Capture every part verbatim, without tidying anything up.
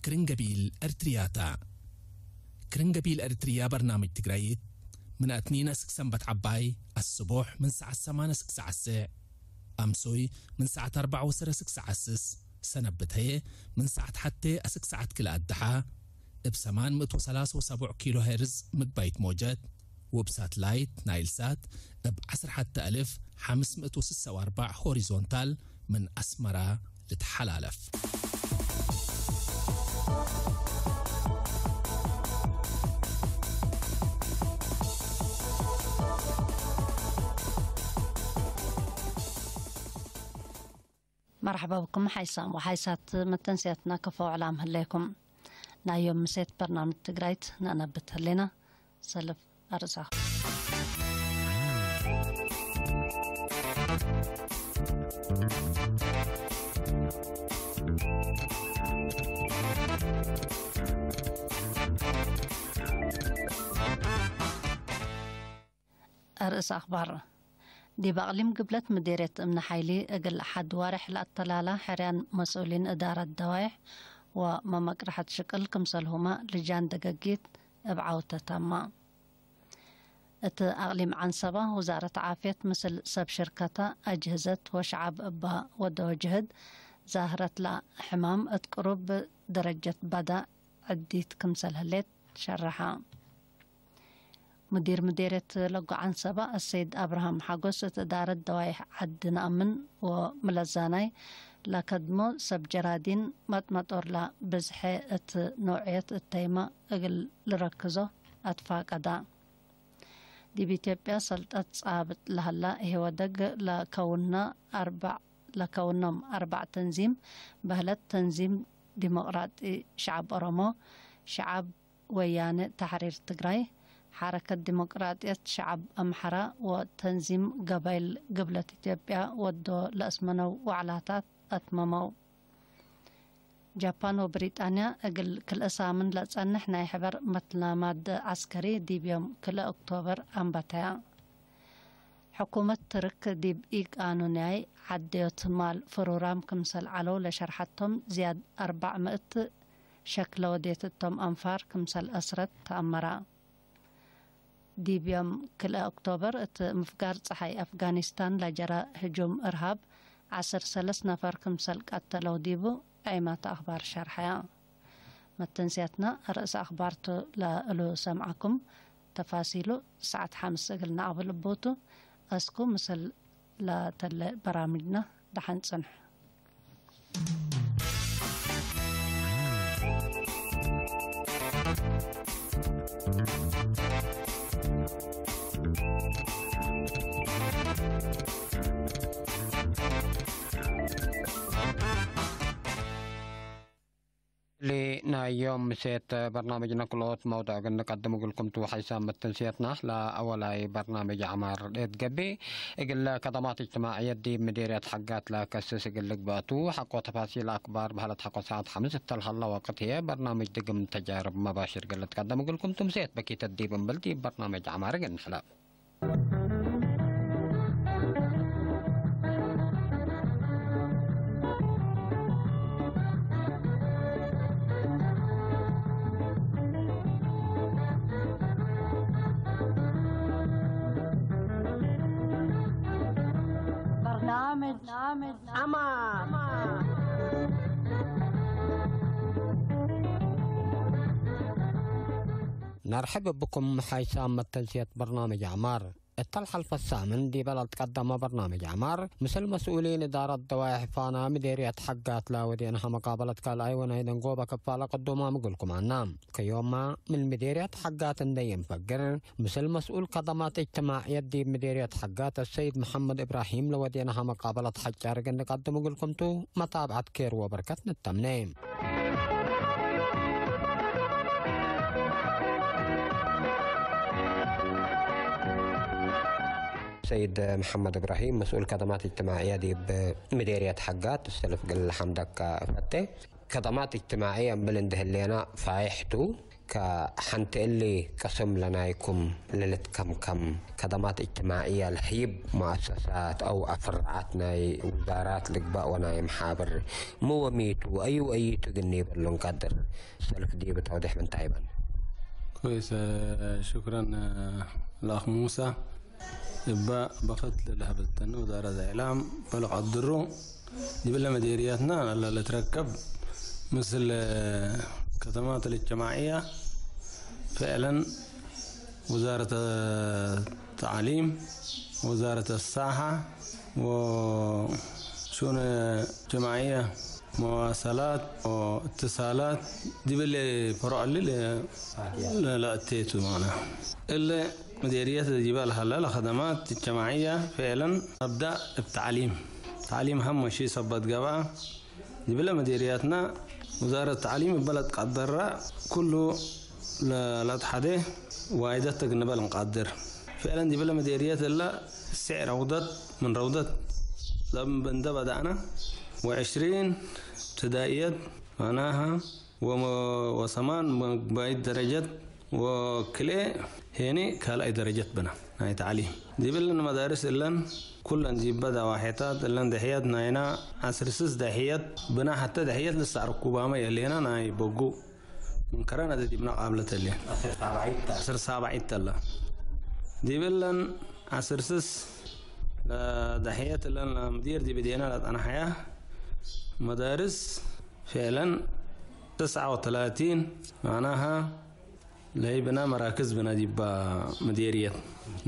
ክርን ገቢል ኤርትርያታ። ክርን ገቢል ኤርትርያ በርናምጅ ትግራይት ምን አትኒን እስክ ሰንበት ዐባይ አስቡሕ ምን ሰዓት ሰማን እስክ ሰዓት ሰዕ፣ አምሶይ ምን ሰዓት አርበዕ ወሰረ እስክ ሰዓት ስስ፣ ሰነብት ህዬ ምን ሰዓት ሐቴ እስክ ሰዓት ክልኤ አድሓ እብ ሰማን ምእት ወሰላስ ወሰቡዕ ኪሎ ሄርዝ ምግባይት ሞጀት፣ ወእብ ሳትላይት ናይል ሳት እብ ዐስር ሐተ አልፍ ሐምስ ምእት ወስሰ ወአርበዕ ሆሪዞንታል ምን አስመራ ልትሐላለፍ። መርሐባ ብኩም ሓይሳም ወሓይሳት መተንስያትና፣ ከፎ ዕላም ህሌኩም። ናይ ዮም ምሴት በርናምጅ ትግራይት ነአነብት ህሌና። ሰልፍ አርእስ አኽ- አርእስ አኽባር። ዲብ አቅሊም ግብለት ምዴርየት እምነ ሓይሊ እግል ሐድ ዋሬሕ ለአተላላ ሕርያን መስኡሊን እዳረት ደዋይሕ ወመመቅረሐት ሽቅል ክምሰልሁመ ልጃን ደገጊት እብ ዐውተ ተመ። እት አቅሊም ዐንሰበ ውዛረት ዓፍየት ምስል ሰብ ሽርከተ፣ አጅህዘት ወሸዐብ እበ ወደወ ጅህድ ዛህረት ለሕማም እት ቅሩብ ደረጀት ባዳ ዕዲት ክምሰል ህሌት ሸረሐ። ሙዲር ምዴርየት ለጎ ዐንሰበ አሰይድ አብርሃም ሐጎስ፣ እት እዳረት ደዋይሕ ዐዲ ነአምን ወምለዛናይ ለከድሞ ሰብ ጀራዲን መጥመጦር ለብዝሐ እት ኖዕየት እተይመ እግል ልረክዞ አትፋቀደ። ዲብ ኢትዮጵያ ሰልጠት ጻብጥ ለሀላ ኢህወደግ ለከውነ አርበዕ፣ ለከውኖም አርበዕ ተንዚም በህለት ተንዚም ዲሞቅራጢ ሸዐብ ኦሮሞ፣ ሸዐብ ወያነ ተሕሪር ትግራይ፣ ሐረከት ዲሞቅራጥየት ሸዐብ አምሐራ ወተንዚም ገባይል ግብለት ኢትዮጵያ ወዶ ለአስመነው ወዕላታት አትመመው። ጃፓን ወብሪጣንያ እግል ክልኤ ሳምን ለጸንሕ ናይ ሕበር መትላማድ ዐስከሪ ዲብ ዮም ክልኤ ኦክቶበር አንበተያ። ሕኩመት ትርክ ዲብ ኢቃኑንያይ ዐደዮት ማል ፍሩራም ክምሰል ዐለው ለሸርሐቶም ዝያድ አርበዕ ምእት ሸክ ለወዴት እቶም አንፋር ክምሰል አስረት ተአመረ። ዲብ ዮም ክልኤ ኦክቶበር እት ምፍጋር ጸሓይ አፍጋኒስታን ለጀረ ህጁም እርሃብ ዐስር ሰለስ ነፈር ክምሰል ቀተለው ዲቡ ዐይማት አክባር ሸርሐያ። መተንስያትና አርእስ አክባርቱ ለእሉ ሰምዐኩም። ተፋሲሉ ሰዓት ሐምስ እግል ነአቅብል እቡ ቱ። አስኩ ምስል ለተለ በራምጅና ደሐን ጽንሑ። እሊ ናይ ዮም ምሴት በርናምጅነ ክልኦት መውዱዕ እግል ንቀድም እግልኩም ቱ። ሐይሳም መተንስየትና ለአወላይ በርናምጅ ዐማር ሌትገብእ እግል ከደማት እጅትማዕየት ዲብ ምዴርየት ሐጋት ለከስስ እግል ልግበእ ቱ። ሐቆ ተፋሲል አክባር በህለት ሐቆ ሰዓት ሐምስ እተ ለሀለ ወቅት ህዬ በርናምጅ ድግም ተጃርብ መባሽር እግል ልትቀደም እግልኩም ቱ። ምሴት በኪተት ዲብ እምብል ዲብ በርናምጅ ዐማር እግል ንሕለፍ። በርናምጅ ዐማር። ነርሕብ ብኩም ሓይሳም መተንስየት በርናምጅ ዐማር። እተ ለሐልፈ ሳምን ዲበ ለልትቀደመ በርናምጅ ዐማር፣ ምስል መስኡሊን እዳረት ደዋይሕ ፋና ምዴርየት ሐጋት ለወዴንሀ መቃበለት ካልኣይ ወናይ ደንጎበ ክፋለ ቅዱማም እግልኩም አና። ከዮማ ምን ምዴርየት ሐጋት እንዴ ኢንፈግር፣ ምስል መስኡል ከደማት እጅትማዕየት ዲብ ምዴርየት ሐጋት አሰይድ መሐመድ እብራሂም ለወዴንሀ መቃበለት ሐጫር እግል ንቀድም እግልኩም ቱ። መታብዐት ኬር ወበርከት ንተምኔ። ሰይድ መሐመድ እብራሂም፣ መስኡል ከደማት እጅትማዕየ ዲብ ምዴርየት ሐጋት፣ እሰልፍ እግል ሐምደከ እፈቴ። ከደማት እጅትማዕየ እምብል እንዴ ህሌና ፋይሕ ቱ፣ ከሐንቲ እሊ ቅስም ለናይኩም ለልትከምከም ከደማት እጅትማዕየ ለህይብ ሙአሰሳት አው አፍርዓት ናይ ውዛራት ልግበእ ወናይ መሓብር ሚ ወሚቱ ወአዩ ወአይቱ እግል ኒበሉ እንቀድር? ሰልፍ ዲብ ተውዴሕ ምንታይ በን? ኮይስ፣ ሽክረን ለአክ ሙሳ። እበ በክት ለለሀበተነ ወዛረት እዕላም በለቀድሩ ዲብለ መዴርያትና ለልትረከብ ምስል ከተማት ልእጅትማዕየ ፍዕለን ወዛረት ተዕሊም፣ ወዛረት ሳሐ ወሹኡን እጅትማዕየ፣ መዋሰላት ወእትሳላት ዲብለ ፈሮዕ እሊ ለ-፣ ለአቴቱ ማና። እለ መዴርየት ዲበ ለሀለ ለከደማት እጅትማዕየ ፍዕለን አብዳእ እብ ተዕሊም። ተዕሊም ሀመ ሺ ሰበት ገብአ። ዲብለ መዴርያትና ወዛረት ተዕሊም እበ ለትቀደረ ኩሉ ለ-፣ ለትሐዴ ዋይደት እግል ንበል እንቃድር። ፍዕለን ዲብለ መዴርየት እለ ስዕ ረውደት ምን ረውደት ለም እንደ በደእነ ወዕሽሪን እብትዳእየት ማናሃ ወመ-፣ ወሰማን መግባይት ደረጀት ወክልኤ ሄኒ ካልኣይ ደረጀት ብነ ናይ ተዕሊም። ዲብለን መዳርስ እለን ኩለን ዲበ ደዋሒታት እለን ደሕየት ናይና ዐስር ስስ ደሕየት ብነ ሐተ ደሕየት ልሳዕ ርኩባመ የህሌና ናይ በጉ ምን ከረነት ዲብነ ቃብለት ህሌን። ዐስር ሳብዒት ተ። ዐስር ሳብዒት ተለ። ዲብለን ዐስር ስስ ለደሕየት እለን ለምዲር ዲብ እዴነ ለጠነሐያ መዳርስ ፍዕለን ትስዐ ወተላቲን ማናሃ ለህይ ብነ መራክዝ ብነ ዲባ መዴርየት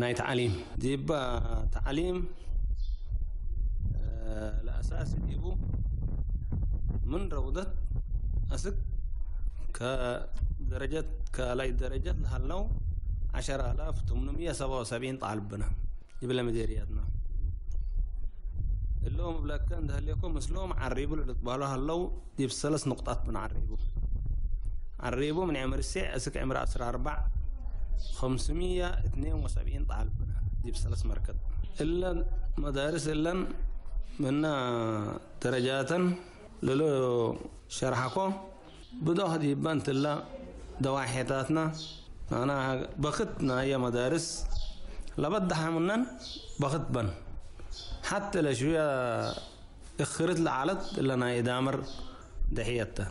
ናይ ተዕሊም። ዲባ ተዕሊም፣ እ፣ ለአሳሲ ዲቡ ምን ረውደት አስክ ከደረጀት፣ ከላይ ደረጀት ለሀለው ዐሸር አላፍ ተምንምየ ሰብዓ ወሰብዒን ጣልብ ብነ። ዲብለ መዴርያትና። እሎም እብለከ እንደ ህሌኮ ምስሎም ዐሪቡ ለልትበህሎ ሀለው ዲብ ሰለስ ንቁጣት ብነ ዐሪቡ። ዐሪቡ ምን ዕምር እሴዕ እስክ ዕምር ዐስር አርበዕ፣ ከምስምየ እትኔን ወሰብዒን ጣልብ ብነ ዲብ ሰለስ መርከዝ። እለ መዳርስ እለን ምነ ደረጃተን ለሎ ሸርሐኮ ብዶህ ዲበ እንትለ ደዋሔታትና፣ ማና በክት ናየ መዳርስ ለበደሐ ምነን በክት በን። ሐቴ ለሽውየ እክርት ለዐለት እለ ናይ ኢዳመር ደሕየት ተ።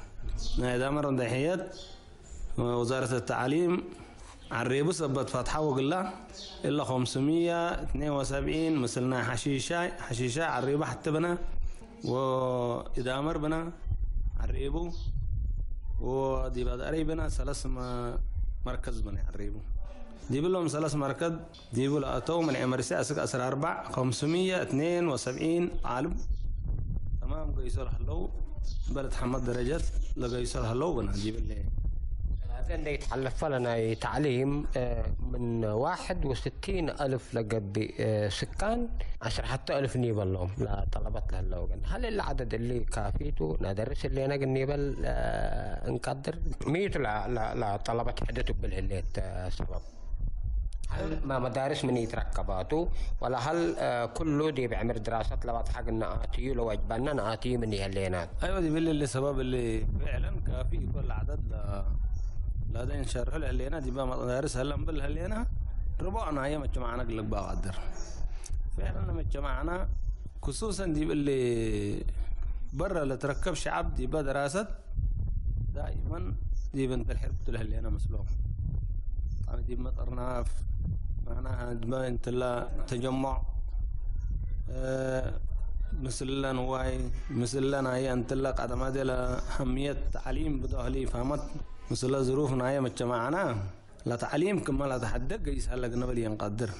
ናይ ኢዳመር ደሕየት ወዛረት ተዕሊም ዐሬቡ ሰበት ፈትሐ ወግላ፣ እለ ከምስምየ እትኔን ወሰብዒን ምስል ናይ ሐሺሻይ፣ ሐሺሻይ ዐሬቡ ሐቲ ብነ ወኢዳመር ብነ ዐሬቡ፣ ወዲብ አድአረይ ብነ ሰለስ መ-፣ መርከዝ ብነ ዐሬቡ። ዲብሎም ሰለስ መርከዝ ዲቡ ለአተው ምን ዕምር እሴዕ እስክ ዐስር አርበዕ፣ ከምስምየ እትኔን ወሰብዒን ጣልብ ተማም ገይሶ ለሀለው፣ በልድ ሐመድ ደረጀት ለገይሶ ለሀለው ብነ ዲብለ። አዜ እንዴ ይትሐለፈ ለናይ ተዕሊም፣ እ፣ ምን ዋሕድ ወስቲን አልፍ ለገብእ፣ እ፣ ስካን ዐስር ሐተ አልፍ ኒበሎም ለጠለበት ለህለው ግን፣ ሀል እለ ዐደድ እሊ ካፊ ቱ? ነደርስ ህሌነ ግን ኒበል፣ እ፣ እንቀድር? ሚቱ ለ-፣ ለ-፣ ለጠለበት ሕደቱ እብል ህሌት፣ እ፣ ሰበብ? ሀል መ-፣ መዳርስ ምን ኢትረከባቱ፣ ወለ ሀል፣ እ፣ ኩሉ ዲብ ዕምር ድራሰት ለበጽሐ ግን ነአትዩ ለወጅበነ ነአትዩ ምን ይህሌናት? አይወ፣ ዲብ እሊ ሰበብ እሊ ፍዕለን ካፊ ኢኮን ለዐደድ ለ-፣ ለአዜ እንሸርሑ ለህሌና፣ ዲበ መዳርስ ሀለ እምብል ህሌና፣ ርቦዕ ናየ መጅተማዕነ እግል ልግባእ ቀድር። ፍዕለን ለመጅተማዕነ ክሱሰን ዲብ እሊ በረ ለትረከብ ሸዐብ ዲበ ደራሰት ዳኢመን ዲብ እንተ ልሕርብ ቱ ለህሌነ ምስሎም። ዲብ መጠርናፍ፣ መዕናሃ፣ ዲበ እንትለ ተጀሞዕ፣ እ፣ ምስለ ንዋይ፣ ምስለ ናየ እንትለ ቀደመ ዴ ለሀምየት ተዕሊም ብዶህሊ ፈሀመት፣ ምስለ ዝሩፍ ናየ መጅተማዕነ፣ ለተዕሊም ክመ ለተሐደግ ገይስ ሀለ እግል ንብል የንቀድር።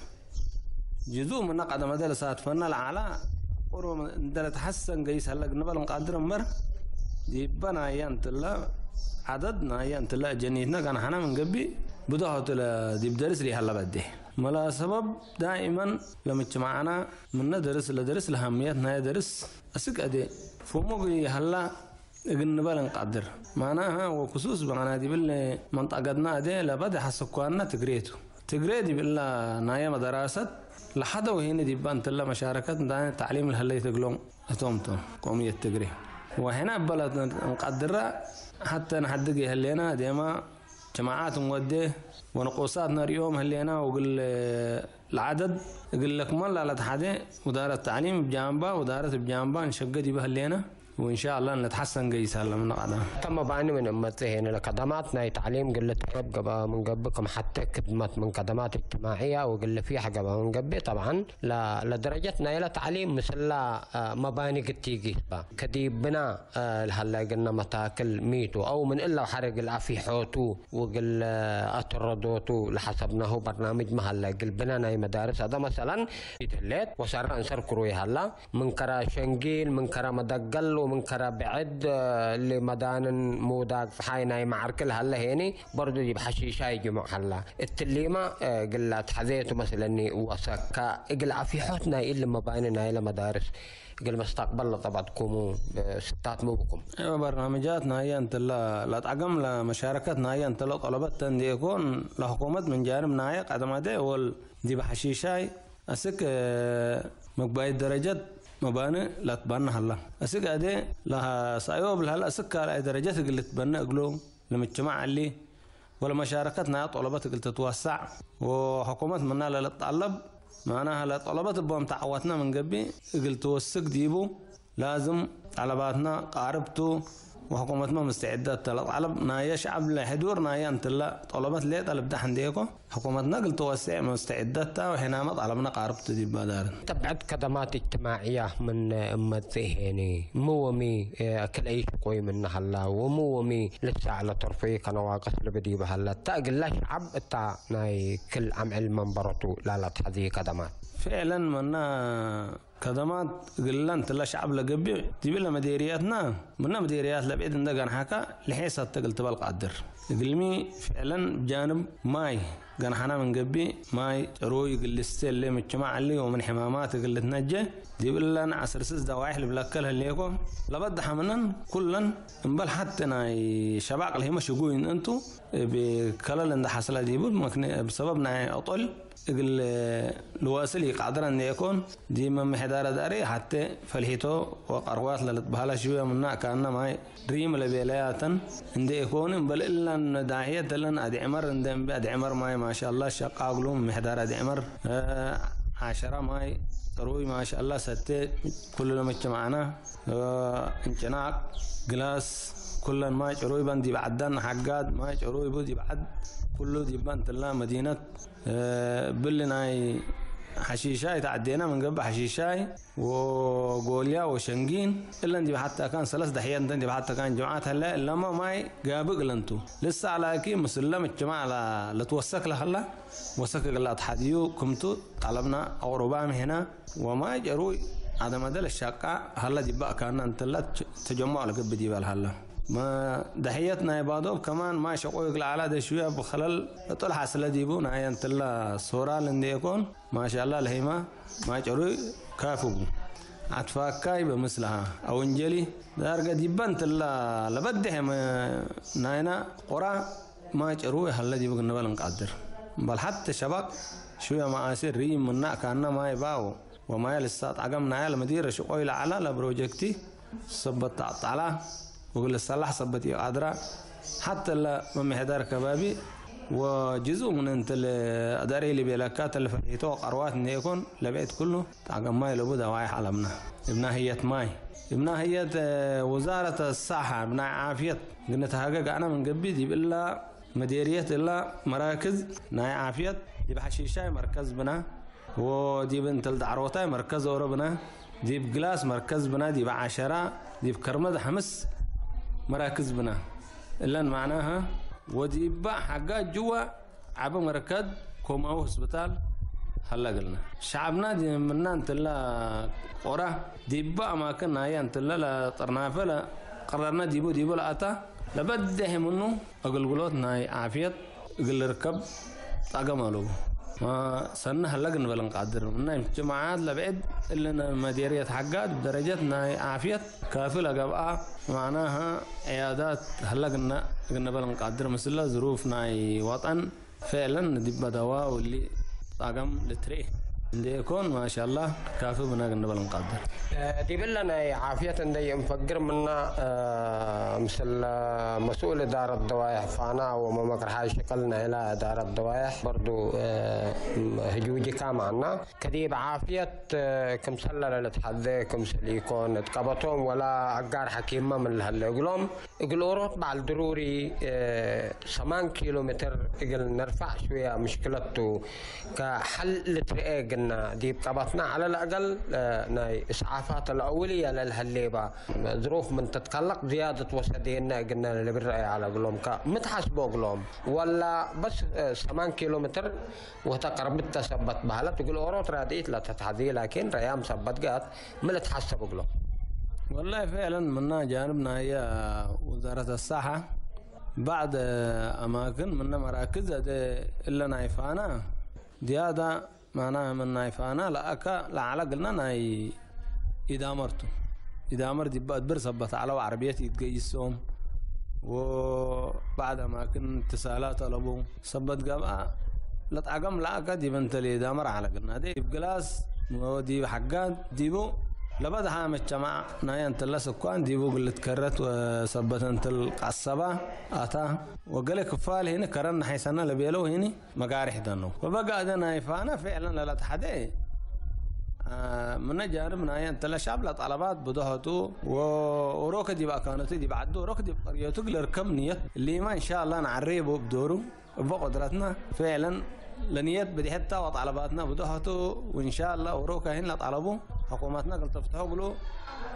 ጅዙእ ምነ ቀደመ ዴ ለሳትፈነ ለዐለ ቁሩብ እንዴ ለተሐሰን ገይስ ሀለ እግል ንብል እንቀድር እምበር፣ ዲበ ናየ እንትለ ዐደድ ናየ እንትለ አጀኒትነ ገንሐነ ምን ገብእ ብዶህ ቱ ለዲብ ደርስ ሊሀለ በዴ። መላ ሰበብ ዳኢመን ለምጅትማዕነ ምነ ደርስ ለደርስ ለሀምየት ናየ ደርስ አስክ አዴ ፎሙ እግል ይሀላ እግል ንበል እንቀድር። ማናሀ ወክሱስ ማና ዲብለ መንጠቀትነ አዴ ለበደ ሐሰኳነ ትግሬ ቱ። ትግሬ ዲብለ ናየ መደራሰት ለሐደው ሄነ ዲበ እንትለ መሻረከት እንታነ ተዕሊም ለህለይት እግሎም እቶም ቶም ቆምየት ትግሬ። ወሕነ እበ ለእንቀድረ ሐተ ነሐድግ የህሌነ አዴማ ጀማዓት እንወዴ ወንቁሳት ነርእዮም ህሌና፣ ወእግል ለዐደድ እግል ለክመል ላለትሐዜ ውዳረት ተዕሊም እብ ጃንባ፣ ውዳረት እብ ጃንባ እንሸገ ዲበ ህሌነ፣ ወእንሻአላህ ለትሐሰን ገይስ ሀለ ምን ቀደም። ተመ ባኒ ምን እመጽእ ሄነ ለከደማት ናይ ተዕሊም እግል ልትረብ ገብአ ምን ገብእ፣ ክም ሐቴ ክድመት ምን ከደማት እጅትማዕያ ወእግል ልፊሕ ገብአ ምን ገብእ፣ ጠብዓን ለ-፣ ለደረጀት ናይለ ተዕሊም ምስላ፣ አ፣ መባኒ ግቲጊ ህባ። ከዲብና፣ አ፣ ለሀለ እግልነ መታክል ሚቱ አው ምን እለ ሐር እግል አፊሖቱ ወእግል አትረዶቱ ለሐሰብናሁ በርናምጅ መሀለ። እግል ብነ ናይ መዳርስ አደ መሰለን ኢትህሌት ወሰረ እንሰር ክሩይ ሀላ። ምን ከረ ሸንጊል፣ ምን ከረ መደገል ወምን ከረ ብዕድ፣ አ፣ እሊ መዳንን ሙዳግ ጸሓይ ናይ መዓርክ ለሀለ ሄኒ በርዱ ዲብ ሐሺሻይ ጅሙዕ ሀላ። እትሊመ፣ አ፣ እግል ለአትሐዜቱ መስለኒ ወሰከ እግል አፊሖት ናይ እሊ መባኒ ናይለ መዳርስ እግል መስተቅበል ለጠበጥኩሙ፣ እ፣ ስታት ሚ ብኩም? እወ፣ በርናምጃት ናየ እንተ ለ-፣ ለጠገም ለመሻረከት ናየ እንተ ለጠለበት ተ እንዴ ኢኮን፣ ለሕኩመት ምን ጃንብ ናየ ቀደም አዴ ወል ዲብ ሐሺሻይ አስክ፣ እ፣ መግባይት ደረጀት መባኒ ለትበነ ሀላ። አስክ አዴ ለሰአዮብ ለሀለ አስክ ካልኣይ ደረጀት እግል ልትበነ እግሉ ለምጅተማዕ እሊ ወለመሻረከት ናይ ጠለበት እግል ትትወሰዕ ወሕኩመት ምና ለልትጠለብ፣ መዕናሀ ለጠለበት እቦም ተዐወትነ ምን ገብእ እግል ትወስግ ዲቡ ላዝም ጠለባትነ ቃርብ ቱ ወሕኩመትመ ምስተዕደት ተ። ለጠለብ ናየ ሸዐብ ለሕዱር ናየ እንትለ ጠለበት ሌጠ ልብዳሕ እንዴኮ። ሕኩመትነ እግል ትወሴዕ መስተዒደት ተ ወሕናመ ጠለብነ ቃርብ ቱ ዲብ መዳርን። ተብዐት ከደማት እጅትማዕያ ምን እመጽእ ሄኒ፣ ሚ ወሚ፣ እ፣ ክልአይ ሽቆይ ምነ ሀላ፣ ወሚ ወሚ ልሳዕ ለተርፎይ ከነዋቅስ ልብል ዲበ ሀለ፣ እተ እግለ ሸዐብ እታ ናይ ክል አምዕል መንበረቱ ላለትሐዚ ከደማት። ፍዕለን መና ከደማት እግለ እንትለ ሸዐብ ለገብእ፣ ዲብለ መዴርያትና፣ ምነ መዴርያት ለብዕድ እንደ ገንሐከ፣ ለሔሰ እተ እግል ትበል ቃድር። እግልሚ፣ ፍዕለን፣ ጃንብ ማይ ገንሐና ምን ገብእ፣ ማይ ጭሩይ እግል ልስቴ እለ ምጅትማዕ እሊ ወምን ሕማማት እግል ልትነጀ፣ ዲብ እለን ዐስር ስስ ደዋይሕ ልብለከ ለህሌኮ፣ ለበድሐ ምነን ኩለን፣ እምበል ሐቴ ናይ ሸባቅ ለህመ ሽጉይ እንቱ፣ እብ ከለል እንደ ሐስለ ዲቡ፣ መክነ፣ እብ ሰበብ ናይ አጦል፣ እግል ልዋስል ኢቃድረ እንዴ ኢኮን፣ ዲብ መምሕዳረ ዳሬ ሐቴ ፈልሒቶ ወቀርዋት ለልትበሀለ ሽወ ምነ አካነ ማይ ድሪም ለቤለያተን እንዴ ኢኮን፣ እምበል እለን ዳሕየት እለን አድዕመር እንዴ እምቢ አድዕመር ማይ ማሻአላህ ሸቃ እግሉ መምሕዳር አድዕመር፣ እ፣ ዐሸረ ማይ ጥሩይ ማሻአላህ ሰቴ ኩሉ ለመጅተማዕና። እንጭናቅ፣ ግላስ፣ ኩለን ማይ ጭሩይ በን ዲብ ዐደን ሐጋድ ማይ ጭሩይ ቡ ዲብ ዐድ ኩሉ ዲበ እንትላ መዲነት፣ እብሊ ናይ ሐሺሻይ ተዐዴነ ምን ገብእ ሐሺሻይ ወጎልያ ወሸንጊን እለን ዲብ ሐተ አካን ሰለስ ደሕየት እንተን ዲብ ሐተ አካን ጅምዓት ሀለ እለመ ማይ ጋብእ እግለን ቱ። ልሰዕ ላኪን ምስለ ምጅትማዕ ለ-፣ ለትወሰክ ለሀላ ወሰክ እግል አትሐድዩ ክምቱ ጠለብና አቅሩባም ሄና። ወማይ ጨሩይ አደመደ ለሻቃ ሀለ ዲበ አካነ እንትለ ተጀሙዕ ለገብእ ዲበ ለሀለ። መ-፣ ደሕየት ናይ ባዶብ ከማን ማይ ሸቆይ እግል ዐላ ደሽውየ ብከለል እጥል ሐስለ ዲቡ ናይ እንትለ ሶራል እንዴ ኢኮን፣ ማሻአላህ ለህይማ ማይ ጨሩይ ካፍቡ። አትፋካይ በምስልሃ አውንጀሊ ዳርገ ዲበ እንትለ ለበደሐ መ-፣ ናይና ቆራ ማይ ጨሩይ ሀለ ዲቡ ግንበል እንቃድር። በል ሐቴ ሸባቅ ሽውየ መአሲር ርኢም ምነ አካነ ማይ ባው። ወማይ ልሳት ዐገም ናየ ለመዲር ሽቆይ ለዐለ ለፕሮጀክቲ ሰበት ተዐጣላ ወእግል ሰላሕ ሰበት ኢቃድራ። ሐተ ለመምሕዳር ከባቢ ወጅዙእ ምን እንተ ለአዳሬ ሊቤለካ ተለፈሒቶ ቀርዋት እንዴ ኢኮን ለብዕድ ኩሉ ጣቅም ማይ ለቡ ደዋይሕ አለምነ። እብ ናህየት ማይ፣ እብ ናህየት ወዛረት ሰሐ እብ ናይ ዓፍየት ግንትሃገ ገአነ ምን ገብእ ዲብ እላ መዴርየት እላ መራክዝ ናይ ዓፍየት ዲብ ሐሺሻይ መርከዝ ብነ። ወዲብ እንተ ለዳዕሮታይ መርከዝ ኦሮ ብነ፣ ዲብ ግላስ መርከዝ ብነ፣ ዲብ ዐሸራ፣ ዲብ ከርመድ ሐምስ መራክዝ ብነ። እለን መዕናሀ ወዲበ ሐጋጅ ጅወ ዐቢ መርከዝ ኮማዊ ሆስፒታል ሀለ እግልነ። ሸዐብና ዲ-፣ ምና እንትለ ቆረ ዲበ አማክን ናየ እንትለ ለጥርናፈ ለቀረርነ ዲቡ ዲቡ ለአታ ለበደሐ ምኑ አገልግሎት ናይ ዓፍየት እግል ልርከብ ጣገም አለቡ። ሰኒ ሀለ ግንበል እንቃድር። ምናይ ጅማዓት ለብዕድ እልን መዴርየት ሐጋድ ብደረጀት ናይ ዓፍየት ካፊ ለገብአ፣ መዕናሀ ዕያዳት ሀለ ግነ-፣ ግንበል እንቃድር። ምስለ ዝሩፍ ናይ ወጠን ፍዕለን ዲበ ደዋው እሊ ጣገም ልትርኤ። እንዴ ኢኮን፣ ማሻአላህ፣ ካፊ ብነ እንበል እንቀድር። ዲብለ ናይ ዓፍየት እንዴ እንፈግር ምነ፣ ምስል መስኡል እዳረት ደዋይሕ ፋና ወመመክርሓይ ሽቅል ናይላ እዳረት ደዋይሕ በርዱ ህጁጅካ ማና ከዲብ ዓፍየት ክምሰለ ለልትሐዜ ክምስል ኢኮን፣ እት ቀበቶም ወላ አጋር ሐኪምመ ምን ለሀለ እግሎም፣ እግል ኦሮት በዐል ድሩሪ፣ እ፣ ሰማን ኪሎ ሜትር እግል ነርፈዕ ሽውያ ምሽክለት ቱ። ከሐል ልትርኤ እግልነ ዲብ ቀበትና ዐለ ለአገል፣ እ፣ ናይ እስዓፋት አልአውልየ ለልሀሌበ ዝሩፍ ምን ትትከለቅ ዝያደት ወሰዴነ እግልነ ለልብል ረአይ ዐለ እግሎም። ከምትሐስቦ እግሎም ወላ በስ፣ እ፣ ሰማን ኪሎ ሜትር ወህተ ቀርብት ተ ሰበት በህለት እግል ኦሮት ራድኢት ለተትሐዜ ላኪን ረያም ሰበት ገአት ምን ልትሐሰብ እግሎም? ወላሂ፣ ፍዕለን፣ ምና ጃንብ ናየ ውዛረት አሳሐ፣ ባዕድ አማክን ምነ መራክዝ አደ እለ ናይ ፋና ዝያዳ፣ ማናህ፣ ምን ናይ ፋና ለአከ ለዐለ እግልነ ናይ ኢዳመር ቱ። ኢዳመር ዲብ አድብር ሰበት ዐለው፣ ዐረብየት ኢትገይሶም፣ ወባዕድ አማክን እትሳላት አለቡ። ሰበት ገብአ፣ ለጣገም ለአከ ዲብ እንተ ሌዳመር ዐለ እግልነ። ዲብ ግላስ ወዲብ ሐጋት ዲቡ ለበድሐ መጅተማዕ ናይ እንተለ ስኳን ዲቡ እግል ልትከረት ወሰበት እንተ ልቀሰባ አታ። ወገሌ ክፋል ህኒ ከረን ነሐይሰነ ለቤለው ህኒ መጋርሕ ደነው። ወበገአደ ናይ ፋነ ፍዕለን ለለተሐዴ፣ አ፣ ምነ ጃንብ ናይ እንተ ለሻብ ለጠለባት ብዶሆቱ ወኦሮከ ዲብ አካነቱ ዲብ ዐዱ ኦሮከ ዲብ ቀርየቱ እግል ልርከብ ንየት ሊመ እንሻአላህ ነዐሬ ቡ እብ ዶሩ። እበ ቁድረትነ፣ ፍዕለን፣ ለንየት ብድሕታ ወጠለባትነ ብዶሐቱ፣ ወእንሻአላህ፣ ወሮካይን ለጠለቡ፣ ሕኩመትነ እግል ትፍትሖ እግሉ፣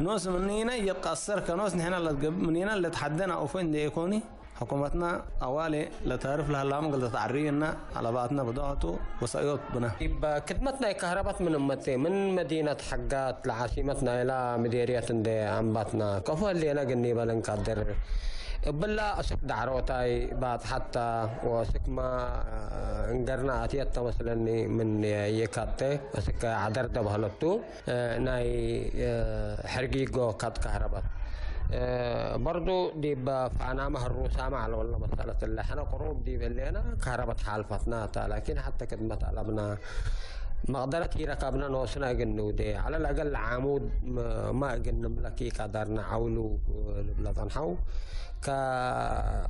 ኖስ ምኒነ ይቀሰር፣ ከኖስ ንሕነ ለትገብእ ምኒነ ለትሐደነ አውፎ እንዴ ኢኮኒ፣ ሕኩመትነ አዋሌ ለታርፍ ለህላመ እግል ተትዐርዩ እነ ጠለባትነ ብዶሐቱ ወሰእዮት ብነ። እብ ክድመት ናይ ከህረበት ምን እመቴ፣ ምን መዲነት ሐጋት ለዓሲመት ናይላ ምዴርየት እንዴ አንባትና፣ ከፎ ህሌነ እግል ኒበል እንቀድር። እብላ አስክ ዳዕሮታይ ባጽሐት ተ ወአስክመ እንገርነ አትየት ተ መስለኒ ምን ይካቴ አስክ ዐደር ደበህለቱ ናይ ሕርጊጎ ከት ከህረበት። በርዱ ዲብ ፋናመ ህሩሳመ ዐለ ወለ መሰለት እለ ሕነ ቅሩብ ዲብ ህሌነ ከህረበት ሓልፈትና ተ ላኪን ሐተ ክድመት አለብና። መቅደረት ኢረከብነ ኖስነ እግል ንውዴ፣ ዐለ ለአገል ዓሙድ ማ እግል ንምለክ ኢቀደርነ ዐውሉ ልብለ ጸንሐው። ከ-፣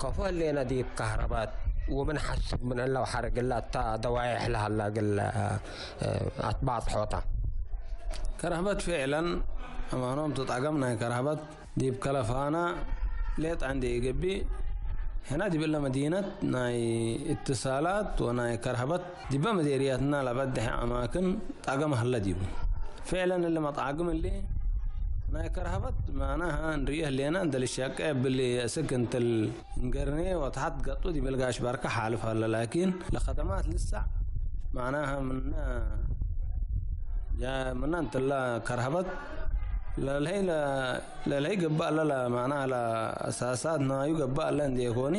ከፎ ህሌነ ዲብ ከህረበት ወምን ሐስብ ምን እለ ወሐር እግለ እተ ደዋይሕ ለሀለ እግል አትባጽሖ ተ። ከረህበት ፍዕለን አማኖም ትጣገም ናይ ከረህበት ዲብ ከለፋና ሌጥ እንዴ ኢገብእ፣ ሕነ ዲብ እለ መዲነት ናይ እትሳላት ወናይ ከርሀበት ዲበ መዴርያትና ለበድሐ አማክን ጣገም ሀለ ዲቡ። ፍዕለን እሊ መጣግም እሊ ናይ ከርሀበት ማናሃ እንርእየ ህሌና እንደ ልሸቄ እብሊ እስክ እንትል እንገርኔ ወተሐት ገጡ ዲብ ልጋሽ ባርከ ሓልፍ ሀለ። ላኪን ለከደማት ልሳዕ ማናሃ ምነ ያ-፣ ምነ እንትለ ከርሀበት ለልሀይ ለ-፣ ለልሀይ ገብእ አለ ለማና ለአሳሳት ናዩ ገብእ አለ እንዴ ኮኒ፣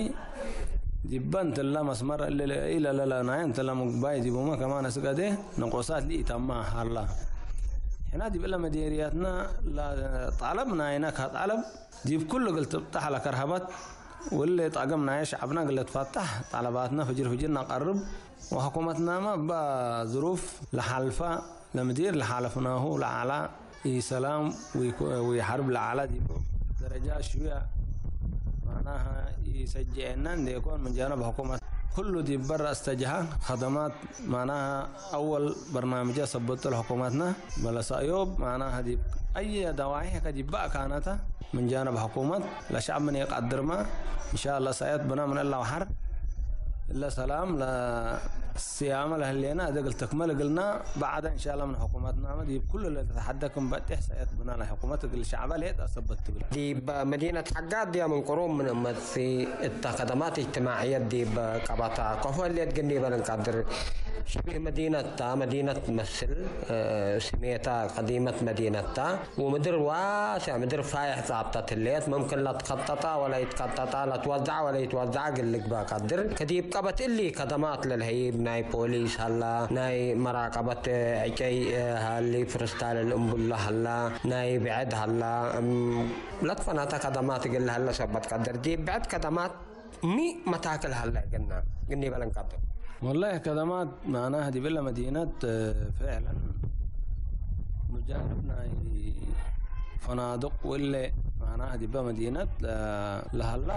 ዲበ እንትለ መስመር እለ ኢለለ ለናየ እንትለ ምግባይ ዲቡመ ከማን እስቀዴ ንቆሳት ሊኢተማ ሀላ። ሕና ዲብ እለ መዴርያትና ለጠለብ ናይነ ከጠለብ ዲብ ኩሉ እግል ትብጠሕ ለከርሀበት፣ ወለ ጣገም ናየ ሸዐብና እግል ልትፈተሕ ጠለባትና ፍጅር ፍጅር ነቀርብ፣ ወሕኩመትናመ እበ ዝሩፍ ለሐልፈ ለምዲር ለሓለፍናሁ ለዐላ ኢሰላም ወይኮ-፣ ወይሐርብ ለዐላ ዲብ ደረጃ ሽውያ ማናሃ ኢሰጅዐና እንዴኮን፣ ምን ጃንብ ሕኩመት ኩሉ ዲብ በረ አስተጅሃ ከደማት ማናሃ አወል በርናምጀ ሰበጡ ለሕኩመትነ መለሰ አዮብ ማናሃ ዲብ አየ ደዋሒሕ ከዲበ አካነተ ምን ጃንብ ሕኩመት ለሸዕብ ምን ኢቀድርመ፣ እንሻአላህ ሰአየት ብነ ምን እለ ወሐር እለ ሰላም ለስያመ ለህሌነ አደ እግል ትክመል እግልና፣ በዐደ እንሻአላህ ምን ሕኩመትናመ ዲብ ኩሉ ለልትተሐደ ክም በጤሕ ሰአየት ብነ ለሕኩመት እግል ሸዕበ ሌጥ አሰበት ትብል። ዲብ መዲነት ሐጋት ዲያ ምን ቅሩብ ምን እመጽ እተ ከደማት እጅትማዕየት ዲብ ቀበታ ከፎ ህሌት ግን ዲበ ልንቀድር ሽቢህ መዲነት ተ፣ መዲነት ትመስል፣ እ፣ ስሜታ ቀዲመት መዲነት ተ። ወምድር ዋስዕ፣ ምድር ፋይሕ ጻብጠት ህሌት፣ መምክን ለትከጠጠ ወለኢትከጠጠ፣ ለትወዘዐ ወለኢትወዘዐ እግል ልግበእ ቀድር። ከዲብ ቀበት እሊ ከደማት ለልሀይብ ናይ ፖሊስ ሀላ፣ ናይ መራቀበት ዕጨይ ሀሊ፣ ፍርስታል እምቡላ ሀላ፣ ናይ ብዕድ ሀላ፣ እም፣ ለትፈናተ ከደማት እግል ለሀለ ሰበት ቀድር። ዲብ ብዕድ ከደማት ሚ መታክል ሀለ እግልና እግል ኒበለ እንቀድር። ወላሂ ከደማት ማዕናህ ዲብለ መዲነት፣ እ፣ ፍዕለን ሙጃነብ ናይ ፈናድቅ ወለ ማዕናህ ዲበ መዲነት፣ እ፣ ለሀላ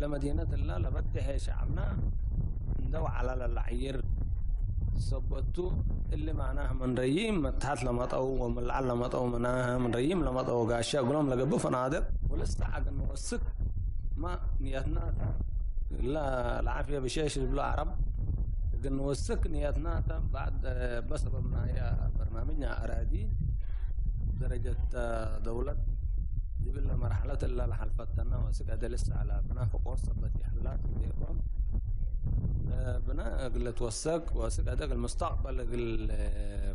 ለመዲነት እላ ለበድሐ ሸዐብና እንደ ወዐለ ለለዐይር ሰበቱ እሊ ማዕናህ ምን ረይም መትሐት ለመጠው ወምን ለዐል ለመጠው ምናህ ምን ረይም ለመጠው ጋሻ እግሎም ለገብእ ፈናድቅ ወለሰዕ እግል ንወስክ ማ ንየትና ተ። እላ ለዓፍየ ብሸሽ ልብሎ ዐረብ እግል ንወስክ ንየትና ተ። ባዕድ በሰበብ ናየ በርናምጅ ናይ አራዲ ደረጀት ደውለት ዲብለ መርሐለት እለ ለሐልፈተነ ወስክ አደ ልሰዕ ለብና ፍቆት ሰበት ይሐላት እንዴ ኢኮን ብነ እግል ልትወሰክ ወስክ አደ እግል ሙስተቅበል እግል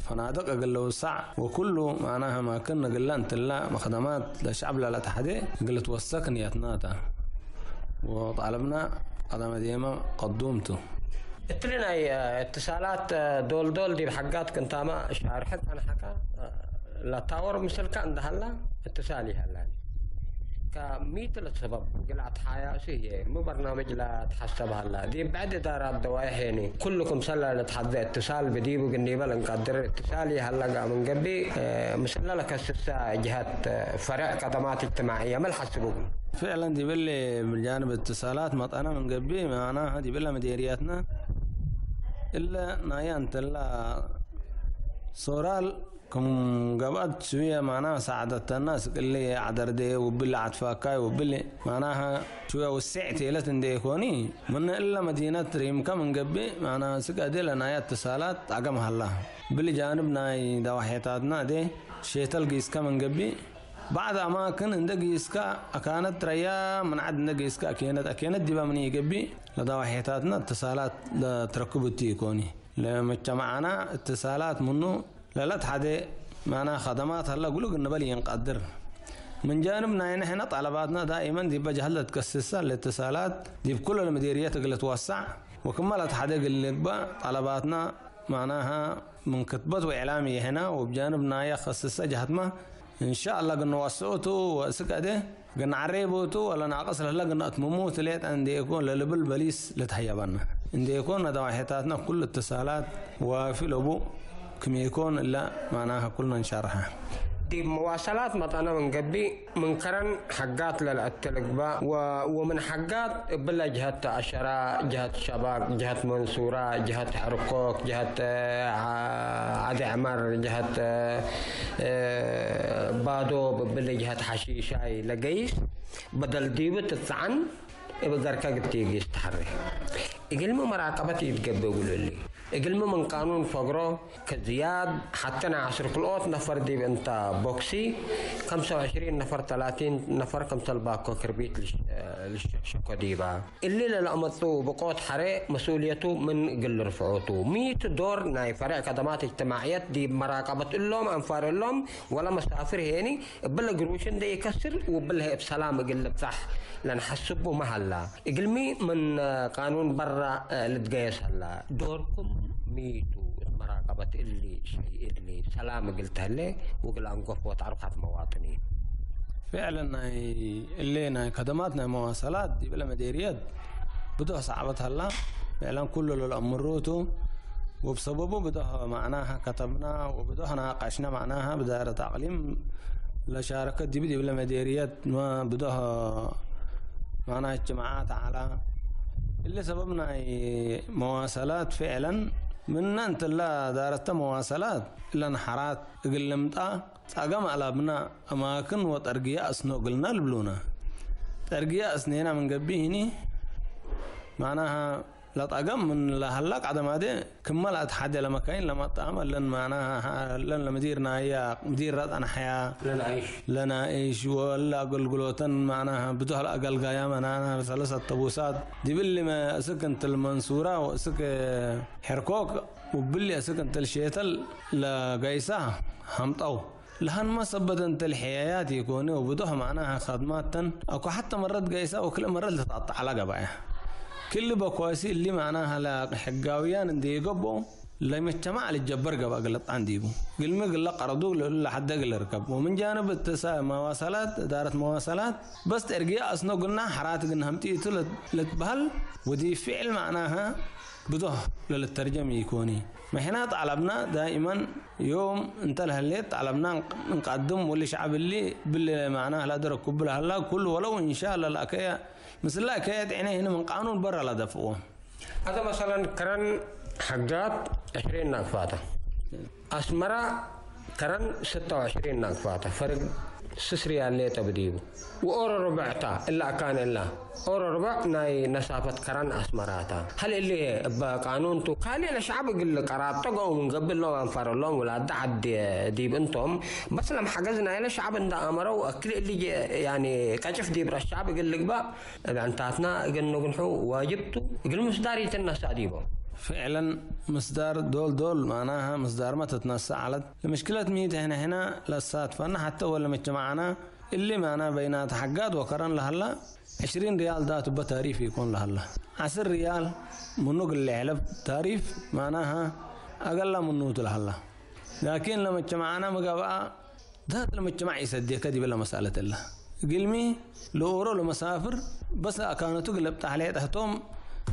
ፈናድቅ እግል ልውሰዕ ወኩሉ ማዕናህ አማክን እግለ እንትለ መክደማት ለሸዕብ ለለተሐዴ እግል ልትወሰክ ንየትና ተ። ወጣለብና ቀደመ ዴመ ቀዱም ቱ። እትሊ ናይ እትሳላት ዶልዶል ዲብ ሐጋት ቅንታመ ሻርሐ ጸንሐከ ለታወር ምስልከ እንደ ሀላ እትሳል ይሀላኒ። ከሚት ለሰበብ እግል አትሓያሱ ህዬ ሚ በርናምጅ ለትሐሰብ ሀላ? ዲብ ብዕድ እዳራት ደዋይሕ ሄኒ ኩሉ ክምሰለ ለትሐዜ እትሳል ብዲቡ ግኒበ ለእንቀድር እትሳል ይሀላ ጋር ምን ገብእ ምስለ ለከስሰ ጅሀት ፈሬዕ ከደማት እጅትማዕየ ሚ ለሐስቡ እግሉ? ፍዕለን ዲብሊ ምን ጃንብ እትሳላት መጠነ ምን ገብእ ማዕናህ ዲብለ መዴርያትነ እለ ናየ እንተላ ሶራል ክም ገብአት ሽውየ ማዕናህ ሳዕደተና፣ ስቅሊ ዐደርዴ ወብሊ ዐትፋካይ ወብሊ ማዕናህ ሽውየ ውሴዕ ቴለት እንዴ ኢኮኒ፣ ምን እለ መዲነት ሪምከ ምን ገብእ፣ ማዕናህ ስቀዴ ለናየ እትሳላት ጸገም ሀላ። ብሊ ጃንብ ናይ ደዋሔታትና እዴ ሼተል ጊስከ ምን ገብእ፣ ባዕድ አማክን እንደ ጊስከ አካነት ረያ፣ ምን ዐድ እንደ ጊስከ አኬነት፣ አኬነት ዲበ ምን ኢገብእ፣ ለደዋሔታትና እትሳላት ለትረክቡ እቲ ኢኮኒ። ለመጅተመዕና እትሳላት ምኑ ለለትሐዴ ማና ከደማት ሀለ እግሉ ግንበል ኢንቀድር። ምን ጃንብ ናይነ ሕነ ጠለባትና ዳኢመን ዲበ ጀሀት ለትከስሰ ለእትሳላት ዲብ ኩለ ለመዴርየት እግል ልትወሰዕ ወክመ ለትሐዴ እግል ልግበእ ጠለባትና ማናሃ ምን ክትበት ወእዕላም ይህና ወብጃንብ ናየ ከስሰ ጀሀትመ እንሻአላህ ግንወስዑ ቱ ወእስክ አዴ ግንዐሬቡ ቱ ወለናቅስ ለህለ ግንአትምሙ ቱ ሌጠ እንዴ ኢኮን ለልብል በሊስ ልትሀየበነ እንዴ ኢኮን ነደዋሔታትነ ኩሉ እትሳላት ዋፊ ለቡ ክም ኢኮን እለ ማናሃ ኩልነ እንሻርሐ። ዲብ መዋሰላት መጠነ ምን ገብእ ምን ከረን ሐጋት ለለአቴ ልግበእ ወ-፣ ወምን ሐጋት እብለ ጀሀት አሸራ፣ ጀሀት ሸባክ፣ ጀሀት መንሱራ፣ ጀሀት ሕርኮክ፣ ጀሀት ዐ-፣ ዐዲ ዐመር፣ ጀሀት ባዶብ እብለ ጀሀት ሐሺሻይ ለገይስ በደል ዲቡ ትጸዐን እብ ገርከ ግትጊስ ተሐሬ። እግልሚ መራቀበት ኢትገብእ እግሉ እሊ። እግልሚ ምን ቃኑን ፈግሮ ከዝያድ ሐቴ ናይ ዐስር ክልኦት ነፈር ዲብ እንተ ቦክሲ፣ ከምሰ ወዕሽሪን ነፈር፣ ተላቲን ነፈር ክምሰል ባኮ ክርቢት ልሽ-፣ ልሸክሸኮ ዲበ። እሊ ለለአመጽኡ ብቆት ሐሬ መስኡልየቱ ምን እግል ልርፍዖ ቱ። ሚ ቱ ዶር ናይ ፈሬዕ ከደማት እጅትማዕየት ዲብ መራቀበት እሎም አንፋር እሎም ወለ መሳፍር ሄኒ እብለ ግሩሽ እንዴ ኢከስር ወእብለ ህይ እብ ሰላም እግል ልብጻሕ ለንሐስቡ መሀላ። እግልሚ ምን ቃኑን በረ ልትገየስ ሀላ። ዶርኩም ሚ ቱ እት መራቀበት እሊ ሸይ እሊ ሰላም እግል ተህሌ ወእግል አንጎፍ ወተዕሩካት መዋጥኒን? ፍዕለን ናይ እሊ ናይ ከደማት ናይ መዋሰላት ዲብለ መዴርየት ብዶሕ ሰዕበት ሀላ። ፍዕለን ኩሉ ለልአምሩ ቱ። ወብሰበቡ ብዶሕ መዕናሀ ከተብና ወብዶሕ ናቀሽነ መዕናሀ ብዳረት አቅሊም ለሻረከት ዲብ ዲብለ መዴርየት ብዶሕ መዕናሀ እጅትማዓት ዐላ። እሊ ሰበብ ናይ መዋሰላት ፍዕለን ምነ እንትላ ዳረተ መዋሰላት እለን ሐራት እግል ልምጣ ጸገም አላብና አማክን ወጠርግየ አስኖ እግልና ልብሉና። ጠርግየ አስኔና ምን ገብእ ህኒ መዕናሀ ለጠገም ምን ለሀላ ቀደም አዴ ክመ ለአትሐዴ ለመካይን ለመጣም እለን መዕናሀ እለን ለምዲር ናያ ምዲር ረጠን ሐያ ለናይሽ። ለናይሽ ወለ አገልግሎተን መዕናሀ ብዶሕ ለአገልጋያ መናና ሰለሰት ተቡሳት ዲብሊ መ-፣ እስክ እንትል መንሱራ ወእስክ ሕርኮክ ውብሊ እስክ እንትል ሼተል ለገይሳ ሐምጠው። ለሀንመ ሰበት እንተ ለሕያያት ኢኮኒ ወብዶሕ መዕናሀ ከድማት ተን አኮ ሐተ መረት ገይሳ ወክልእ መረት ልትቀጠዕ ዐለ ገብአያ። ክል በኳሲ እሊ መዕናሀ ለሕጋውያን እንዴ ኢገብኦ ለመጅተማዕ ልጀበር ገብአ እግል ልጣን ዲቡ። እግልሚ እግለ ቀረዱ ለእሉ ለሐደ እግል ልርከብ። ወምን ጃንብ እተ መዋሰላት፣ እዳረት መዋሰላት፣ በስ ተእርግየ አስኖ ግና ሐራት እግል ነሀምጢ ቱ ልትበሀል፣ ወዲብ ፊዕል መዕናሀ ብዞሕ ለልተርጀም ኢኮኒ። መሕና ጣለብና ዳኢመን ዮም እንተ ለህሌት ጣለብና እንቃድም ወሊ ሸዐብ እሊ ብሊ መዕናህ ለአደረኩቡ ለሀላ ኩሉ ወለው እንሻ ለልአከየ ምስላ ከየት ዐይነ ህኒ ምን ቃኑን በረ ለደፍኦ። አተ መሰለን ከረን ሐጋት ዕሽሪን ናቅፋተ። አስመራ ከረን ስተ ወዕሽሪን ናቅፋተ። ፈርግ ስስ ሪያል ሌጠ ብዲቡ። ወኦሮ ርብዕታ እላ አካን እላ። ኦሮ ርብዕ ናይ ነሳፈት ከረን አስመራታ። ሀል እሊ እበ ቃኑን ቱ ካልእ ለሸዐብ እግል ቀራጠ ገው ምን ገብእ እሎም አንፋር እሎም ውላድ ዐድ ዲብ እንቶም በስ ለምሐገዝ ናይለ ሸዐብ እንደ አመረው እክል እሊ ጀ-፣ ያኒ ቀጭፍ ዲብ ረሸዐብ እግል ልግባእ እብ ዕንታትና እግል ንግንሑ ዋጅብ ቱ፣ እግል ምስዳር ኢትነሳእ ዲቦ። ፍዕለን ምስዳር ዶል ዶል ማናሃ ምስዳርመ ትትነሳእ ዐለት። ለምሽክለት ሚት ሕነ ሕነ ለሳትፈና ሐተ ወለ መጅተማዕና እሊ ማና በይናት ሐጋት ወከረን ለሀላ ዕሽሪን ርያል ዳቱ በ ታሪፍ ኢኮን ለሀላ። ዐስር ርያል ምኑ እግል ልሕለፍ ታሪፍ ማናሃ አገላ ምኑ ቱ ለሀላ። ላኪን ለመጅተማዕና ምገብአ ዳት ለመጅተማዕ ኢሰዴከ ዲብለ መስአለት እለ። እግልሚ ለኦሮ ለመሳፍር በስ አካነቱ እግል ልብጣሕ ሌጠ ህቶም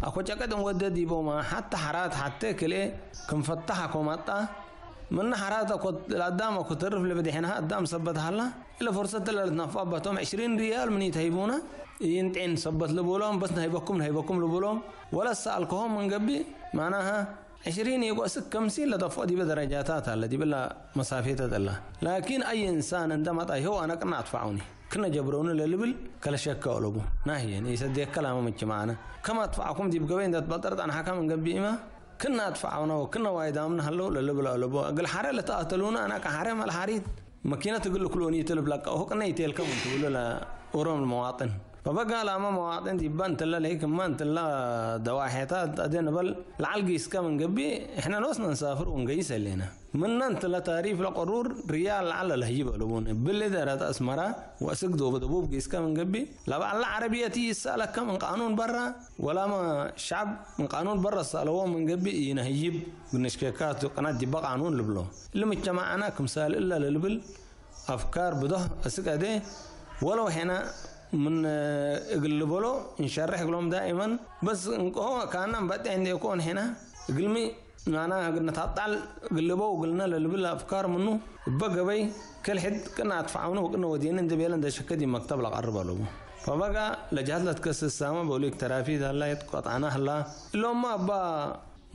አኮ ጨቀጥ እንወደ ዲቦማ ሐተ ሐራት ሐቴ ክልኤ ክም ፈታሕ አኮ ማጣ። ምነ ሐራት አኮ ለአዳም አኮ ተርፍ ለብድሕንሃ አዳም ሰበት ሀላ። እለ ፍርሰት ለልትነፍዐ በቶም ዕሽሪን ርያል ምን ኢተህይቡነ ኢንጤን ሰበት ልቡሎም በስ ነህይበኩም ነህይበኩም ልቡሎም ወለሰአልከሆም ምን ገብእ ማናሃ ዕሽሪን ኢጎ እስክ ከምሲን ለደፍኦ ዲበ ደረጃታት አለ፣ ዲብላ መሳፌተት እላ። ላኪን አይ እንሳን እንደ መጣ ይኸው አነ ቅነ አትፋዑኒ፣ ክነ ጀብረውኒ ለልብል ከለሸከ አለቡ። ናህየን ኢሰዴከ ላመ መጅተማዕነ። ከመ አትፋዕኩም ዲብ ገበይ እንደ ትበጠር ጠንሐከ ምን ገብኢመ፣ ክነ አትፋዑነ ወክነ ዋይዳምነ ሀለው ለልብል አለቡ። እግል ሐረ ለተአተሉነ አነ ከሐረ መልሐሪት መኪነት እግል ልክሎኒ ትልብ ለቀ ወህቅነ ኢቴልከ ምን ትብሉ ለኦሮም መዋጥን። ፈበጋ ላመ መዋጥን ዲባ እንትለ ለህይ ክማ እንትለ ደዋሔታት አደ ንበል ለዐል ጊስከ ምን ገብእ፣ እሕነ ኖስነ እንሳፍር ወንገይስ ህሌነ። ምነ እንትለ ታሪፍ ለቀሩር ርያል ለዐለ ለህይብ አለቡነ። እብሊ ደረት አስመራ ወእስክ ዶብ ደቡብ ጊስከ ምን ገብእ፣ ለበዐል ዐረብየት ኢይሰአለከ ምን ቃኑን በራ፣ ወላመ ሸዐብ ምን ቃኑን በረ ሰአለዎ ምን ገብእ ኢነህይብ። ግንሽኬካቱ ቅናት ዲበ ቃኑን ልብሎ። እሊ ምጅተማዕና ክምሳል እለ ለልብል አፍካር ብዶህ አስክ አዴ ወለው ሔና ምን እግል ልበሎ እንሸሬሕ እግሎም ዳኢመን። በስ እንቅሆ ካና እምበጤ እንዴ ኮን ሔና እግልሚ ማና እግል ነታጣል እግል ልበው እግልነ ለልብል አፍካር ምኑ እበ ገበይ ክል ሕድ ቅነ አትፋዑነ ወቅነ ወዴነ እንዴ ቤለ እንዴ ሸከ ዲብ መክተብ ለቀርብ አለቡ። ፈበጋ ለጀሀት ለትከስስ ሳመ በውሊክ ተራፊት ሀላ የትቆጣና ሀላ እሎማ እባ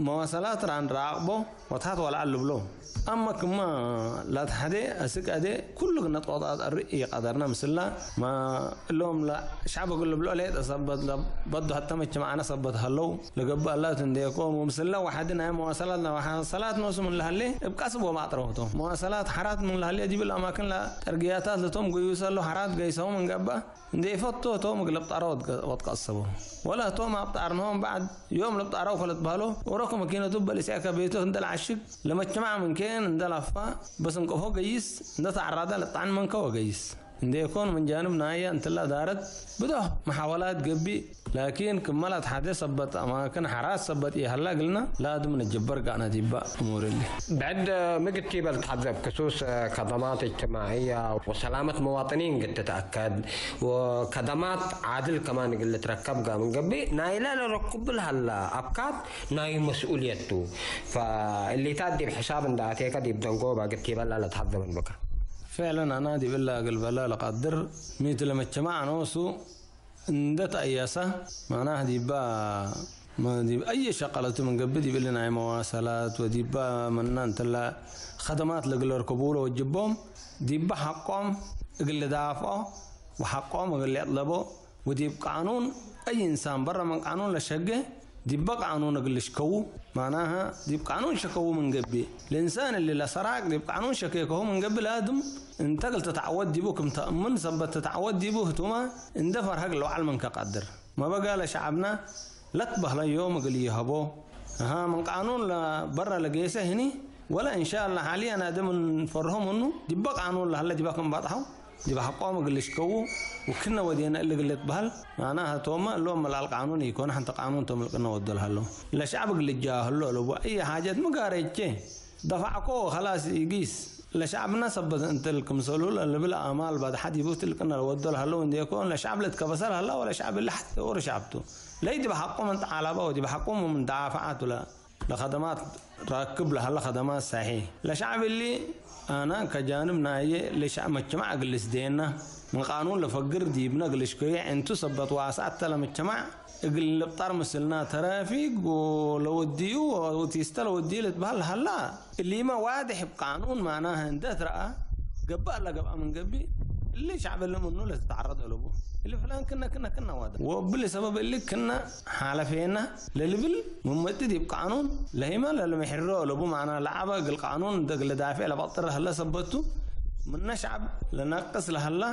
መዋሰላት ራን ራቅቦ ወትሐት ወለዐል ልብሎ። አመ ክመ ለትሐዴ አስክ አዴ ኩሉ ግነ ጦጣት አርኢ ኢቀደርነ ምስላ። ማ እሎም ለሸዐብ እግል ልብሎ ሌጠ ሰበት ለበዱ ሐተ መጅተማዕነ ሰበት ሀለው ለገብእ አላት እንዴ ኮን ወምስለ ወሐዲ ናይ መዋሰላት ለመዋሰላት ኖሱ ምን ለሀሌ እብ ቀስብ ወማጥረውቶ መዋሰላት ሐራት ምን ለሀሌ ዲብ ለአማክን ለጠርግያታት ለቶም ገዩሰ ለው ሐራት ገይሰው ምን ገብአ እንዴ ኢፈቱ ህቶም እግል ልብጣሮ ወትቀ-፣ ወትቀሰቦ። ወለ ህቶም አብጣርንሆም በዕድ ዮም ልብጣረው ከልትበህሎ፣ ኦሮክ መኪነቱ በልስዐከ ቤቱ እንደ ለዐሽግ፣ ለመጅተማዕ ምንኬን እንደ ለፋ፣ በስ እንቅፎ ገይስ፣ እንደ ተዐራደ ልጣዕን መንከ ወገይስ። እንዴ ኢኮን ምን ጃንብ ናየ እንትላ ዳረት ብዶሕ መሓወላት ገብእ፣ ላኪን ክመ ለአትሐዴ ሰበት አማክን ሐራት ሰበት ኢሀላ እግልና ላዝም ንጅበር ጋነ ዲባ እሙር እሊ። ብዕድ ምግድ ቲበል ተሐዘብ ክሱስ ከደማት እጅትማዕየ ወሰላመት መዋጥኒን እግል ትትአከድ ወከደማት ዓድል ከማን እግል ልትረከብ ጋር ምን ገብእ ናይለ ለረኩብ ለሀላ አብካት ናይ መስኡልየት ቱ። ፈእሊታት ዲብ ሕሳብ እንደ አቴከ ዲብ ደንጎበ እግል ቲበላ ለትሐዘበን ብከ። ፍዕለን አና ዲብ እለ እግል በላ ለቀድር ሚ ቱ ለመጅተማዕ ኖሱ እንደ ተአየሰ፣ መዕናህ ዲባ፣ መ-፣ ዲብ አየ ሸቀለቱ ምን ገብእ፣ ዲብ እሊ ናይ መዋሰላት ወዲባ መና እንትላ ከደማት ለእግል ለርከቡ ለወጅቦም፣ ዲባ ሐቆም እግል ልዳፍዖ ወሐቆም እግል ልዕለቦ፣ ወዲብ ቃኑን አይ እንሳን በረ ምን ቃኑን ለሸጌ፣ ዲበ ቃኑን እግል ልሽከዉ፣ ማናሀ፣ ዲብ ቃኑን ሸከዉ ምን ገብእ፣ ለእንሳን እሊ ለሰራቅ ዲብ ቃኑን ሸኬከሁ ምን ገብእ፣ ላዝም እንተ እግል ትትዐወት ዲቡ ክም ተእምን ሰበት ትትዐወት ዲቡ ህቱመ፣ እንደ ፈርሀ እግል ለወዐል ምንከ ቀድር። መበጋ ለሸዐብነ ለትበህለ ዮም እግል ይሀቦ። አሃ፣ ምን ቃኑን ለበረ ለጌሰ ህኒ፣ ወለ እንሻአላህ ሐልየን አደ ምን ፈርሆ ምኑ፣ ዲበ ቃኑን ለሀለ ዲበ ክም በጥሐው፣ ዲብ ሐቆም እግል ልሽከዉ ወክነ ወዴነ እሊ እግል ልትበህል፣ ማናሃ ቶመ እሎም መላል ቃኑን ኢኮን፣ ሐንቲ ቃኑን ቶም ልቅነ ወዶ ለሀለው። ለሸዕብ እግል ልጃህሎ አለቡ። አይ ሓጀት ምጋረቼ፣ ደፋዕኮ ወኸላስ ኢጊስ። ለሸዕብነ ሰበት እንተ ልክምሰሉ ለልብል አማል ባድሐ ዲቡ ትልቅነ ለወዶ ለሀለው እንዴ ኢኮን፣ ለሸዕብ ልትከበሰ ለሀላ ወለሸዕብ እሊ ሐቴ ኦሮ ሸዕብ ቱ። ለይ ዲብ ሐቆ ምን ተዓላባ ወዲብ ሐቆ ምን ደዓፈዓ ቱ ለ። ለከደማት ራክብ ለሀለ ከደማት ሳሒ። ለሸዕብ እሊ አነ ከጃንብ ናየ ለሸዕ-፣ መጅተማዕ እግል ልስዴነ፣ ምን ቃኑን ለፈግር ዲብነ እግል ልሽከዩ ዕንቱ ሰበት ዋስአት ተ ለመጅተማዕ እግል ልብጠር ምስልነ። ተራፊግ ለወድዩ ወቲስተ ለወድዩ ልትበህል ለሀላ፣ እሊመ ዋድሕ እብ ቃኑን ማናህ እንዴ ትረአ፣ ገብአ ለገብአ ምን ገብእ፣ እሊ ሸዕብ እሊ ምኑ ለትተዓረድ አለቡ። እሊ ፍላን ክነ ክነ ክነ ዋድሕ። ወእብሊ ሰበብ እሊ ክነ ሓለፌነ ለልብል ምመጽእ ዲብ ቃኑን ለህይመ ለልምሕሮ ለቡ ማና ለዐበ እግል ቃኑን እንደ እግል ዳፌዕ ለበጥር ህለ ሰበቱ ምነ ሸዕብ ለነቅስ ለሀላ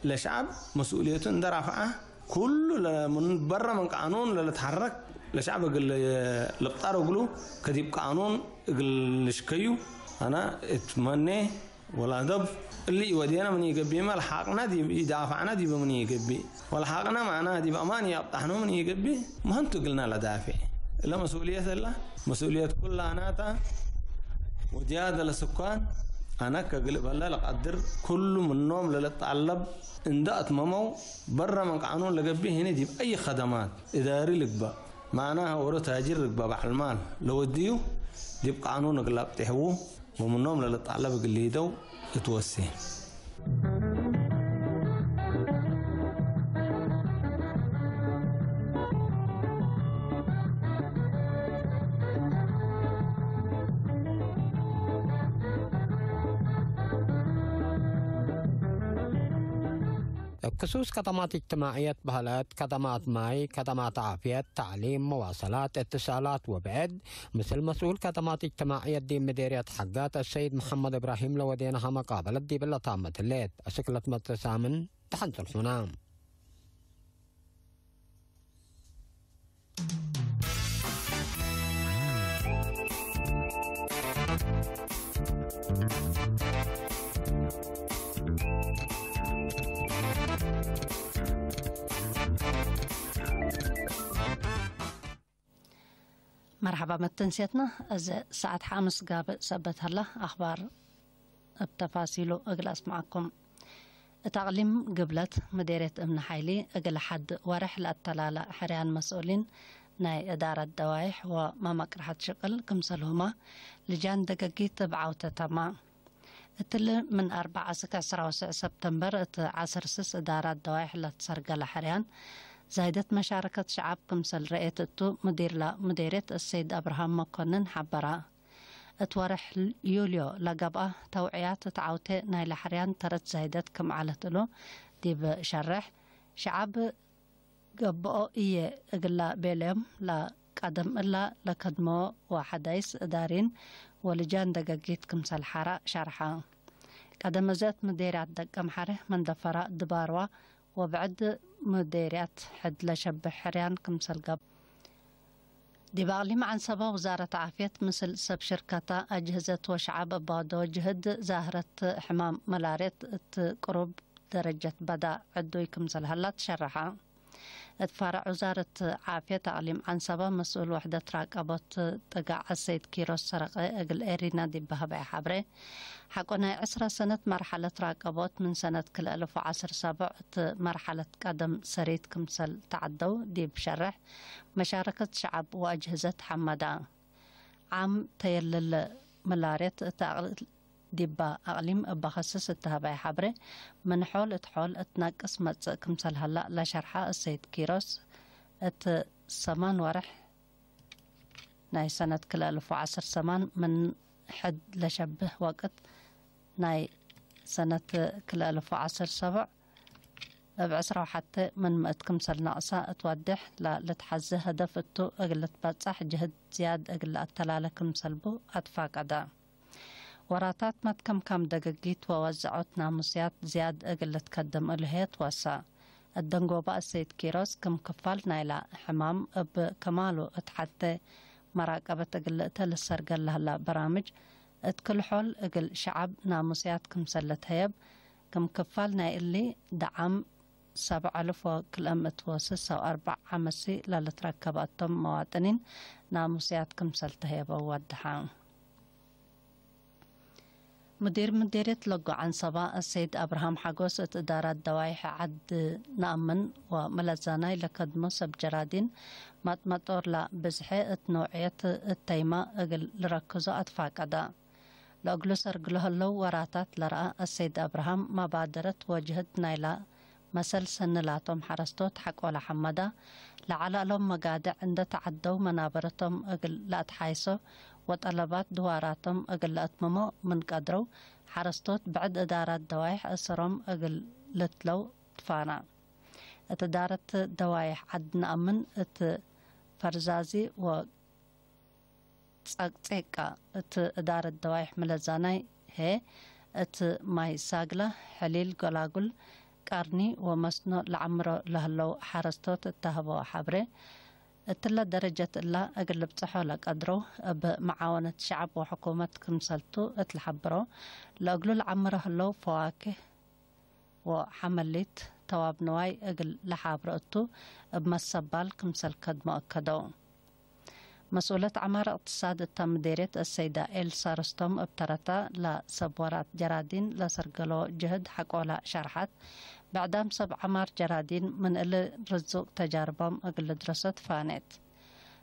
ለሸዕብ መስኡልየቱ እንደ ራፍዐ ኩሉ ለምን በረ ምን ቃኑን ለልትሐረክ ለሸዕብ እግል ልብጠር እግሉ ከዲብ ቃኑን እግል ልሽከዩ አነ እትመኔ። ወላደብ እሊ ኢወዴነ ምን ኢገብእመ፣ ለሓቅነ ዲብ ኢዳፋዕነ ዲበ ምን ኢገብእ፣ ወለሓቅነ ማዕናህ ዲብ አማን ኢአብጣሕኑ ምን ኢገብእ፣ መህንቱ እግልነ ለዳፌዕ። እለ መስኡልየት እለ፣ መስኡልየት ኩላናተ ወዝያደ ለስኳን፣ አነ ከእግል እበለ ለቀድር፣ ኩሉ ምኖም ለልትጠለብ እንደ አትመመው፣ በረ ምን ቃኑን ለገብእ ህኒ ዲብ አይ ከደማት እዳሪ ልግበእ፣ ማዕናህ ኦሮ ታጅር ልግበእ በዐል ማል ለወድዩ፣ ዲብ ቃኑን እግል አብጤሕዉ፣ ወምኖም ለልትጠለብ እግል ሊደው እትወሴ። እብ ክሱስ ከደማት እጅትማዕየት በህለት፣ ከደማት ማይ፣ ከደማት ዓፍየት፣ ተዕሊም፣ መዋሰላት፣ እትሳላት ወብዕድ፣ ምስል መስኡል ከደማት እጅትማዕየት ዲብ ምዴርየት ሐጋት አሰይድ መሐመድ እብራሂም ለወዴናሀ መቃበለት ዲብለ ታመት ህሌት። አስክ ለትመጽእ ሳምን ደሐን ጽንሑና። መርሐባ መተንስየትና፣ እዚ ሰዓት ሐምስ ጋብእ ሰበት ሀላ፣ አኽባር እብ ተፋሲሉ እግል አስምዐኩም። እት አቅሊም ግብለት ምዴርየት እምኒ ሓይሊ እግል ሐድ ወርሕ ለአተላለ ሕርያን መስኡሊን ናይ እዳረት ደዋይሕ ወመመቅርሐት ሽቅል ክምሰልሁመ ልጃን ደገጊት እብ ዐውተ ተማ። እትሊ ምን አርበዕ አስክ ዐስራ ወሰዕ ሰብተምበር እት ዐስር ስስ እዳራት ደዋይሕ ለትሰርገለ ሕርያን ዛይደት መሻረከት ሸዐብ ክምሰል ረኤት እቱ ሙዲር ለሙዴርየት እሰይድ አብርሃም መኮንን ሐበረ። እት ወርሕ ዩልዮ ለገብአ ተውዕያት እት ዐውቴ ናይለ ሕርያን ተረት ዛይደት ክም ዐለት እሉ ዲብ ሸሬሕ፣ ሸዐብ ገብኦ እዬ እግላ ቤለዮም ለቀደም እላ ለከድመዎ ወሐዳይስ እዳሪን ወልጃን ደገጊት ክምሰል ሐራ ሸርሐ። ቀደም እዘ እት ምዴርያት ደቀምሐሬ፣ መንደፈራ፣ ድባርዋ ወብዕድ ምዴርያት ሕድ ለሸብሕ ሕርያን ክምሰል ገብአ። ዲብ አቅሊም ዐንሰበ ውዛረት ዓፍየት ምስል ሰብ ሽርከተ፣ አጅህዘት ወሸዐብ እባዶ ጅህድ ዛህረት ሕማም መላርየት እት ቅሩብ ደረጀት በዳ ዕዱይ ክምሰል ሀላ ትሸረሐ። እት ፈረዕ ውዛረት ዓፍየት አቅሊም ዐንሰበ መስኡል ወሕደት ራቀቦት ጥጋዕ አሰይድ ኪሮስ ሰረቀ እግል ኤሪና ዲብ ሀበየ ሐብሬ፣ ሐቆ ናይ ዕስራ ሰነት መርሐለት ራቀቦት ምን ሰነት ክልኤ አልፍ ወዐስር ሰቡዕ እት መርሐለት ቀደም ሰሪት ክምሰል ተዐደው ዲብ ሸርሕ፣ መሻረከት ሸዐብ ወአጅህዘት ሐመዳ። ዓም ተየልል ምላርየት እት አቅል ዲባ አቅሊም እበ ከስስ እት ሀበየ ሐብሬ፣ ምን ሖል እት ሖል እት ነቅስ መጽእ ክምሰል ሀላ ለሸርሐ እሰይድ ኪሮስ፣ እት ሰማን ወርሕ ናይ ሰነት ክልኤ አልፍ ወዐስር ሰማን ምን ሕድ ለሸብህ ወቅት ናይ ሰነት ክልኤ አልፍ ወዐስር ሰቡዕ እብ ዕስራ ወሐቴ ምን ምእት ክምሰል ነቅሳ እት ወዴሕ ለልትሐዜ ሀደፍ እቱ እግል ልትበጸሕ ጅህድ ዝያድ እግል ለአተላለ ክምሰል ቡ አትፋቀደ። ወራታት መትከምካም ደገጊት ወወዘዖት ናሙስያት ዝያድ እግል ልትከደም እሉ ህዬ ትወሰ። እት ደንጎበ እሰይድ ኪሮስ ክም ክፋል ናይለ ሕማም እብ ከማሉ እት ሐቴ መራቀበት እግል ልእተ ልሰርገል ለህላ በራምጅ እት ክል ሖል እግል ሸዐብ ናሙስያት ክምሰል ልትሀየብ ክም ክፋል ናይ እሊ ደዓም፣ ሰብ ዐልፍ ወክልኤ ምእት ወስስ ወአርበዕ ዐመሲ ለልትረከበ እቶም መዋጥኒን ናሙስያት ክምሰል ተህየበው ወደሐ። ሙዲር ምዴርየት ለጎ ዐንሰባ አሰይድ አብርሃም ሐጎስ፣ እት እዳራት ደዋይሕ ዐድ ነአምን ወመለዛናይ ለከድሞ ሰብ ጀራዲን መጥመጦር ለብዝሐ እት ነውዕየት እተይመ እግል ልረክዞ አትፋቀደ። ለእግሉ ሰርግ ለህለው ወራታት ለረአ አሰይድ አብርሃም፣ መባደረት ወጅህድ ናይላ መሰል ሰኒ ላቶም ሐረስቶት ሐቆለ ሐመዳ፣ ለዐለ እሎም መጋድዕ እንደ ተዐደው መናበረቶም እግል ለአትሓይሶ ወጠለባት ድዋራቶም እግል ለአትምሞ ምን ቀድረው፣ ሐረስቶት ብዕድ እዳራት ደዋይሕ እስሮም እግል ልትለው ትፋና። እት እዳረት ደዋይሕ ዐድ ነአምን እት ፈርዛዚ ወ ጸቅጼቃ እት እዳረት ደዋይሕ ምለዛናይ ህዬ፣ እት ማይ ሳግለ፣ ሕሊል፣ ጎላጉል፣ ቀርኒ ወመስኖ ለዐምሮ ለህለው ሐረስቶት እተ ሀበወ ሐብሬ፣ እትለ ደረጀት እላ እግል ልብጽሖ ለቀድረው፣ እብ መዓወነት ሸዐብ ወሕኩመት ክምሰልቱ እት ለሐብሮ፣ ለእግሉ ለዐምሮ ህለው ፈዋክህ፣ ወሐመሊት ተዋብ ንዋይ እግል ለሓብሮ እቱ፣ እብ መሰባል ክምሰል ከድሞ አከደው። መስኡለት ዐማር እቅትሳድ እተ ምዴርየት አሰይዳ ኤልሳ ርስቶም እብ ተረታ፣ ለሰብ ወራት ጀራዲን ለሰርገሎ ጅህድ ሐቆላ ሸርሐት፣ ብዕዳም ሰብ ዐማር ጀራዲን ምን እሊ ርዙቅ ተጃርቦም እግል ልድረሶ ትፋኔት።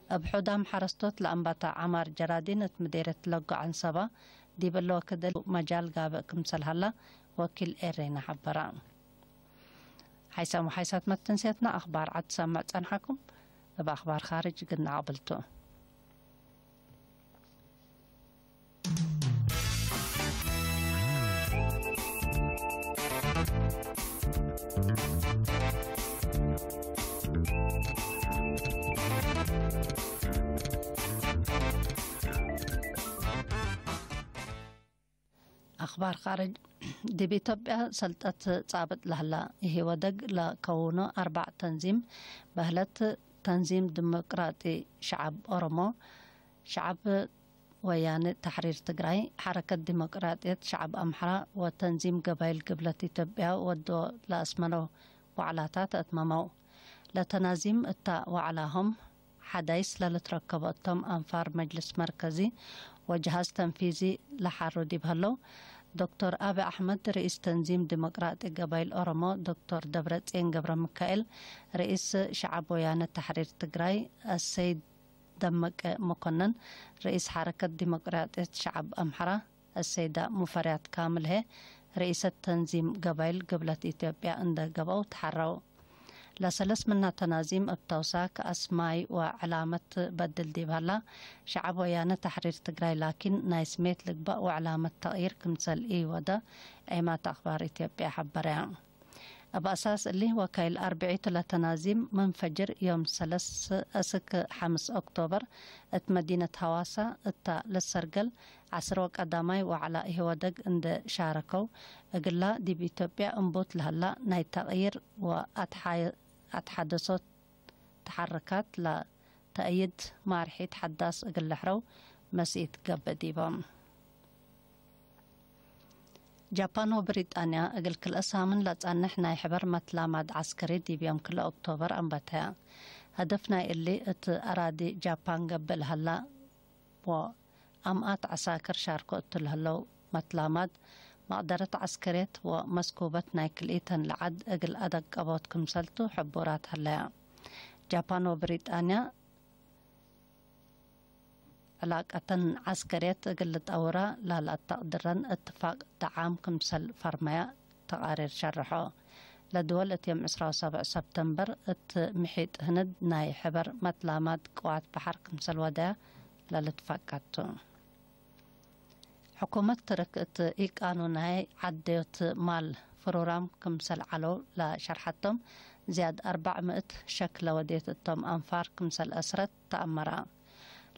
እብ ሑዳም ሐረስቶት ለአንባታ ዐማር ጀራዲን እት ምዴርየት ለጎ ዐንሰባ፣ ዲብ እሊ ወክድ እሊ መጃል ጋብእ ክምሰል ሀላ ወኪል ኤሬና ሐበረ። ሓይሳም ወሓይሳት መትንሴትና አኽባር ዐድ ትሰምዕ ጸንሐኩም። እብ አኽባር ካርጅ ግና አቅብልቱ። አኽባር ካርጅ። ዲብ ኢትዮጵያ ሰልጠት ጻብጥ ለህላ ኢህወደግ ለከውኖ አርበዕ ተንዚም በህለት፣ ተንዚም ዲሞቅራጢ ሸዐብ ኦሮሞ፣ ሸዐብ ወያነ ተሕሪር ትግራይ፣ ሐረከት ዲሞቅራጥየት ሸዐብ አምሐራ ወተንዚም ገባይል ግብለት ኢትዮጵያ ወዶ ለአስመረው ወዕላታት አትመመው። ለተናዚም እታ ወዕላሆም ሐዳይስ ለልትረከቦ እቶም አንፋር መጅልስ መርከዚ ወጀሃዝ ተንፊዚ ለሐሩ ዲብ ህለው፣ ዶክተር አቢ አሕመድ ርኢስ ተንዚም ዲሞቅራጢ ገባይል ኦሮሞ፣ ዶክተር ደብረጽዮን ገብረሚካኤል ርኢስ ሸዐብ ወያነ ተሕሪር ትግራይ፣ አሰይድ ደመቀ መኮነን ርኢስ ሐረከት ዲሞቅራጥየት ሸዐብ አምሐራ፣ አሰይዳ ሙፈሪያት ካምል ህዬ ርኢሰት ተንዚም ገባይል ግብለት ኢትዮጵያ እንደ ገብአው ተሐረው። ለሰለስ ምና ተናዚም እብ ተውሳክ አስማይ ወዕላመት በድል ዲብ ሀላ፣ ሸዐብ ወያነ ተሕሪር ትግራይ ላኪን ናይ ስሜት ልግባእ ወዕላመት ተቅይር ክምሰል ኢወደ ዔማት አኽባር ኢትዮጵያ ሐበረያ። እብ አሳስ እሊ፣ ወካይል አርብዒቱ ለተናዚም ምን ፈጅር ዮም ሰለስ እስክ ሐምስ ኦክቶበር እት መዲነት ሐዋሳ እታ ለሰርገል ዐስር ወቀዳማይ ወዕላ ኢህወደግ እንደ ሻረከው፣ እግላ ዲብ ኢትዮጵያ እንቡት ለሀላ ናይ ተቅይር ወአትሓ-፣ አትሓደሶት ተሐርካት ለተአይድ ማርሒት ሐዳስ እግል ልሕረው መስኢት ገብእ ዲቦም። ጃፓን ወብሪጣንያ እግል ክልኤ ሳምን ለጸንሕ ናይ ሕበር መትላማድ ዐስከሪ ዲብ ዮም ክልኤ ኦክቶበር አንበተያ። ሀደፍ ናይ እሊ እት አራዲ ጃፓን ገብእ ለሀላ ወአምኣት ዐሳክር ሻርኮ እቱ ለህለው መትላማድ፣ መቅደረት ዐስከርየት ወመስኩበት ናይ ክልኢተን ለዐድ እግል አደቀቦት ክምሰልቱ ሕቡራት ሀለያ። ጃፓን ወብሪጣንያ ዕላቀተን ዐስከርየት እግል ልጠውራ ላለአተቅድረን እትፋቅ ደዓም ክምሰል ፈርመያ ተቃሪር ሸርሖ። ለድወል እት ዮም ዕስራ ወሰብዕ ሰብተምበር እት ምሒጥ ህንድ ናይ ሕበር መትላማድ ቅዋት በሐር ክምሰል ወደያ ለልትፈቀድ ቱ። ሕኩመት ትርክ እት ኢቃኑናይ ዐደዮት ማል ፍሩራም ክምሰል ዐለው ለሸርሐቶም፣ ዝያድ አርበዕ ምእት ሸክ ለወዴት እቶም አንፋር ክምሰል አስረት ተአመረ።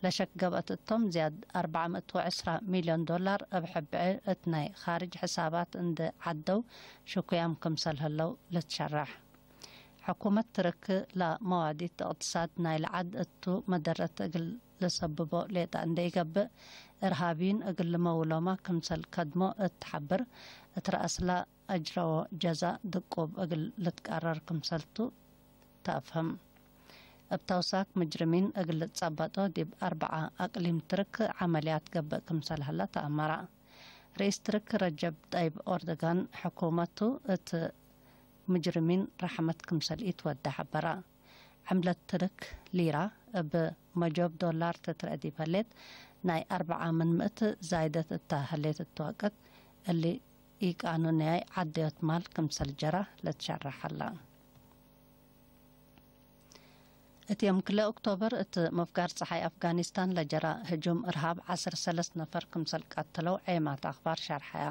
ለሸክ ገብአት እቶም ዝያድ አርበዕ ምእት ወዕስራ ሚልዮን ዶላር እብ ሕብዐ እት ናይ ካርጅ ሕሳባት እንዴ ዐደው ሽኩያም ክምሰል ህለው ልትሸረሕ። ሕኩመት ትርክ ለመዋዲት እቅትሳድ ናይለ ዐድ እቱ መደረት እግል ለሰብቦ ሌጠ እንዴ ኢገብእ፣ እርሃብይን እግል ልመውሎመ ክምሰል ከድሞ እት ሐብር፣ እት ረአስላ አጅረዎ ጀዛእ ድቁብ እግል ልትቀረር ክምሰልቱ ተአፍህም። እብ ተውሳክ ምጅርሚን እግል ልትጸበጦ ዲብ አርበዓ አቅሊም ትርክ ዐመልያት ገብእ ክምሰል ሀለ ተአመረ። ርኢስ ትርክ ረጀብ ጠይብ ኦርዶጋን ሕኩመቱ እት ምጅርሚን ረሐመት ክምሰል ኢትወዴ ሐበረ። ዕምለት ትርክ ሊራ እብ መጆብ ዶላር ትትረአ ዲብ ህሌት፣ ናይ አርበዓ ምን ምእት ዛይደት እተ ህሌት እት ወቅት፣ እሊ ኢቃኑንያይ ዐደዮት ማል ክምሰል ጀራ ልትሸረሕ ሀላ። እት ዮም ክልኤ ኦክቶበር እት ምፍጋር ጸሓይ አፍጋኒስታን ለጀራ ህጁም እርሃብ ዐስር ሰለስ ነፈር ክምሰል ቀተለው ዔማት አክባር ሸርሐያ።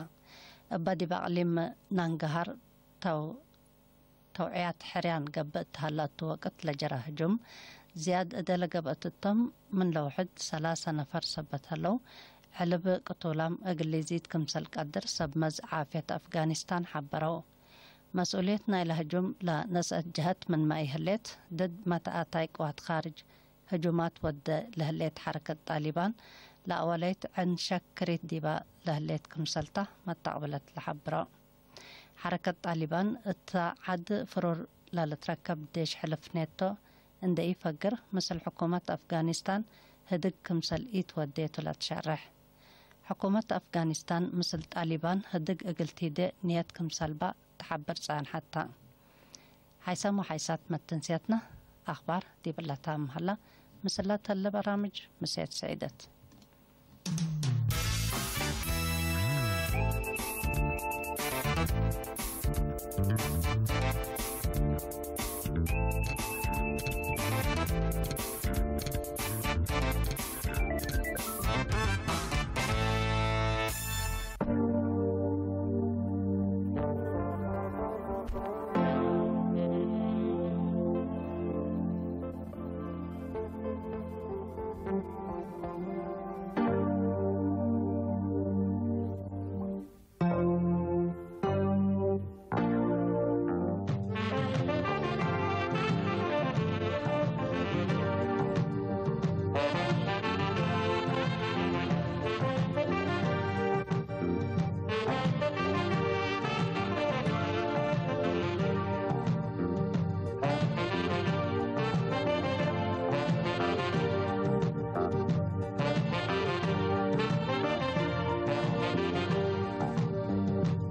እበ ዲብ አቅሊም ናንጋሃር ተው-፣ ተውዕያት ሕርያን ገብእ እት ሀላቱ ወቅት ለጀራ ህጁም ዝያድ እዴ ለገብአት እቶም ምን ለውሕድ ሰላሰ ነፈር ሰበት ሀለው። ዕልብ ቅቱላም እግል ሊዚድ ክምሰል ቀድር ሰብ መዝ ዓፍየት አፍጋኒስታን ሐበረው። መስኡልየት ናይለ ህጁም ለነስአት ጀሀት ምንመ ኢህሌት፣ ድድ መተአታይ ቅዋት ካርጅ ህጁማት ወዴ ለህሌት ሐረከት ጣሊባን ለአወለይት ዕን ሸክ ክሪት ዲበ ለህሌት ክምሰልታ መተቅብለት ለሐብሮ። ሐረከት ጣሊባን እተ ዐድ ፍሩር ለልትረከብ ዴሽ ሕልፍ ኔቶ እንዴ ኢፈግር፣ ምስል ሕኩመት አፍጋኒስታን ህድግ ክምሰል ኢትወዴ ቱ ለትሸሬሕ። ሕኩመት አፍጋኒስታን ምስል ጣሊባን ህድግ እግል ቲዴ ንየት ክምሰልባ ተሐብር ጸንሐት ተ። ሓይሳም ወሓይሳት መትንስያትና አኽባር ዲብለ ታም ሀላ፣ ምስለ ተለ በራምጅ ምሴት ሰዒደት።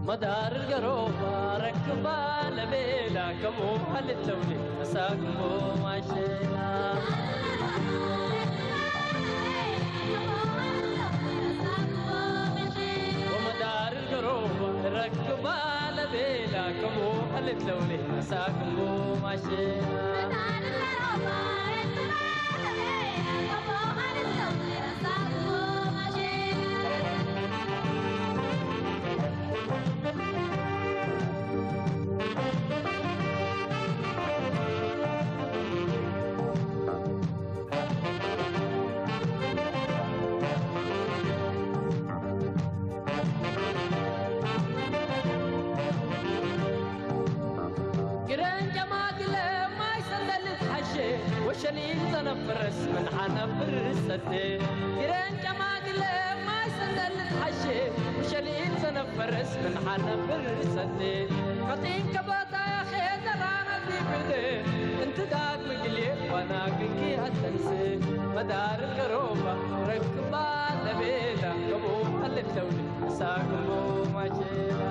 መዳር ገሮባ ረክባ ለቤላ ከሞ ሀልተውሊ መሳክሞ ማሸላ። ወመዳር ገሮባ ረክባ ለቤላ ከሞ ሀልተውሊ መሳክሞ ማሸላ። ግረን ጨማግለ ማይ ሰንደል ትሐሼ፣ ወሸሊል ዘነፍረስ ምን ሐነብር ሰዴ። ግረን ጨማግለ ማይ ሰንደል ትሐሼ፣ ወሸሊል ዘነፍረስ ምን ሐነብር ሰዴ። ቀጢን ከበታ ያኼ ዘራና ዲብደ፣ እንት ዳግ ምግሌ ዋና ግንኪ አተንስ። መዳር ገሮባ ረክባ ለቤላ ከሞ አለተውኒ ሳግሞ ማቼላ።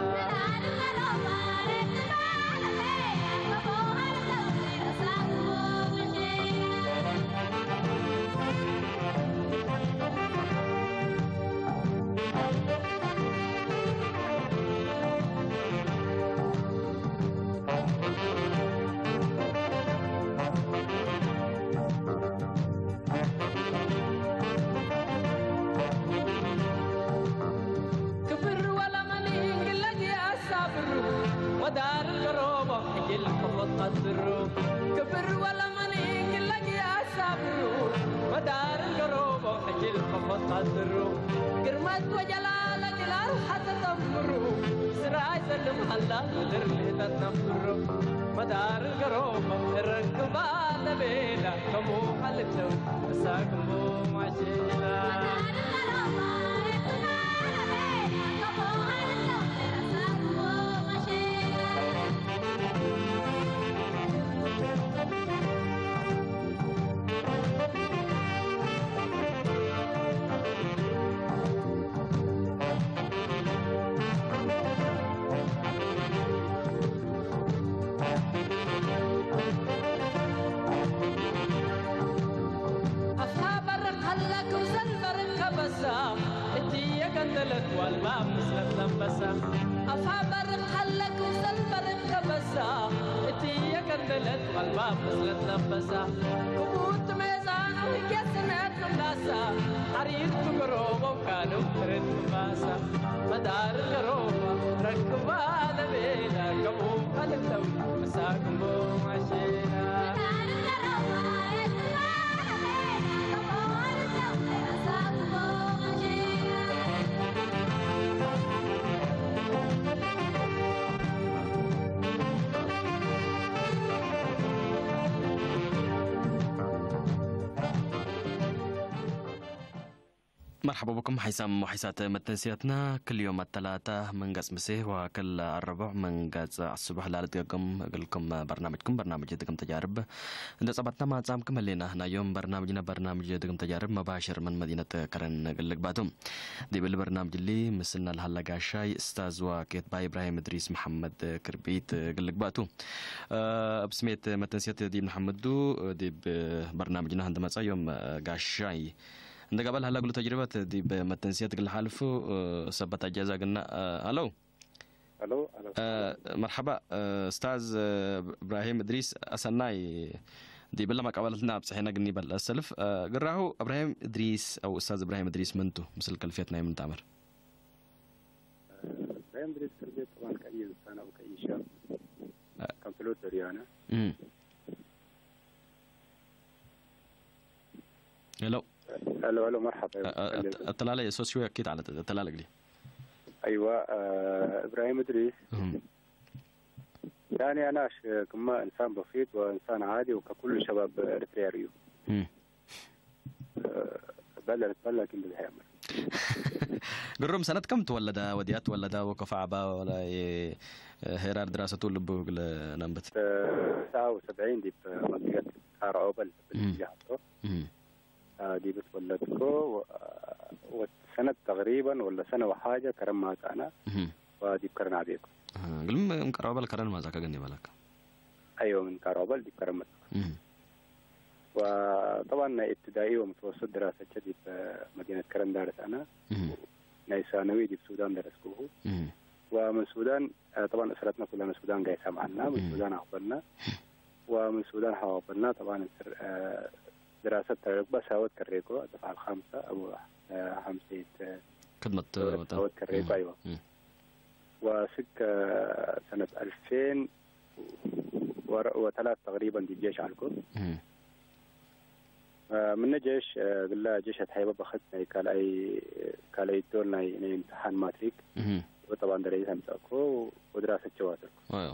ክብር ወለመኒ እንግለግ የአሳብሩ፣ መዳር ገሮቦ ሕጅል ከፎት ቀድሩ። ክብር ወለመኒ እንግለግ የአሳብሩ፣ መዳር ገሮቦ ሕጅል ከፎት ቀድሩ። ግርመት ወጀላለ ጅላል ሐተተምሩ፣ ስራይ ዘልም ሀላ ምድር ልህተት ነፍሩ። መዳር ገሮቦ ረክባ ለቤላ ከሙ ሀልተው እሳክሙ ማሽላ። አፋ በርቅ ሀለ ክምሰል በርቅ ከበሳ፣ እትየ ቀንደለት መልባብ ምስለት ለበሳ። ክቡት ሜዛኑ ህጌ ስነት ምንዳሳ፣ ሐሪር ትግሮበው ካኑ ትርት ባሳ። መዳር ገሮባ ረክባ ለቤላ፣ ከቡ ሀለተው ምሳክሞ ማሼና። መርሐባ ብኩም ሐይሳም ወሐይሳት መተንስያትና፣ ክል ዮም አተላታ ምን ገጽ ምሴ ወክል አረቡዕ ምን ገጽ አስቡሕ ላልትገገም እግልኩም በርናምጅኩም በርናምጅ ድግም ተጃርብ እንደ ጸባትና ማጻምክም ህሌና። ናዮም በርናምጅነ በርናምጅ ድግም ተጃርብ መባሽር ምን መዲነት ከረን እግል ልግባቱ። ዲብል በርናምጅሊ ምስልና ለሀለ ጋሻይ እስታዝ ወኬትባ ኢብራሂም እድሪስ መሐመድ ክርቢት እግል ልግባቱ። እብ ስሜት መተንስየት ዲብ ነሐምዱ ዲብ በርናምጅና እንደ መጻ ዮም ጋሻይ እንደ ገበል ሀላ እግሉ ተጅርበት ዲብ መተንስየት እግል ሐልፉ ሰበት አጃዛ ግና። አለው። አሎ፣ አሎ። መርሐባ፣ እስታዝ እብራሂም እድሪስ አሰናይ፣ ዲብለ መቃበለትና አብጽሐነ ግኒ በል። ሰልፍ፣ ግራሁ እብራሂም እድሪስ አው እስታዝ እብራሂም እድሪስ መንቱ? ምስል ከልፍየት ናይ ምን ተአምር? እብራሂም እድሪስ ከልፍየት ጠባን ከእየ እንሳን አው ከእየ ሻብ አ- ከም ፍሎት ደርያነ። እም። ሄሎ። ሄሎ፣ ሄሎ፣ መርሐባ። አ-፣ አ-፣ አተላለ ሶስዮ አኪድ አለ፣ አተላለ እግሊ። አይዋ፣ አ፣ እብራሂም እድሪስ። እም። ያኒ አና ሽ-፣ ክማ እንሳን በሲጥ ወእንሳን ዓዲ ወከኩሉ ሸባብ ኤሪትሪያ ርዩ። እም። አ፣ በለ ልትበል ላኪን ብዝሕ ያምር። ግሩም ሰነት ከም ትወለደ፣ ወዲያት ትወለደ፣ ወከፋ አባ ወላ የ-፣ ሄራር ድራሰቱ ልቡ እግለ ነንብት። አ፣ ሰዓ ወሰብዒን ዲብ መንጥቀት ቃርዖበል እም። ብልጅ ሐቶ። እም። አ፣ ዲብ ትወለድኮ ወ-፣ ወሰነት ተቅሪበን ወለ ሰነ ወሓጀ ከረን ማጻና እህ። ወዲብ ከረን አቤኮ። አሃ፣ እግልም እንቀረበ ለከረን ማጻ ከገን ይበለከ። አይወ፣ ምን ቀረበ ለዲብ ከረን መጻ። እህ። ወጠባን ናይ እብትዳኢ ወምትወሰጥ ድራሰቸ ዲብ መዲነት ከረን ዳርስ አና። እህ። ናይ ሳነዊ ዲብ ሱዳን ደረስኩሁ። እህ። ወምን ሱዳን አ፣ ጠባን እስረትነ ኩለነ ሱዳን ጋይ ሰምዐና፣ ምን እም። ሱዳን አቅበልና፣ ወምን ሱዳን ሐው አቅበልና፣ ጠባን እንስር፣ አ፣ ድራሰት ተረግበ ሳወት ከሬኮ፣ አደፍዓ አልካምሰ፣ አቡ፣ አ፣ ሐምሴት፣ ክድመት ሳወት ወጠን። ሳወት ከሬኮ፣ እም። አይዋ። እም። ወስክ፣ አ፣ ሰነት አልፌን ወረ-፣ ወተላት ተቅሪበን ዲብ ጄሽ ዐልኩ። እም። አ፣ ምነ ጄሽ፣ አ፣ ግላ ጄሽ አትሐይበ በክት ናይ ካልኣይ፣ ካልኣይ ዶል ናይ፣ ናይ እምትሓን ማትሪክ እህ። ወጠባን ደረጀት አምጸእኮ ወድራሰት ጀዋዘልኮ። አዮ።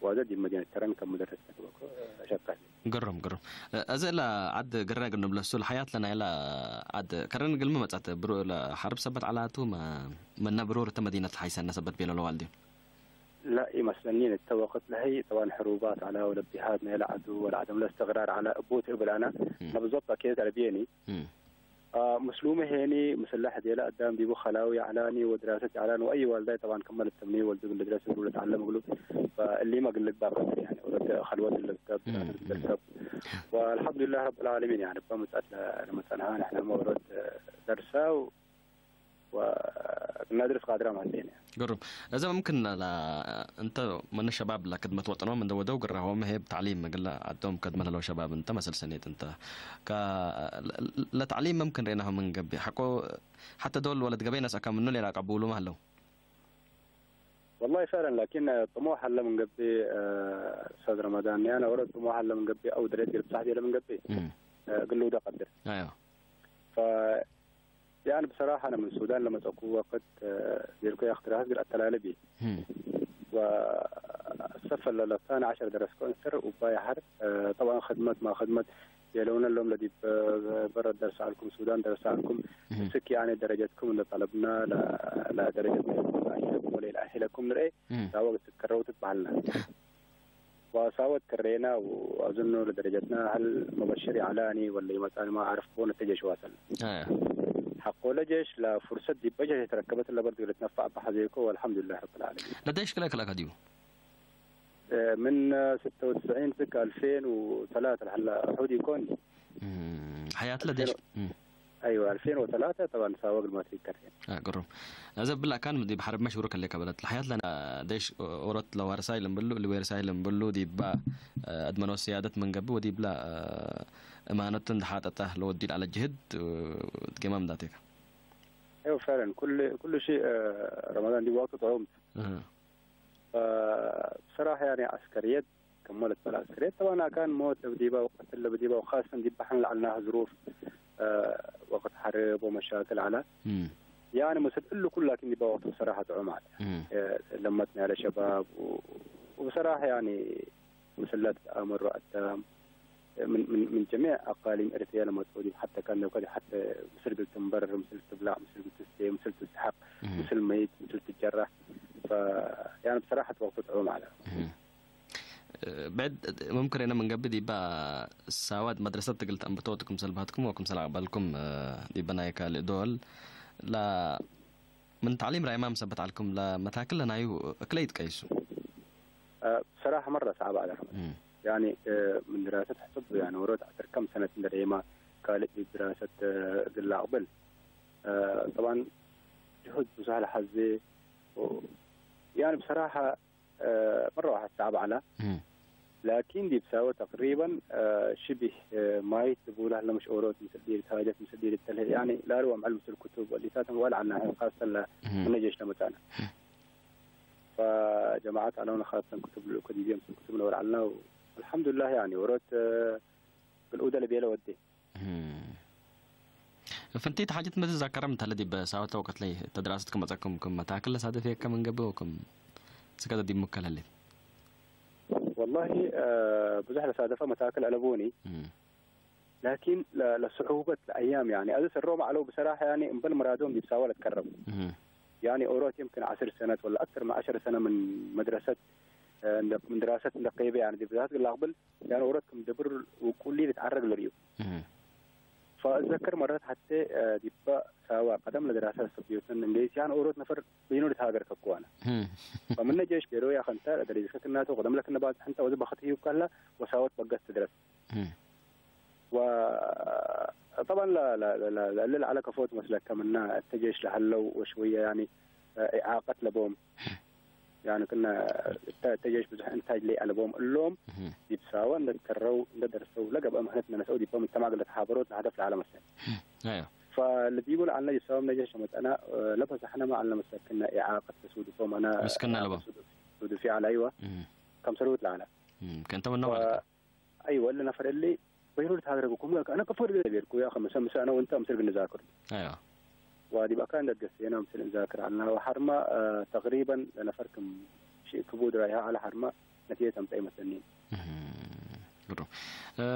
ዋዘ ዲብ መዲነት ከረን ከም ሙደረስ ተግበኮ አሸቃል። ግሩም፣ ግሩም። አ፣ አዘ እለ ዐድ ግረ እግል ንብለሱ ለሐያት ለናይለ ዐድ ከረን እግልሚ መጸት ብሩ ለሐርብ ሰበት ዐላቱ መ-፣ መነ ብሩር እተ መዲነት ለሐይሰነ ሰበት ቤሎ ለዋልዲን። ላ ኢመስለኒ፣ እተ ወቅት ለሀይ ጠባን ሕሩባት ዐላ ወለቢሃት ናይለ ዐዱ ወለዐደም ለእስትቅራር ዐላ እቡ ትእብል አና እም። ነብዞት አኬት አልብየኒ። እም። አ፣ ምስሉመ ሄኒ ምስለ ሕዴለ አዳም ዲቡ ከላዊ ዐላኒ ወድራሰት ዐላኒ ወአይ ዋልዳይ ጠባን ክመ ልትምኒ ወልዱ እግል ልድረስ እግሉ ልትዐለም እግሉ ፈእሊመ እግል ልግባእ ቀድር ያኒ ወለት ከልወት ልርከብ እም፣ እም። ልርከብ ወአልሐምዱሊላህ ረብል ዓለሚን ያኒ እበ ምጸት ለ-፣ ለመጸንሃ ንሕነ መ ወለት ደርሰው ወእግል ነድርስ ቃድራም ሀሌነ። ግሩም። እዘ መምክን ለ-፣ እንተ መነ ሸባብ ለክድመት ወጠኖም እንደ ወደው ግራሆም ህብ ተዕሊም እግለ ዐዶም ከድመት ለለው ሸባብ እንተ መስል ሰኔት እንተ ከ-፣ ለ-፣ ለተዕሊም መምክን ሬናሁ ምን ገብእ ሐቆ ሐተ ዶል ወለት ገበይ ነስአከ ምኑ ሌላ ቀቡሉም ሀለው። ወላሂ ፈዕለን ላኪን ጥሞሕ ሀለ ምን ገብእ፣ እ፣ ኡስታዝ ረመዳን ያነ ወረ ጥሞሕ ሀለ ምን ገብእ አው ደረጀት ልብጻሕ ቤለ ምን ገብእ፣ እም። እ፣ እግል ልውደ ቀድር። አዮ። ፈ-፣ ያኒ ብሰራሐ አነ ምን ሱዳን ለመጸእኩ ወቅት፣ እ፣ ዴርኮ ያክትራሀት ግር አተላለ ቤ። ህም። ወሰፈ ለለታኒ ዐሸር ደረስኮ እንስር ኡባይ ሐር፣ እ፣ ጠብዐን ክድመት ማ ክድመት ቤለውነ እሎም ለዲብ፣ እ፣ በረ ደርሰ ዐልኩም፣ ሱዳን ደርሰ ዐልኩም፣ ህም። እስክ ያኒ ደረጀትኩም እንደ ጠለብና ለ-፣ ለደረጀት ወለኢለአሂለኩም ንርኤ፣ ህም። ዳወ ትትከረው ትትበሀልና። ወሳወት ክሬና ወአዝኑ ለደረጀትና ሀል መበሽር ይዐላኒ ወለ ኢመጽአኒ ማ አዕርፍ ቦ ነተጀሽ ዋሰል። አያ። ሐቆለ ጄሽ ለፉርሰት ዲበ ጄሽ የተረከበት ለበርድ ልትነፋዕ በሐዜኮ ወአልሐምዱሊላህ ረብል ዓለሚን። ለዴሽ ክለ ክለ ከዲቡ? እ፣ ምን ስተ ወትስዒን እስክ አልፌን ወተላተ ለሀላ ሑድ ኢኮን። እም፣ ሐያት ለዴሽ፣ አልፌን ወ-፣ እም። አይወ፣ አልፌን ወተላተ ጠባን ሳወ እግል ማትሪክ ከርሄን። አ፣ ግሩም። እዘ ብላካን ዲብ ሐርብ መሽሁር ከሌ ከበለት ለሐያት ለና ደሽ ኦሮት ለዋርሳይ ለምብሉ፣ ለዌርሳይ ለምብሉ ዲባ፣ አ፣ አድመኖ ስያደት ምን ገብእ ወዲብላ፣ አ፣ እማኖትን ለሓጠጠ ለወዲል አለ ጅህድ፣ አ፣ ጌማ ምዳቴከ። አይወ፣ ፈዕለን ኩል፣ ኩሉ ሺ፣ አ፣ ረመዳን ዲብ ወቅቱ ጥዑም። እህ። ፈ፣ ብሰራሐ ያኒ ዐስከርየት፣ ከሞ ለትበል ዐስከርየት፣ ጠባን አካን ሞት ለብዲባ ወቀትል ለብዲባ ወካሰን ዲብ በሐን ለዐልናህ ዝሩፍ፣ አ፣ ወቅት ሐርብ ወመሻክል ዐለ። እም። ያኒ ምስል እሉ ኩሉ ላኪን ዲባ ወቅቱ ብሰራሐ ጥዑም ዐለ። እም። አ፣ ለመት ናይለ ሸባብ ው-፣ ወብሰራሐ ያኒ ምስለት አመሮ አዳም ምን፣ ምን፣ ምን ጀሚዕ አቃሊም ኤረትርያ ለመጽኦ ዲብ ሐተ ከአነከ ዲብ ሐተ ምስል እግል ትንበር፣ ምስል ትብላዕ፣ ምስል እግል ትስቴ፣ ምስል ትሰሐቅ፣ እህ። ምስል መይት፣ ምስል ትጀረሕ። ፈ፣ ያኒ ብሰራሐት ወቅቱ ጥዑም ዐለ። እህ። ብዕድ ሙምክን እነ ምን ገብእ ዲባ ሳወ መድረሰት እግል ተአንብቶ ወክምሰል ብሀትኩም ወክምሰል አቅበልኩም፣ ዲበ ናይ ካልእ ዶል ለ ምን ተዕሊም ራይማም ሰበት ዐልኩም ለመታክል ለናዩ እክለ ኢትቀይሱ? አ፣ ብሰራሐ መረ ሰዐብ ዐለ ረመዳን። እም። ያኒ፣ አ፣ ምን ድራሰት ሕሱብ ያኒ ወሮት ዐስር ከም ሰነት እንደ ሬማ ካልእ ዲብ ድራሰት፣ አ፣ እግል ለአቅብል። አ፣ ጠብዓን ጅሁድ ብዙሕ ለሐዜ ወ-፣ ያኒ ብሰራሐ አ፣ መረ ዋሕድ ሰዐብ ዐለ። እም። ላኪን ዲብ ሳወ ተቅሪበን፣ አ፣ ሽቢህ፣ አ፣ ማይት ልቡላ ለመሽ ኦሮት ምስል ዲር ተሃጀት ምስል ዲር ተልሄ፣ ያኒ ላሉ ወምዕል ምስል ክቱብ ወሊታተን ወልዐልና ሀይ ካሰን ለ እም። ምነ ጄሽ ለመጻነ። እም። ፈጀማዐት ዐለውነ ካሰን ክቱብ ልእኩ ዲብየ ምስል ክቱብ ነወል ዐልና ወአልሐምዱሊላህ ያኒ ኦሮት፣ አ፣ እግል ኡደ ለቤለ ወዴ። እም። ፍንቲት ሓጀት ሚ ትትዘከረ ምን ተለ ዲብ ሳወተ ወቅት ለይ እተ ድራሰት ክም መጸኩም ክም መታክል ለሳደፌከ ምን ገብእ ወክም ስከተ ዲብ ሙከል ህሌት? ወላሂ፣ አ፣ ብዙሕ ለሳደፈ መታክል አለቦኒ። እም። ላኪን ለ-፣ ለስዑበት ለአያም ያኒ አዜ ሰሮም ዐለው ብሰራሐ ያኒ እምበል ምራዶም ዲብ ሳወ ለትከረም። እም። ያኒ ኦሮት የምክን ዐስር ሰነት ወላ አክተር ምን ዐሸር ሰነ ምን መድረሰት፣ አ፣ እንደ፣ ምን ድራሰት እንደ ቀይበ ያኒ ዲብ ዛት ግላ አቅብል ያን ኦሮት ክም ደብር ውቁሊ ልትዐረግ ልርእዩ። እህ። ፈእዘክር መረት ሐቴ፣ አ፣ ዲበ ሳዋ ቀደም ለድራሰ ሰብዮትን እንዴ ሲያን ኦሮት ነፈር በይኑ ልትሃገር ከኩዋነ። እህ። ፈምነ ጄሽ ቤሎ ያኸንተ ለደረጀከ ክናቱ ቀደም ለክነ ባጽሕ እንተ ወዚ በክት ህዩብ ከህለ ወሳወት በገስ ትድረስ። እህ። ወ-፣ ጠብዓን ለ-፣ ለ-፣ ለ-፣ ለ-፣ ለእሊ ለዐለ ከፎ ትመስለከ ምና እተ ጄሽ ለሀለው ወሽውየ ያኒ፣ አ፣ ኢዓቀት ለቦም። ያኒ ክነ እተ፣ እተ ጄሽ ብዙሕ እንታጅ ለይአለቦም እሎም እህ። ዲብ ሳወ እንደ ትከረው እንደ ደርሰው ለገብአ ምህነት ነነሰው ዲበ ምጅተማዕ እግል ለተሓበሮት ለሀደፍ ለዐለ መሰል። እህ። አዮ። ፈለዲቡ ለዐልነ ዲብ ሳወ ምነ ጄሽ ለመጸእነ፣ አ፣ ለበዘሐነመ ዐልነ መሰል ክነ ኢዓቀት ተሱድፎም አነ ምስክነ ለቦም። ሱዱ-፣ ሱዱፊ ዐለ አይወ። እህ። ከምሰልሁት ለዐለ። እህ። ከእንተ ምነ ፈ-፣ ማለት? አይወ፣ እሊ ነፈር እሊ በይኑ ልትሃድረግ እኩም፣ አነ ከፎ እግል ቤልኩ፣ ያ ከምሰ፣ ምሰ አነ ወእንተ ምስል ግንዛክር። አይዋ። ወዲብ አካን እንደ ገሴና ምስል እንዛክር ዐልና፣ ወሐርማ፣ አ፣ ተቅሪበን ለነፈር ክም ሺ ክቡድ ራይሃ ዐለ ሐርማ ነቲጀት አምጸ ይመስለኒ። እህ፣ ግሩም። አ፣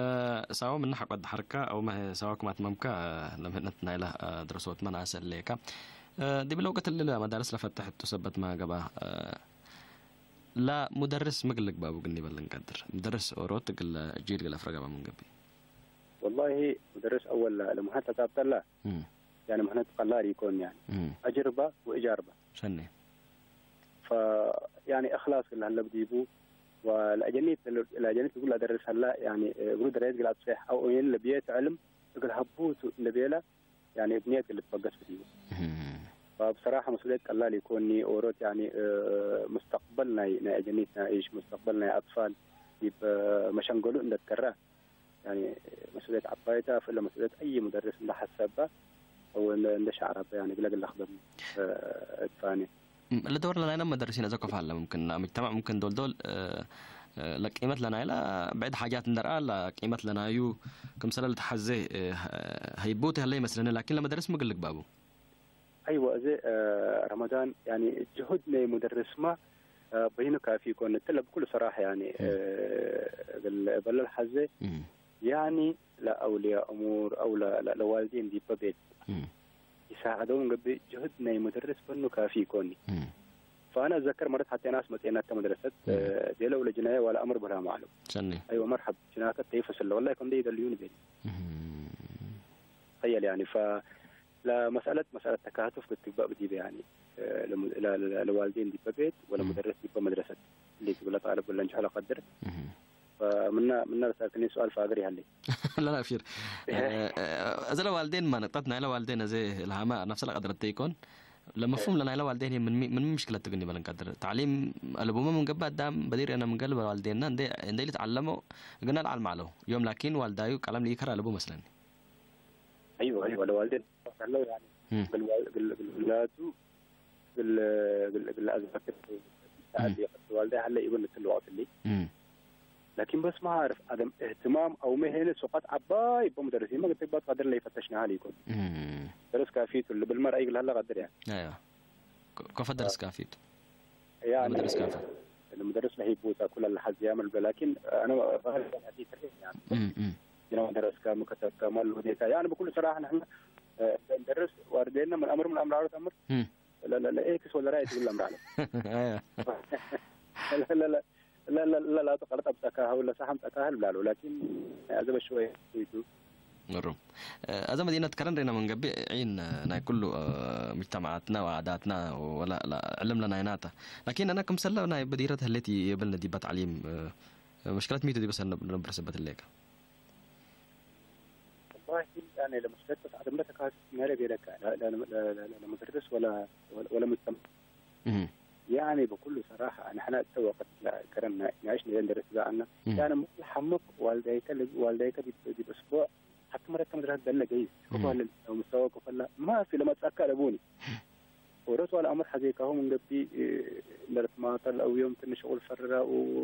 ሳዋ ምነ ሐቆ ደሐርከ፣ አውመ ሳዋ ክም አትመምከ፣ አ፣ ለምህነት ናይለ፣ አ፣ ድረሶት መናሰ እሌከ። አ፣ ዲብ ለውቀት እሊ ለመዳርስ ለፈተሕ እቱ ሰበት ማ ገብአ፣ አ፣ ለሙደርስ ምግል ልግባቡ ግን ይበል እንቀድር። ሙደርስ ኦሮት እግል ጂል እግል አፍረገበ ምን ገብእ? ወላሂ ሙደርስ አወል ለ-፣ ለመሐት ለታብጠላ፣ እም። ያኒ መህነት ቀላል ኢኮን ያኒ። እም። አጅርባ ወእጃርባ። ሰኔ። ፈ-፣ ያኒ እኽላስ እግል ለሀለብ ዲቡ፣ ወለአጀኒት፣ ለአጀኒት እግሉ ለደርስ ሀላ፣ ያኒ እግሉ ደረጀት እግል አብጼሕ አው ኦይን ለብዬት ዕልም እግል ሀቡቱ እንደ ቤለ፣ ያኒ እብ ንየት ልትበገስ ብትዩ። እህ። ፈብሰራሐ መስኡልየት ቀላል ኢኮኒ፣ ኦሮት ያኒ፣ እ፣ ሙስተቅበል ናይ፣ ናይ አጀኒት ናይ እሽ፣ ሙስተቅበል ናይ አጥፋል፣ ዲብ፣ እ፣ መሸንገሉ እንደ ትከረ፣ ያኒ መስኡልየት ዐባይ ተ፣ እለ መስኡልየት አይ ሙደርስ እንደ ሐሰበ፣ አው እንደ፣ እንደ ሸዐረበ፣ ያኒ እግለ እግል ለክደም፣ እ፣ እትፋኔ። እም፣ ለዶር ለናይለ መደርሲን አዘ ኮፍ ሀለ፣ ሙምክን ለምጅተማዕ ሙምክን ዶል ዶል፣ እ፣ እ፣ ለቂመት ለናይለ ብዕድ ሓጃት እንደርአ፣ ለቂመት ለናዩ ክምሰለ ልትሐዜ፣ እ፣ ሀይቡት ሀለ ይመስለኒ፣ ላኪን ለመደርስ ምግል ልግባቡ። አይወ፣ እዜ፣ እ፣ ረመዳን፣ ያኒ ጅሁድ ናይ ሙደርስማ፣ እ፣ በይኑ ካፊ ኢኮን፣ እትለ ብኩል ሰራሕ፣ ያኒ፣ እ፣ እም። እግል በለል ሐዜ፣ እም። ያኒ ለአውልያ እሙር አው ለ-፣ ለ-፣ ለዋልዲን ዲበ ቤት እም። ይሳዕደው እንገብእ ጅሁድ ናይ ሙደርስ በኑ ካፊ ኢኮኒ። እም። ፈአነ እዘከር መረት ሐቴ ናስ መጽኤና እተ መድረሰት፣ እም። እ፣ ቤለው ለጅናየ ወለ አምር ብላ ማዕሉም። ሰኒ። አይወ መርሐብ፣ ጅናከ ተይፈስለ፣ ወላሂ ከም ደይ ይደልዩኒ ቤት። እም። ተኸየል ያኒ፣ ፈ-፣ ለመስአለት መስአለት ተካቱፍ ክትግባእ ብዲበ ያኒ፣ እ፣ ለሙ-፣ ለ-፣ ለ-፣ ለዋልዴን ዲበ ቤት ወለ እም። ሙደርስ ዲበ መድረሰት። እንዴ ትብለ ጣልብ ወለ እንጅሖ ለቀድር። እም። ፈምና፣ ምና ለሰአልክኒ ሱአል ፋግር ይሀሌ። ለላ አብሽር። እ፣ እ፣ እዘ ለዋልዴን ማ ንቅጠት ናይለ ዋልዴን እዘ ለሃመ ነፍሰ ለቀድረት ተኢኮን። ለመፍሁም ለናይለ ዋልዴን ህይ ምን ሚ-፣ ምን ምሽክለት ትግኒ በል እንቀድር። ተዕሊም አልቡመ ምን ገብእ አዳም በዲር አነ ምን ገልብ ዋልዴና እንዴ፣ እንዴ ልትዓለመው እግነ ለዓልም ዐለው። ዮም ላኪን ዋልዳዩ ቀለም ለኢከር አልቡ መስለኒ። አይወ፣ አይወ፣ ለዋልዴን ያለው ያኔ እም። ግል-፣ ግል-፣ ግል-፣ ግላቱ ግል-፣ ግል-፣ ግል አዝማት ሰዓት እም። የቀጥ ዋልዴ ሀለ ኢብን እትል ወቅት እሊ። እም። ላኪን በስ ማ አዕርፍ አደም እህትማም አው መሄነ ሱቀት ዐባይ እበ ሙደርሲን መ ግትግባት ቀድር ለይፈተሽናሀ ሊኮን። እም። ደረስ ካፊቱ ልብል መ ረአይ እግል ሀለ ቀድር ያን። አይዋ። ኮ-፣ ኮፈ ደረስ ካፊቱ። ያን ለመደረስ ካፊ። ለመደረስ ለሂቡታ ኩለ ለሐዝያመ ልብለ ላኪን አነ ባል ያን። እም፣ እም። ጅነ መደረስከ ምከተብከ መሉ ዴታ ያን ብኩሉ ሰራሐ ንሕነ፣ እ፣ እንደርስ ዋርዴነ ምን አምር ምን አምራሩ ተምር። እም። ለ-፣ ለ-፣ ለኤክስ ወለ ራይት ይብል ለምራለ። አያ። ለ-፣ ለ-፣ ለ-፣ ለ-፣ ለ-፣ ለ-፣ ላቱ ቀለጥ አብጸካህ ወለ ሳሐም ጸካህ ልብላሉ፣ ላኪን አዘበ ሽወይ ይቱ። ግሩም። እ፣ አዘ መዲነት ከረን ሬና ምን ገብእ ዒን ናይ ኩሉ፣ እ፣ ሙጅተማዓትና ወዓዳትና ወለ፣ ለ፣ ዕልም ለናይናተ። ላኪን አነ ክምሰለ ናይ በዲረት ህሌት ይብል ዲበ ተዕሊም፣ እ፣ ምሽክለት ሚቱ ዲበ ሰነ ነብር ስበት ህሌከ። ወላሂ፣ ያኔ ለመስለት በስ አደም ለተካቱ ሜለ ቤለከ፣ ለ-፣ ለ-፣ ለ-፣ ለ-፣ ለ-፣ ለመደርስ ወለ፣ ወለ፣ ወለ ሙጅተመዕ። እህ። ያኔ በኩሉ ሰራሐ፣ ንሕና እተ ወቅት ለ-፣ ከረን ና-፣ ናይሽ ነየን ደረስ ዛአና። እህ። ያኔ ሙቅል ሐምቅ ዋልዳይከ ለ-፣ ዋልዳይከ ዲብ፣ ዲብ እስቡዕ ሐቲ መረት ተመድራት በነ ገይስ። እህ። ከፋለ ሙስተዋ ከፈላ ማፊ ለመጻካ ለቡኒ። እህ። ወረት ዋለ አምር ሐዜካሁ ምን ገብኢ፣ እ፣ ለልትማጠል አው ዮም ትንሽ ቁል ፈርራ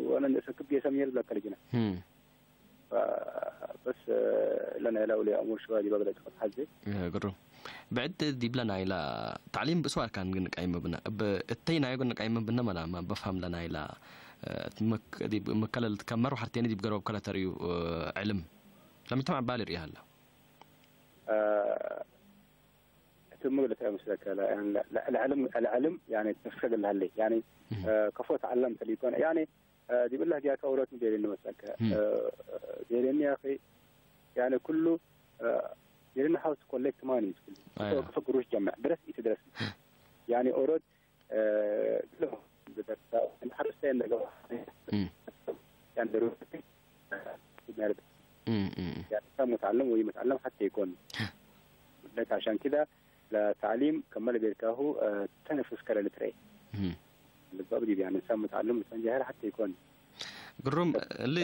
ወአነ እንደ ሰክብ ጌሰ ምየል ብለከ ልጅነ። እህ። ፈ-፣ በስ ለናይላ ወለአሙር ሽባብ ዲበ ገለጽ ፈትሐዜ። እህ፣ ግሩም። ብዕድ ዲብለ ናይላ ተዕሊም ብእስዋር ካን ግን ቀይም ብነ። እብ እተይ ናዩ ግን ቀይም ብነ መላማ በፍሀም ለናይላ፣ እ፣ ምክ-፣ ዲብ ምከለ ልትከመር ወሐርቴኒ ዲብ ገሮብ ከለ ተርእዩ፣ እ፣ ዕልም። ለሚተም ዐባል ይርእያ ሀለ። እ፣ እት ምግል ተአምስለከ ለ-፣ ለ-፣ ለዕልም፣ ለዕልም ያኒ ትፍሸግ ለሀሌ። ያኒ፣ እህ። እ፣ ከፎ ተዐለም ተሊኮን። ያኒ እ፣ ዲብ እለ ህግያከ ኦሮት ሚ ቤሌኒ መሰልከ? እም። እ፣ ቤሌኒ ያኺ፣ ያኒ ኩሉ፣ እ፣ ቤሌኒ how to collect money ትብል። አያ። ከፈ ግሩሽ ጀምዕ፣ ድረስ ኢትድረስ። ያኒ ኦሮት፣ እ፣ ግለ ብደርሳ፣ እንደ ሐረስተ እንደ ገባ፣ እም። ያኒ ድሩ፣ ማለት፣ እም፣ እም፣ እም። ያኒ ሙተዐለም ወይ ሙተዐለም ሐቴ ኢኮን። ለክ አሻን ኪዳ ለተዕሊም ከመ ለቤልካሁ፣ እ፣ ተነፍስ ከረ ልትረኤ። እህ። ልባብ ዲብ፣ ያኒ፣ እንሳን ሙተዐልም፣ እንሳን ጃህል ሐቴ ኢኮን። ግሩም፣ እሊ፣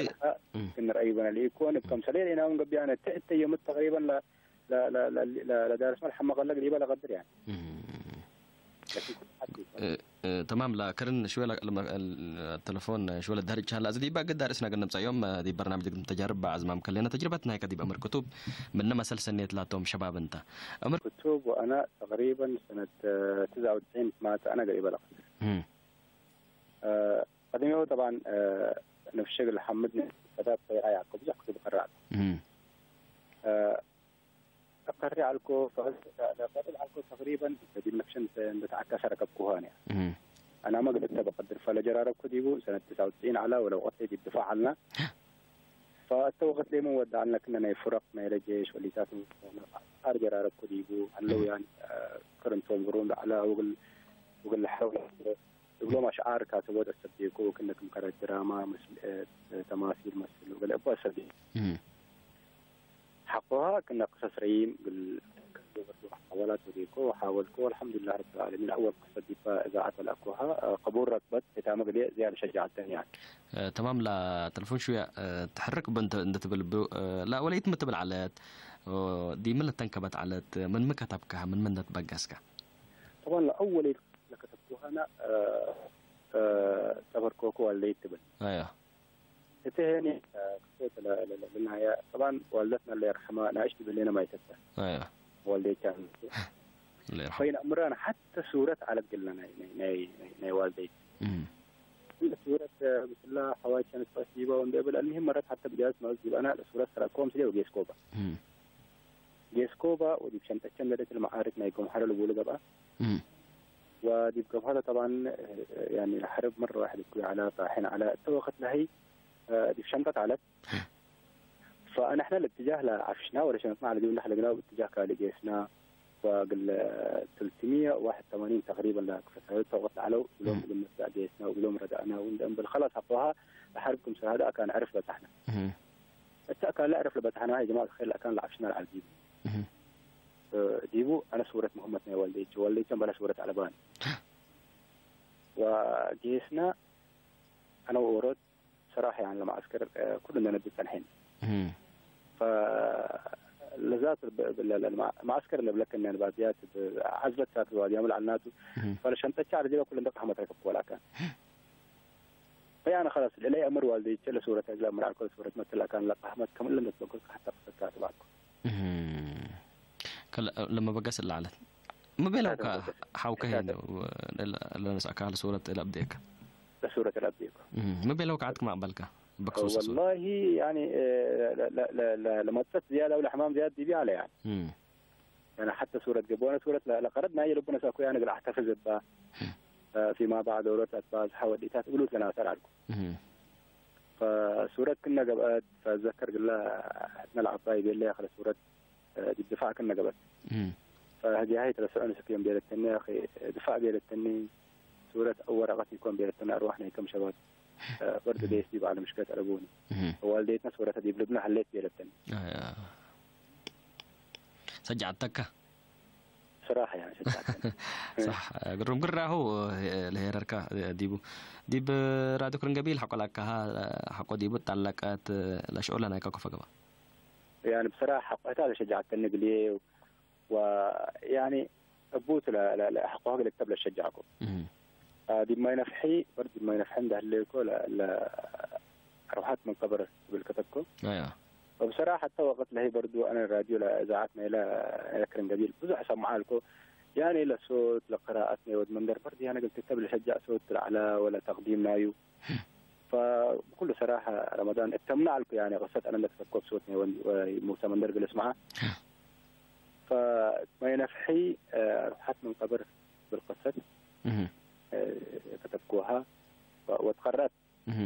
እህ። ክንርአዩ በነ ለኢኮን፣ እብ ከምሰሌ ሌናውን ገብያነ፣ ተ-፣ እተ የምት ተቅሪበን ለ-፣ ለ-፣ ለ-፣ ለ-፣ ለ-፣ ለዳርስ መልሐ መቀለግ ዲበ ለቀድር፣ ያኒ። እህ። ለኪን ሐቴ ኢኮን። እ፣ እ፣ ተማም፣ ለከርን ሽወ ለ-፣ ለመ-፣ ለ-፣ ተለፎን ሽወ ለዳርጅ ሀላ፣ እዚ ዲባ ግድ ዳርስ ነገር ነምጻ ዮም፣ እ፣ ዲብ በርናምጅ ተጃርብ በአዝማም ከሌነ ተጅርበት ናይከ ዲብ አምር ክቱብ ምነ መሰል ሰኔት ላቶም ሸባብ እንተ። አምር ክቱብ ወአነ ተቅሪበን ሰነት፣ እ፣ ትስዓ ወትስዒን ማተ አነ ገሪበ ለቀድር። እም። እ፣ ቀደሜሁ ጠብዓን፣ እ፣ ንፍሸግ ለሐምድ ፈዳት ፈይራ ያዕቆብ ብዙሕ ክቱብ ቀራእ። እም። እ፣ እብ ቀሬ ዐልኮ፣ ፈ-፣ ለቀርእ ዐልኮ ተቅሪበን ዲብ ነፍሸ እንተ፣ እንደ ተዐከሰ ረከብኩ ሆነ። እም። አናመ እግል እተ በቀድር ፈለጀራረብኩ ዲቡ፣ ሰነት ትስዓ ወትስዒን ዐላ ወለወቀት ዲብ ድፋዕ ዐልና። ፈእተ ወቅት ሌመ ወደዐልነ ክነ ናይ ፍረቅ ናይለ ጄሽ ወሊታቱ አር ጀራረብኩ ዲቡ ዐለው እም። ያን፣ አ፣ ክርንቶም ግሩም ለዐለ ወግል፣ ወግል ለሐው እግሎም አሽዓር ካትቦት አሰብዴኮ ወክነ ክም ከረ ድራማ መስል፣ አ፣ ተማሲል መስል ወገለ እቡ አሰብዴ። እም። ሐቆሀ ክነ ቅሰስ ረዪም እግል ገብር ሐወላት ወዴኮ ወሐወልኮ ወአልሐምዱሊላህ ረብል ዓለሚን። አወል ቅሰት ዲበ እዛዐት ወለአኮሀ፣ አ፣ ቅቡል ረክበት። ህታመ እግልዬ ዝያድ ሸጃዐተኒ ዐለ። እ፣ ተማም ለተለፎን ሽውየ፣ እ፣ ተሐርክ እበ እንተ እንዴ ትብል እብ፣ እ፣ ለአወለይት ምን ትብል ዐለት? ኦ፣ ዲብ ምን ለተንከበት ዐለት? ምን ምን ከተብከ? ምን ምን ለትበገስከ? ጠብዓን ለአወለይት ለከተብኩሀ አነ፣ እ፣ እ፣ ጸበርኮኩ ዋልደይት ትብል። አያ። እት ሄኒ፣ እ፣ ክፎት ለ-፣ ለ-፣ ለ-፣ ለናየ፣ ጠብዓን ዋልደትነ አለ ይርሐማ፣ ናእሽ ዲብ ህሌነ ማይተተ። አያ። ዋልደይት ቻን። አለ ይርሐማ። ፈይነ እምራን ሐተ ሱረት ዐለት ግለ ናይ፣ ናይ፣ ናይ፣ ናይ፣ ናይ ዋልደይት። እም። እንደ ሱረት፣ እ፣ ምስላ ሐዋይት ሸንት ፈስ ዲበ ወእንደ እብል፣ አልሙሂም መረት ሐተ ብጃዝት መአዝ ዲብ አነ ሱረት ሰረቅኮ ምስሌ ወጌስኮ በ። እም። ጌስኮ በ ወዲብ ሸንጠቸን ለደት ለመዓርክ ናይ ገምሐረ ልቡሉ ገብአ። እም። ወዲብ ገብሀለ ጠብዓን፣ እ፣ ያኒ ለሐርብ መረ ዋሕድ እኩይ ዐለ፣ ጣሒን ዐለ። እተ ወቅት ለህይ፣ እ፣ ዲብ ሸንጠት ዐለት። ፈአንሕነ ለእትጃህ ለዐፍሽና ወለሸነጥና ዐለ ዲብ ለሐለግናሁ እትጃህ ካልእ ጌስና። ወእግል ትልትምየ ወዋሕድ ወተማኒን ተቅሪበን ለክፈሳዩ ተውቀት ለዐለው እግሎም እም። እግል ነብዳእ ጌስና ወእግሎም ረዳእና ወእንዴ እምብል ከላስ ሐቆሀ ለሐርብ ክምሰል ሀድእ አካን ዕርፍ በጻሕነ። እም። እተ አካን ለአርፍ ለበጽሐናሀ ጀማዐት ኸይር ለአካን ለዐፍሽና ለዐል ዲቡ። እህ። እ፣ ዲቡ አነ ሱረት መሐመድ ናይ ዋልደይቼ፣ ዋልደይቼ እምበለ ሱረት አለባን። ወጌስና አነ ወኦሮት ሰራሕ፣ ያኒ፣ ለመዐስከር፣ እ፣ ኩሉ ነነብብ ጸንሐን። እህ። ፈ-፣ ለዛት ብ-፣ ብ-፣ ለ-፣ ለ-፣ መዐስከር ለብለከ እነ ንባዝያት ብ-፣ ዐዝበት ሳክር ዋድያሙ ለዐልናቱ። እህ። ፈለሸንጠቻ አርጅለ ኩሉ እንደ ቀሐመት ረከብኩ ወላካን። ፈያነ ከላስ፣ ለላይ አምር ዋልደይቼ ለሱረት እግል አምር አልኮ ለሱረት መትል አካን ለቀህመት ከም እለ እንደትበገስከ ሐታ ቅሰት ካትብ አልኮ። እህ። ከለ-፣ ለመበገስ እለ ዐለት። ምን ቤለውከ? ለመበገስ። ሐውከ ህይ ለ-፣ ለነስአካ ለሱረት ለአብዴከ። ለሱረት ለአብዴከ። እህ። ምን ቤለውከ ዐድክ ማቅበልከ? በክሱስ ሱረት። ወላሂ፣ ያኒ፣ እ፣ ለ-፣ ለ-፣ ለ-፣ ለ-፣ ለመጸት ዝያድ አው ለሕማም ዝያድ ዲቢ አለ፣ ያኒ። እህ። ያኒ ሐተ ሱረት ገብእ፣ ወአነ ሱረት ለ-፣ ለቀረድ ናይ ልቡ ነስአኩ፣ ያኒ፣ እግል አሕተፍዝ እባ፣ እ፣ ፊማ በዐድ ዶሮት አትባዝሐ ወዲታት እግሉ ትገናሰር አልኩ። እህ። ፈሱረት ክነ ገብአት፣ ፈአትዘከር ግለ ሕትነ ለዐባይ ቤለ፣ ያክለ ሱረት፣ እ፣ ዲብ ድፋዕ ክነ ገብአት። እህ። ፈህግያሀ ኢትረስዑኒ ስክ ዮም ቤለተኒ፣ ያኪ ድፋዕ ቤለተኒ፣ ሱረት አው ወረቀት ኢኮን ቤለተኒ፣ አርዋሕ ናይ ከም ሸባብ፣ እ፣ በርድ እህ። ቤስ ዲብ ዐለ ምሽከት አለቡኒ። እህ። ወዋልዴትነ ሱረተ ዲብ ልብነ ሀሌት ቤለተኒ። አያ። ሰጃዐተከ? ስራሕ፣ ያኒ፣ ሰጃዐተኒ። ሳሕ፣ ግሩም ግራሁ ለሄረርካ ዲቡ። ዲብ ራድዮ ክርን ገቢል ሐቆ ላካሃ፣ ሐቆ ዲቡ ጣለቀት ለሽዑል ለናይካ ኮፈ ገባ። ያኒ፣ ብስራሕ ሐቆ ህታ ለሸጃዐተኒ እግልዬ፣ ወ-፣ ያኒ፣ እቡ ቱ ለ-፣ ለ-፣ ለ-፣ ሐቆ እግል እክተብ ለሸጃዕኮ። እህ። አ፣ ዲብ ማይ ነፍሒ፣ በርድ ዲብ ማይ ነፍሒ እንደ ህሌኮ ለ-፣ ለ-፣ አርወሐት ምን ቀብር እግል ከተብኮ። አያ። ወብሰራሐ ሐተ ወቅት ለህይ በርዱ አነ ራድዮ ለእዛዐት ናይለ፣ ናይለ ክርን ገቢል ብዙሕ እሰምዐ አልኮ። ያኒ ለሶት ለቅራአት ናይ ወድ መንደር በርድ ያኒ እግል ትክተብ ለሸጃዕ ሶት ለዐለ ወለ ተቅዲም ናዩ። ፈብኩሉ ሰራሐ ረመዳን እተምነ አልኩ፣ ያኒ ቅሰት አነ እንደ ከተብኮ ብሶት ናይ ወን-፣ ወይ ሙሰ መንደር እግል እስምዐ። ፈማይ ነፍሒ፣ እ፣ አርወሐት ምን ቀብር እግል ቅሰት፣ እህ። እ፣ ከተብኮሃ ወ-፣ ወትቀረአት። እህ።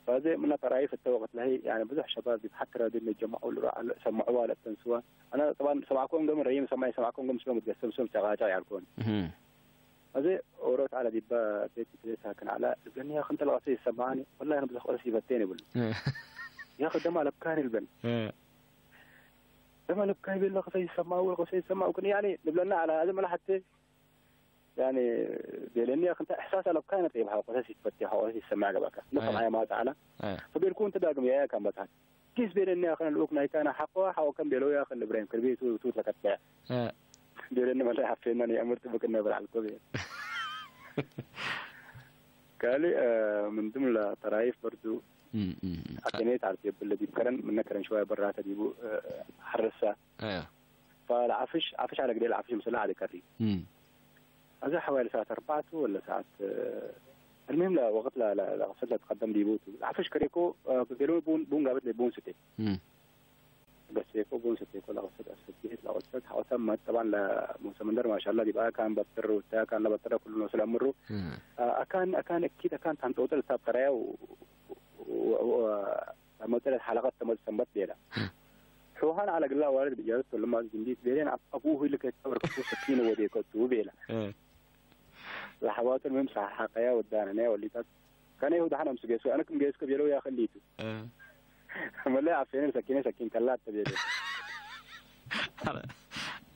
ፈዘ ምነ ጠራይፍ እተ ወቅት ለህይ፣ ያኒ ብዙሕ ሸባብ ዲብ ሐት ራድዮ ለጀመዐው ልረአ፣ ሰመዕዋ ለአተንስዋ። አነ ጠብዓን ሰማዕኮም ገም ረይም ሰማይ ሰማዕኮም ገም ስሎም ትገሰም ስሎም ጨቃጫ ያልኮን። እህ። አዜ ኦሮት ዐለ ዲበ ቤት እትቤ ሳክን ዐለ። እብለኒ፣ ያክ እንተ ለቀሰ ይሰማኒ፣ ወላሂ አነ ብዘሕ ቀሰስ ይፈቴን ይብል። እ። ያክ ደም አለብካን ይልበን። እ። ደም አለብካ ይብል ለቀሰ ይሰማው፣ ለቀሰ ይሰማው ግን ያኒ ልብለና ዐለ። አዜ መለ ሐቴ ያኒ ቤለኒ፣ ያክ እንተ እሕሳስ አለብካን ጠይብ ሐቆ ቀሰስ ይትፈቴ፣ ሐቆ ቀሰስ ይሰማዕ ገብአካ። እ። ለሰማየ ማጽ ዐለ። እ። ፈቤልኩ እንተ ዳግም ያየ ካን በጽሐት። ኪስ ቤለኒ ያክን ልኡክ ናይካና ሐቆ ሐቆ ከም ቤለው ያክን እብራሂም ክርቤቱ ቱ ተቀጠዐ። እ። ቤለኒ መለ ሐፌና ነአምር ጥብቅ ነብር ዐልኮ ቤ። ካሊ፣ እ፣ ምን ድም ለጠራይፍ በርዱ እም፣ እም፣ እም። አቴኔት አርቴ ብለ ዲብ ከረን ምነ ከረን ሸዋይ በራተ ዲቡ፣ እ፣ ሐረሳ። እ። ፈለዐፍሽ፣ ዐፍሽ ዐለ ግዴ ለዐፍሽ ምስለ ዐለ ከሪ። እም። አዜ ሐዋይል ሰዓት አርበዕ ቱ ወለ ሰዓት፣ እ፣ المهم ለወቅት ለ-፣ ለ-፣ ለቅሰት ለትቀደም ዲቡ ቱ። ለዐፍሽ ከሬኮ፣ እ፣ ቤሎ ቡን፣ ቡን ጋብት ለቡን ስቴ። እም። በሴኮ ቡን ስቴኮ ለቅሰት አሰጌት ለቅሰት ሐቆ ተመት። ጠብዓን ለሙሰ መንደር ማሻአላህ ዲብ አካን በጥር ወተ አካን ለበጥረ ኩሉ ነው ስለምሩ። እም። አ-፣ አካን፣ አካን እኪት አካን ታንጠውጠል ታብጠራያው ወ-፣ ወ-፣ ወ-፣ መጠለት ሐለቀት ተመት ሰንበት ቤላ። እም። ሑሃን ዐለ ግላ ዋልድ ብጃዘት ወለማዝ ግንዲት ቤሌን አብ-፣ አቡሁ ልከ ተብር ከቱ ሰኪን ወዴ ከቱ ቤላ። እም። ለሐዋቱ المهم ሳሐቀያ ወዳነ ናይ ወሊታት ከነ ይሁድ ሐነ ምስ ጌሱ አነ ክም ጌስከ ቤለው ያኸሊቱ። እ። መለ አፌነ ሰኪነ ሰኪን ከላ አተ ቤለው።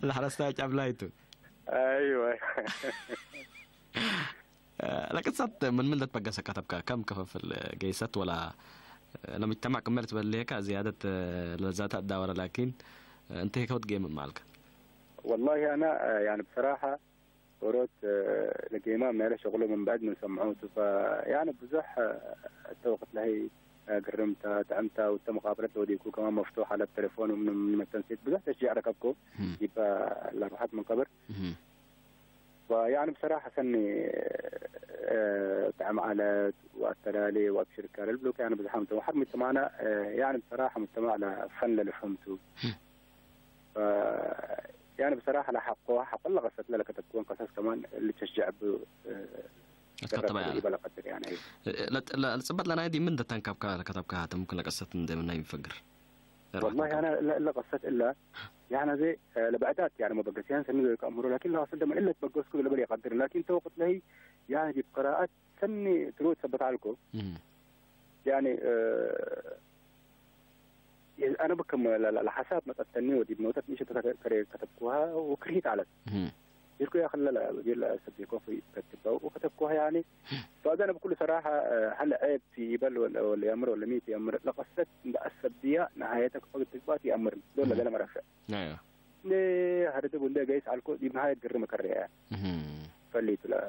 ለሐረስታ ጨብላይቱ። አይወ። ለቅሰት ምን ምን ለትበገሰ ከተብከ? ከም ክፍፍል ገይሰት ወላ ለሙጅተማዕ ክመ ልትበሌከ ዝያደት ለዛተ አዳወረ ላኪን እንተ ሄከ ወትጌምም አልከ? ወላሂ አነ ያኒ ብሰራሐ ኦሮት፣ እ፣ ለጌማም ናይለ ሸቅሎ ምን በዕድ ምን ሰምዖቱ፣ ፈ-፣ ያኒ ብዙሕ፣ እ፣ እተ ወቅት ለሀይ፣ እ፣ ግርምተ፣ ጥዕምተ፣ ወእተ መቃብረት ለወዴኩ ከማን መፍቱሕ ዐለ፣ ተሌፎን ወምን፣ ምን መተንሴት ብዙሕ ተሽጂዕ ረከብኩ። እም። ዲበ ለአርወሐት ምን ቀብር። እም። ወያኒ ብሰራሐ ሰኒ፣ እ፣ ጥዕም ዐለት ወአተላሌ ወአብሽርከ ለልብሉከ ያኒ ብዝሓም ተ ወሐር ሙጅተማዕነ፣ እ፣ ያኒ ብሰራሐ ሙጅተማዕ ለፈን ለልሑምቱ። እም። እ፣ ያኒ ብሰራሐ ለሐቆ፣ ሐቆ ለቀሰት ለለከተብክወን ቀሰስ ከማን እሊ ተሽጅዕ እብ፣ እ፣ አትከተባ ገረብ ያለ። ኢበ ለቀድር ያኒ። እ፣ ለ-፣ ለ-፣ ለጽበት ለናይ ዲብ ምን ደተንከብካ ለከተብካ ሀተ ሙምክን ለቀሰት እንዴ ምናይ ቢፈግር? ወላሂ ያኒ እለ፣ እለ ቀሰት እለ፣ ያኒ ዘ፣ እ፣ ለበዕዳት ያኒ መበገስያን ሰኒ ዘ ከአምሮ፣ ላኪን ለቀሰት ደመ እለ ትበገስኩ ለበል የቀድር፣ ላኪን ተ ወቅት ለህይ ያኒ ዲብ ቅራአት ሰኒ ትሩድ ሰበት ዐልኮ። እም። ያኒ፣ እ፣ አነ ብክም ለ-፣ ለ-፣ ለሐሳብ መጸተኒ ወዲብ ኖተት ንእሸት ከ-፣ ከረ-፣ ከተብኩሃ ወክርሂት ዐለት። እህ። ዲርኩ ያክለ ለ-፣ ዲር ለአሰቤኮ ፊ ከትበው ወከተብኩሃ ያኒ። ፈአዘ አነ ብኩሉ ሰራሐ፣ እ፣ ሀለ ዔብ ቲ ኢበል ወለ፣ ወለ ያምር ወለ ሚ ቲ ያምር ለቀሰት እንደ አሰብያ ነሃየተ ክፈግ ትግባት ያምር ዶለ እህ። ገለ መረፍዕ። አያ። እንዴ ሀደደብ እንዴ ገይስ አልኮ ዲብ ነሃየት ግር መከረያ። እህ። ፈሊቱ ለ-፣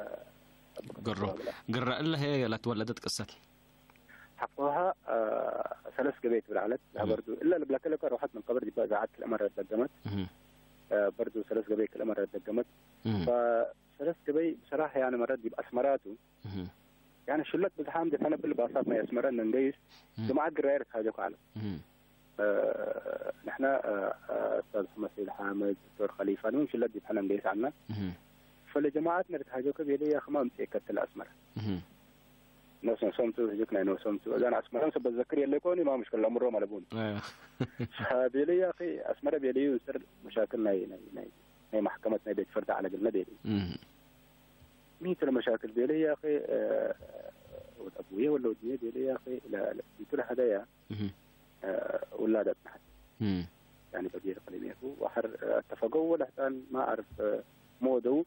ግሩ። ግረ እለ ህዬ ለትወለደት ቅሰት። ሐቆሀ፣ አ፣ ሰለስ ገበይ ትብል ዐለት። እም። ለበርዱ እለ ልብለከ ለከ ሮሐት ምን ቀብር ዲበ እዛዐት ክልኤ መረት ደገመት። እም። አ፣ በርዱ ሰለስ ገበይ ክልኤ መረት ደገመት። እም። ፈሰለስ ገበይ ብሰራሐ ያነ መረት ዲብ አስመራቱ። እም። ያነ ሽለት ብዝሓም ዲብ ሕነ እብል ባሳት ናይ አስመረ እነ እንገይስ እም። ጅምዓት ግራየ ልትሃጀኩ ዐለ። እም። አ፣ ንሕነ፣ አ፣ አ፣ ኡስታዝ መሐመድ ሰዒድ ሓምድ፣ ዶክተር ከሊፋ፣ ንምም ሽለት ዲብ ሕነ እንገይስ ዐልነ። እም። ፈለጀማዐትነ ልትሃጀከ ቤለያ ክማ እምጽኤከ እትለ አስመረ። እም። ኖስ ኖሶም ቱ፣ ህጅክ ናይ ኖሶም ቱ። እዛን አስመረን ሰብ በዘክር የለ ኮኒ፣ ማ ምሽክል ለአምሮም አለቡን። አያ። ፈቤለይ ያኺ አስመረ ቤለዩ እንስር መሻክል ናይ፣ ናይ፣ ናይ፣ ናይ መሕከመት ናይ ቤት ፍርድ ዐለ እግልነ ቤለዩ። እም። ሚ ቱ ለመሻክል ቤለይ ያኺ፣ እ፣ ወድ አቡየ ወለ ወድየ ቤለይ ያኺ፣ ለ-፣ ለ-፣ ቱ ለሀደያ፣ እም። እ፣ ውላድ አጽንሐት። እም። ያኒ በዲር ቅሊሜቱ ወሐር፣ እ፣ አተፈገው ወለሕጻን ማ አርፍ፣ እ፣ ሞደው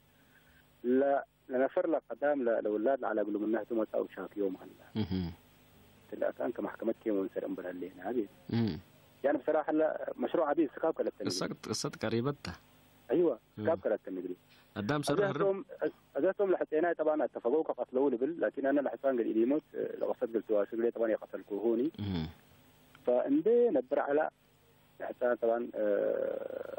ለ-፣ ለነፈር ለቀዳም ለ-፣ ለውላድ ለዐለ እግሉ ምነ ህቱ መጽአው ሻክዮም ሀላ። እህ። እትለ አካን ከመሕከመት ኬን ወንሰር እምበል ህሌነ ቤት። እህ። ያኒ ብሰራሐ ለመሽሩዕ አቢ ስካብ ከለተኒ። ቅሰት፣ ቅሰት ቀሪበት ተ። አይወ፣ እህ። ስካብ ከለተኒ እግሉ። አዳም ሰር ህርብ። አዘህቶም፣ አዘህቶም ለሕጼናይ ጠብዓን አተፈገው ከቀትለው ልብል፣ ላኪን አነ ለሕጻን እግል ኢሊሞት፣ ለቅሰት እግል ትዋስብ ሌ ጠብዓን የቀተልኩሁኒ። እህ። ፈእንዴ ነብር ዐላ፣ ሕጻን ጠብዓን፣ እ፣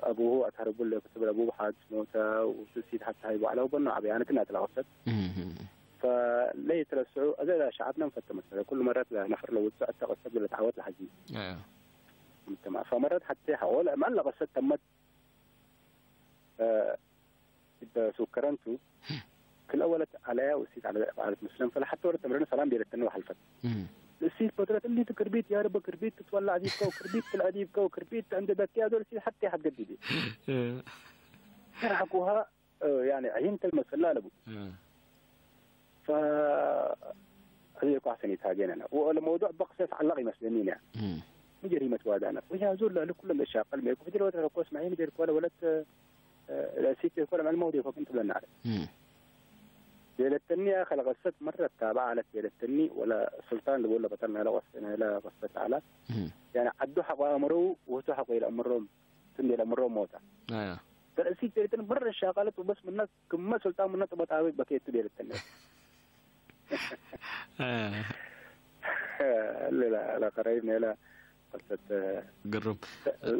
አቡሁ አትሀርቡ ለክትብል አቡሁ ሐድስ ሞተ ወስሲት ሐቴ ሀይቡ ዐለው በኖ ዐበያነ ክና ትላወሰት። እህ። ፈለይትረስዑ፣ አዜ ሸዐብነ እንፈተ መሰለ፣ ኩሉ መረት ለነፈር ለውጽእ እተ ቅሰት ለተዐወት ለሐዚ። አያ። ምትማ፣ ፈመረት ሐቴ ሐቆ ለእማን ለቅሰት ተመት፣ እ፣ እበ ሱከረን ቱ፣ ክልኤ ወለት ዐለያ ወእሲት ዐለ፣ ዐለት ምስለን፣ ፈለሐቴ ወለት ተምረን ሰላም ቤለተኒ ወሐልፈት። እም። እሲት በድረት እሊ ቱ ክርቢት፣ ያ ረቢ ክርቢት ትትወለዕ ዲብከ ወክርቢት ትልዐ ዲብከ ወክርቢት እንዴ በክየ ዶል እሲት ሐቴ ሐትገድዴ። እ። ሐቁሃ፣ እ፣ ያኒ ዐይን ተልመስላ ለቡ። እ። ፈ-፣ ህዬ እኳ ሰኒት ሃጌነነ። ወለመውዱዕ በቅሰት ዐለቅ ይመስለኒነ። እም። ምን ጀሪመት ዋዳነ። ወያ ዞል ለእሊ ኩሎም እሻቀል ሜኩ። ፍጅር ወተረኮስ ማይ ምደር ኮለ ወለት፣ እ፣ ለሲት ኮለ ማል መውዲ ኮክን ትብለና አለ። እም። ቤለተኒ አኸ ለቀሰት መረት ታባ አለት ቤለተኒ ወለ ሱልጣን ልቦለ በጠል ናይለ ቀስ-፣ ናይለ ቀሰት አለ። እም። ያኒ ዐዱ ሐቆ አምረው ወህቱ ሐቆ ይለአምሮም። ስም ይለአምሮም ሞታ። አያ። ተእሲት ቤለተኒ መረት ሻቀለት ወበስ ምነ ክመ ሱልጣን ምነ ጥበጣዊ በኬቱ ቤለተኒ። አ። ሌላ ለቀረይብ ሌላ ቅሰት ግሩም።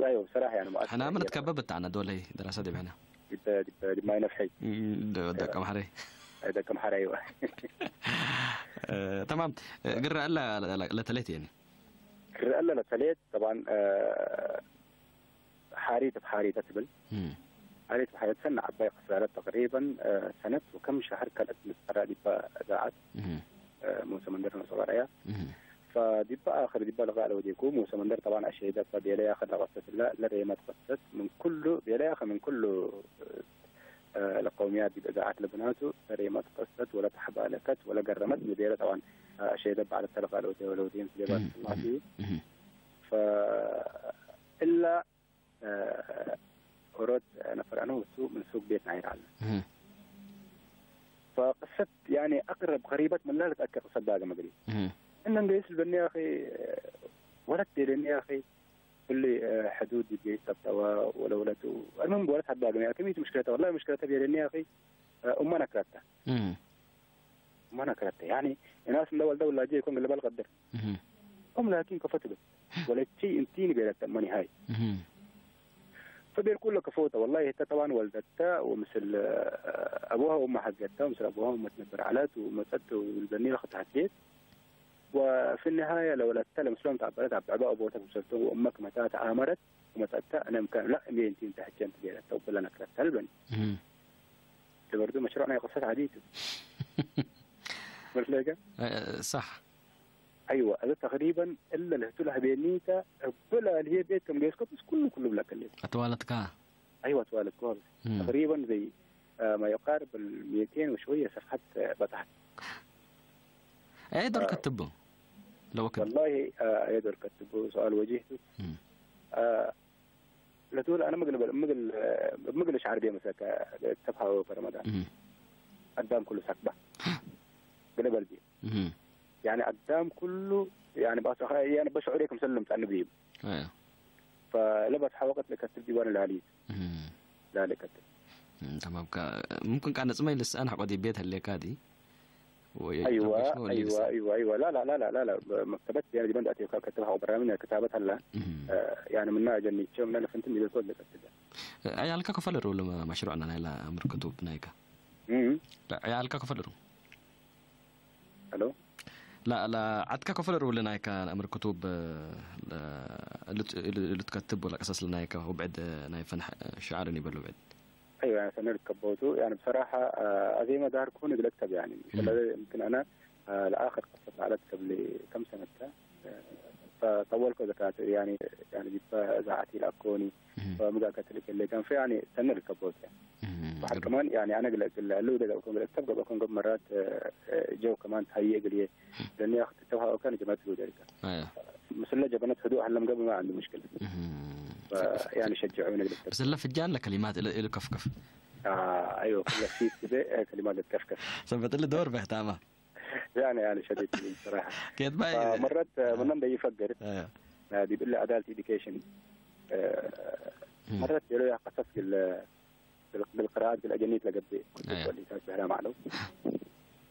አይው፣ ሰራህ ያኒ ሙአሰር ሕና ምን ያኒ ትከበብ እታነ ዶለይ ደረሰ ዲብ ሕና። ዲብ፣ ዲብ፣ ዲብ ማይ ነፍሐይ። እም፣ ደ-፣ ደቀ መሐረይ። አይ፣ ደቀ መሐረይ፣ አይዋ። እ፣ ተማም። እ፣ ግረ እለ ለ-፣ ለ-፣ ለተሌት የኒ። ግረ እለ ለተሌት፣ ጠብዓን፣ እ፣ ሓሪት እብ ሓሪተ ትብል። እም። ሓሪት እብ ሓሪተ ሰነ ዐባይ ቀስራለት ተቅሪበን፣ እ፣ ሰነት ወከም ሸህር ከልአት ልትቀረእ ዲበ እዛዐት፣ እም። እ፣ ሙሰ መንደር ነሶ ቀረያ። እም። ፈዲበ አክር ዲበ ልቃእ ለወዴኩ ሙሰ መንደር ጠብዓን አሸሂደት ፈቤለ ያክር ለቀሰት እለ ለሬመት ቀሰት ምን ኩሉ ቤለ ያክር ምን ኩሉ፣ እ፣ እ፣ ለቀውምያት ዲብ እዛዐት ለብናቱ ለሬመት ቀሰት ወለተሐባለከት ወለገረመት ሚ ቤለ ጠብዓን፣ እ፣ አሸሂደት በዐለት ተልቃእ ለወዴ ወለወዴን ስሌባት እም። ስማቲ። እም። ፈእላ እ፣ ኦሮት ነፈር አነ ወሱ ምን ሱቅ ቤት ናይር ዐለ። እህ። ፈቅሰት ያኒ አቅረብ ቀሪበት ምን ላ ልትአከ ቅሰት ዳግም እግል። እህ። እነ እንገይስ ልበኒ ያኺ፣ ወለት ቤለኒ ያኺ፣ ኩሊ፣ እ፣ ሕዱድ ዲብ ገይስ ጠብጠበ ወለውለቱ። አልሙሂም ወለት ሀዳግም ያኺ፣ ሚ ቱ ምሽክለተ? ወላሂ ምሽክለተ ቤለኒ ያኺ፣ እ፣ እመ ነክረተ። እህ። እመ ነክረተ። ያኒ እናስ እንደ ወልደ ውላጄ ይኮን ግልበል ቀድር። እህ። እም ላኪን ከፎ ትብል። ወለቼ እንቲኒ ቤለተ እመ ኒሃይ። እህ። ፈቤልኩ ለከፎተ፣ ወላሂ ህተ ጠባን ወልደተ ወምስል አቡሃ ወእመ ሐገተ፣ ወምስል አቡሃ ወእመ ትነብር ዐለት ወመጸት ወልበኒ ለክተሐቴት። ወፊ ኒሃየ ለወለተ ለምስሎም ተአበለት አብዕበ አቦተ ክምሰልቶም ወእመ ክመታ ተአመረት ወመጸተ፣ አነ እምከን ላ እሜ እንቲን ተሐቼ እንት ቤለተ ወብለ ነክረተ ልበኒ። እህ። ለበርዱ መሽሩዕ ናይ ቅሰት ዐዲ ቱ። መስለከ? እ፣ ሳሕ። አይወ፣ አዜ ተቅሪበን እለ ለህቱ ለህቤኒተ እብለ ልህየ ቤት ከም ገይስኮ በስ ኩሉ፣ ኩሉ ብለክ እሊ። አትዋለትካ? አይወ፣ አትዋለትኮ በስ። እም። ተቅሪበን ዘይ፣ አ፣ ማ ዩቃርብ አልሚእቴን ወሸወየ ሰፍሐት በጽሐት። አየ ዶር አ፣ ከትቡ? ለወክድ። ወላሂ፣ አ፣ አየ ዶር ከትቡ ሱአል ወጂህ ቱ። እም። አ፣ ለትብል አነ ምግል በል፣ ምግል፣ ምግል ሻዕር ቤ መሰከ ተብሃወ ፈረመዳን። እህ። አዳም ኩሉ ሰክባ። ግለ በል ቤ። እህ። ያኒ አዳም ኩሉ፣ ያኒ ባሰ-፣ ያኒ በሽዑሬ ክምሰል ልምጻኒ ብይም። አያ። ፈለበጽሐ ወቅት ለከትብ ዲዋን ላሊት። እህ። ላሊ ከትብ። እም፣ ተማም። ከ-፣ ሙምክን ቃ ነጽመይ ልስአን ሐቆ ዲብ ቤት ህሌካ ዲ? ወይ አይዋ፣ ለበሽ ነው ወላ አይዋ፣ ልስአን? አይዋ፣ አይዋ። ላ፣ ላ፣ ላ፣ ላ፣ ላ፣ ላ። በመክተበት ዲያነ ዲበን ዳት የካ-፣ ከተብ ሐቆ በራሚ ክታበት ሀላ። እም። እ፣ ያኒ ምና አጀኒቸው ምና ለፍንትን ይበልኮ ለቀትል። እ፣ አያልካ ከፈለሩ ለመ-፣ መሽሩዕና ናይላ አምር ክቱብ ናይካ። እም። አያልካ ከፈለሩ። ሄሎ? ላ፣ ላ፣ ዐድካ ከፎ ለርኡ ለናይካ አምር ክቱብ፣ ለ-፣ ልት-፣ ልትከትብ ወለቀሰስ ለናይካ ወብዕድ ናይ ፈንሕ ሽዓርን ይበሉ ብዕድ። አይወ፣ ሰኒ ልትከበውቱ፣ ያኒ ብሰራሐ፣ አ፣ አዜመ ዳርኩን እግል እክተብ፣ ያኒ፣ እም። ስለዚ፣ የምክን አነ፣ አ፣ ለአክር ቅሰት ለዐለት ቅብሊ ከም ሰነት ተ፣ አ፣ ፈ-፣ ጠወልኮ ዘካት፣ ያኒ፣ ያኒ፣ ዲበ እዛዐት ኢለአኮኒ፣ እህ። ወምጋ ከትል እግል ሌከን፣ ፈያኒ ሰኒ ልከቦት። እህ፣ ወሐር ግሩም። ከማን፣ ያኒ፣ አነ እግል፣ እግል፣ እሉ ደገብኮን፣ እግል እክተብ ገብአኮን፣ ገብ መራት፣ እ፣ እ፣ ጀው ከማን ተሀዬ እግልዬ፣ ለኒ አክት ተውሃ ወከን ጀመት ሉ ደሪካ። አያ። ምስለ ጀበነት ህዱእ ሀለም ገብ ማ አንዱ ሙሽክል። እህ። ፈ-፣ ያኒ ሸጅዑኒ እግል እክተብ። ምስለ ፍጃን ለከሊማት እሉ፣ እሉ ከፍከፍ። አ፣ አይወ፣ ክለ ፊት ግዜ፣ እ፣ ከሊማት ልትከፍከፍ። ሰበት እሊ ዶር በህታማ። ያኒ፣ ያኒ ሸዲድ ሰራሐ። ኬት ባይ አ፣ መረት፣ አ፣ አ። ምነ እንደ ይፈግር፣ አ። አ፣ ዲብ እለ አዳልት ኤዱኬሽን፣ አ፣ እም። መረት የሎ ያ ቀሰስ ግለ፣ ግል፣ ግል ቅራአት ግል አጀኒት ለገብእ፣ አያ። ወሊታት ብህላ ማዕለው።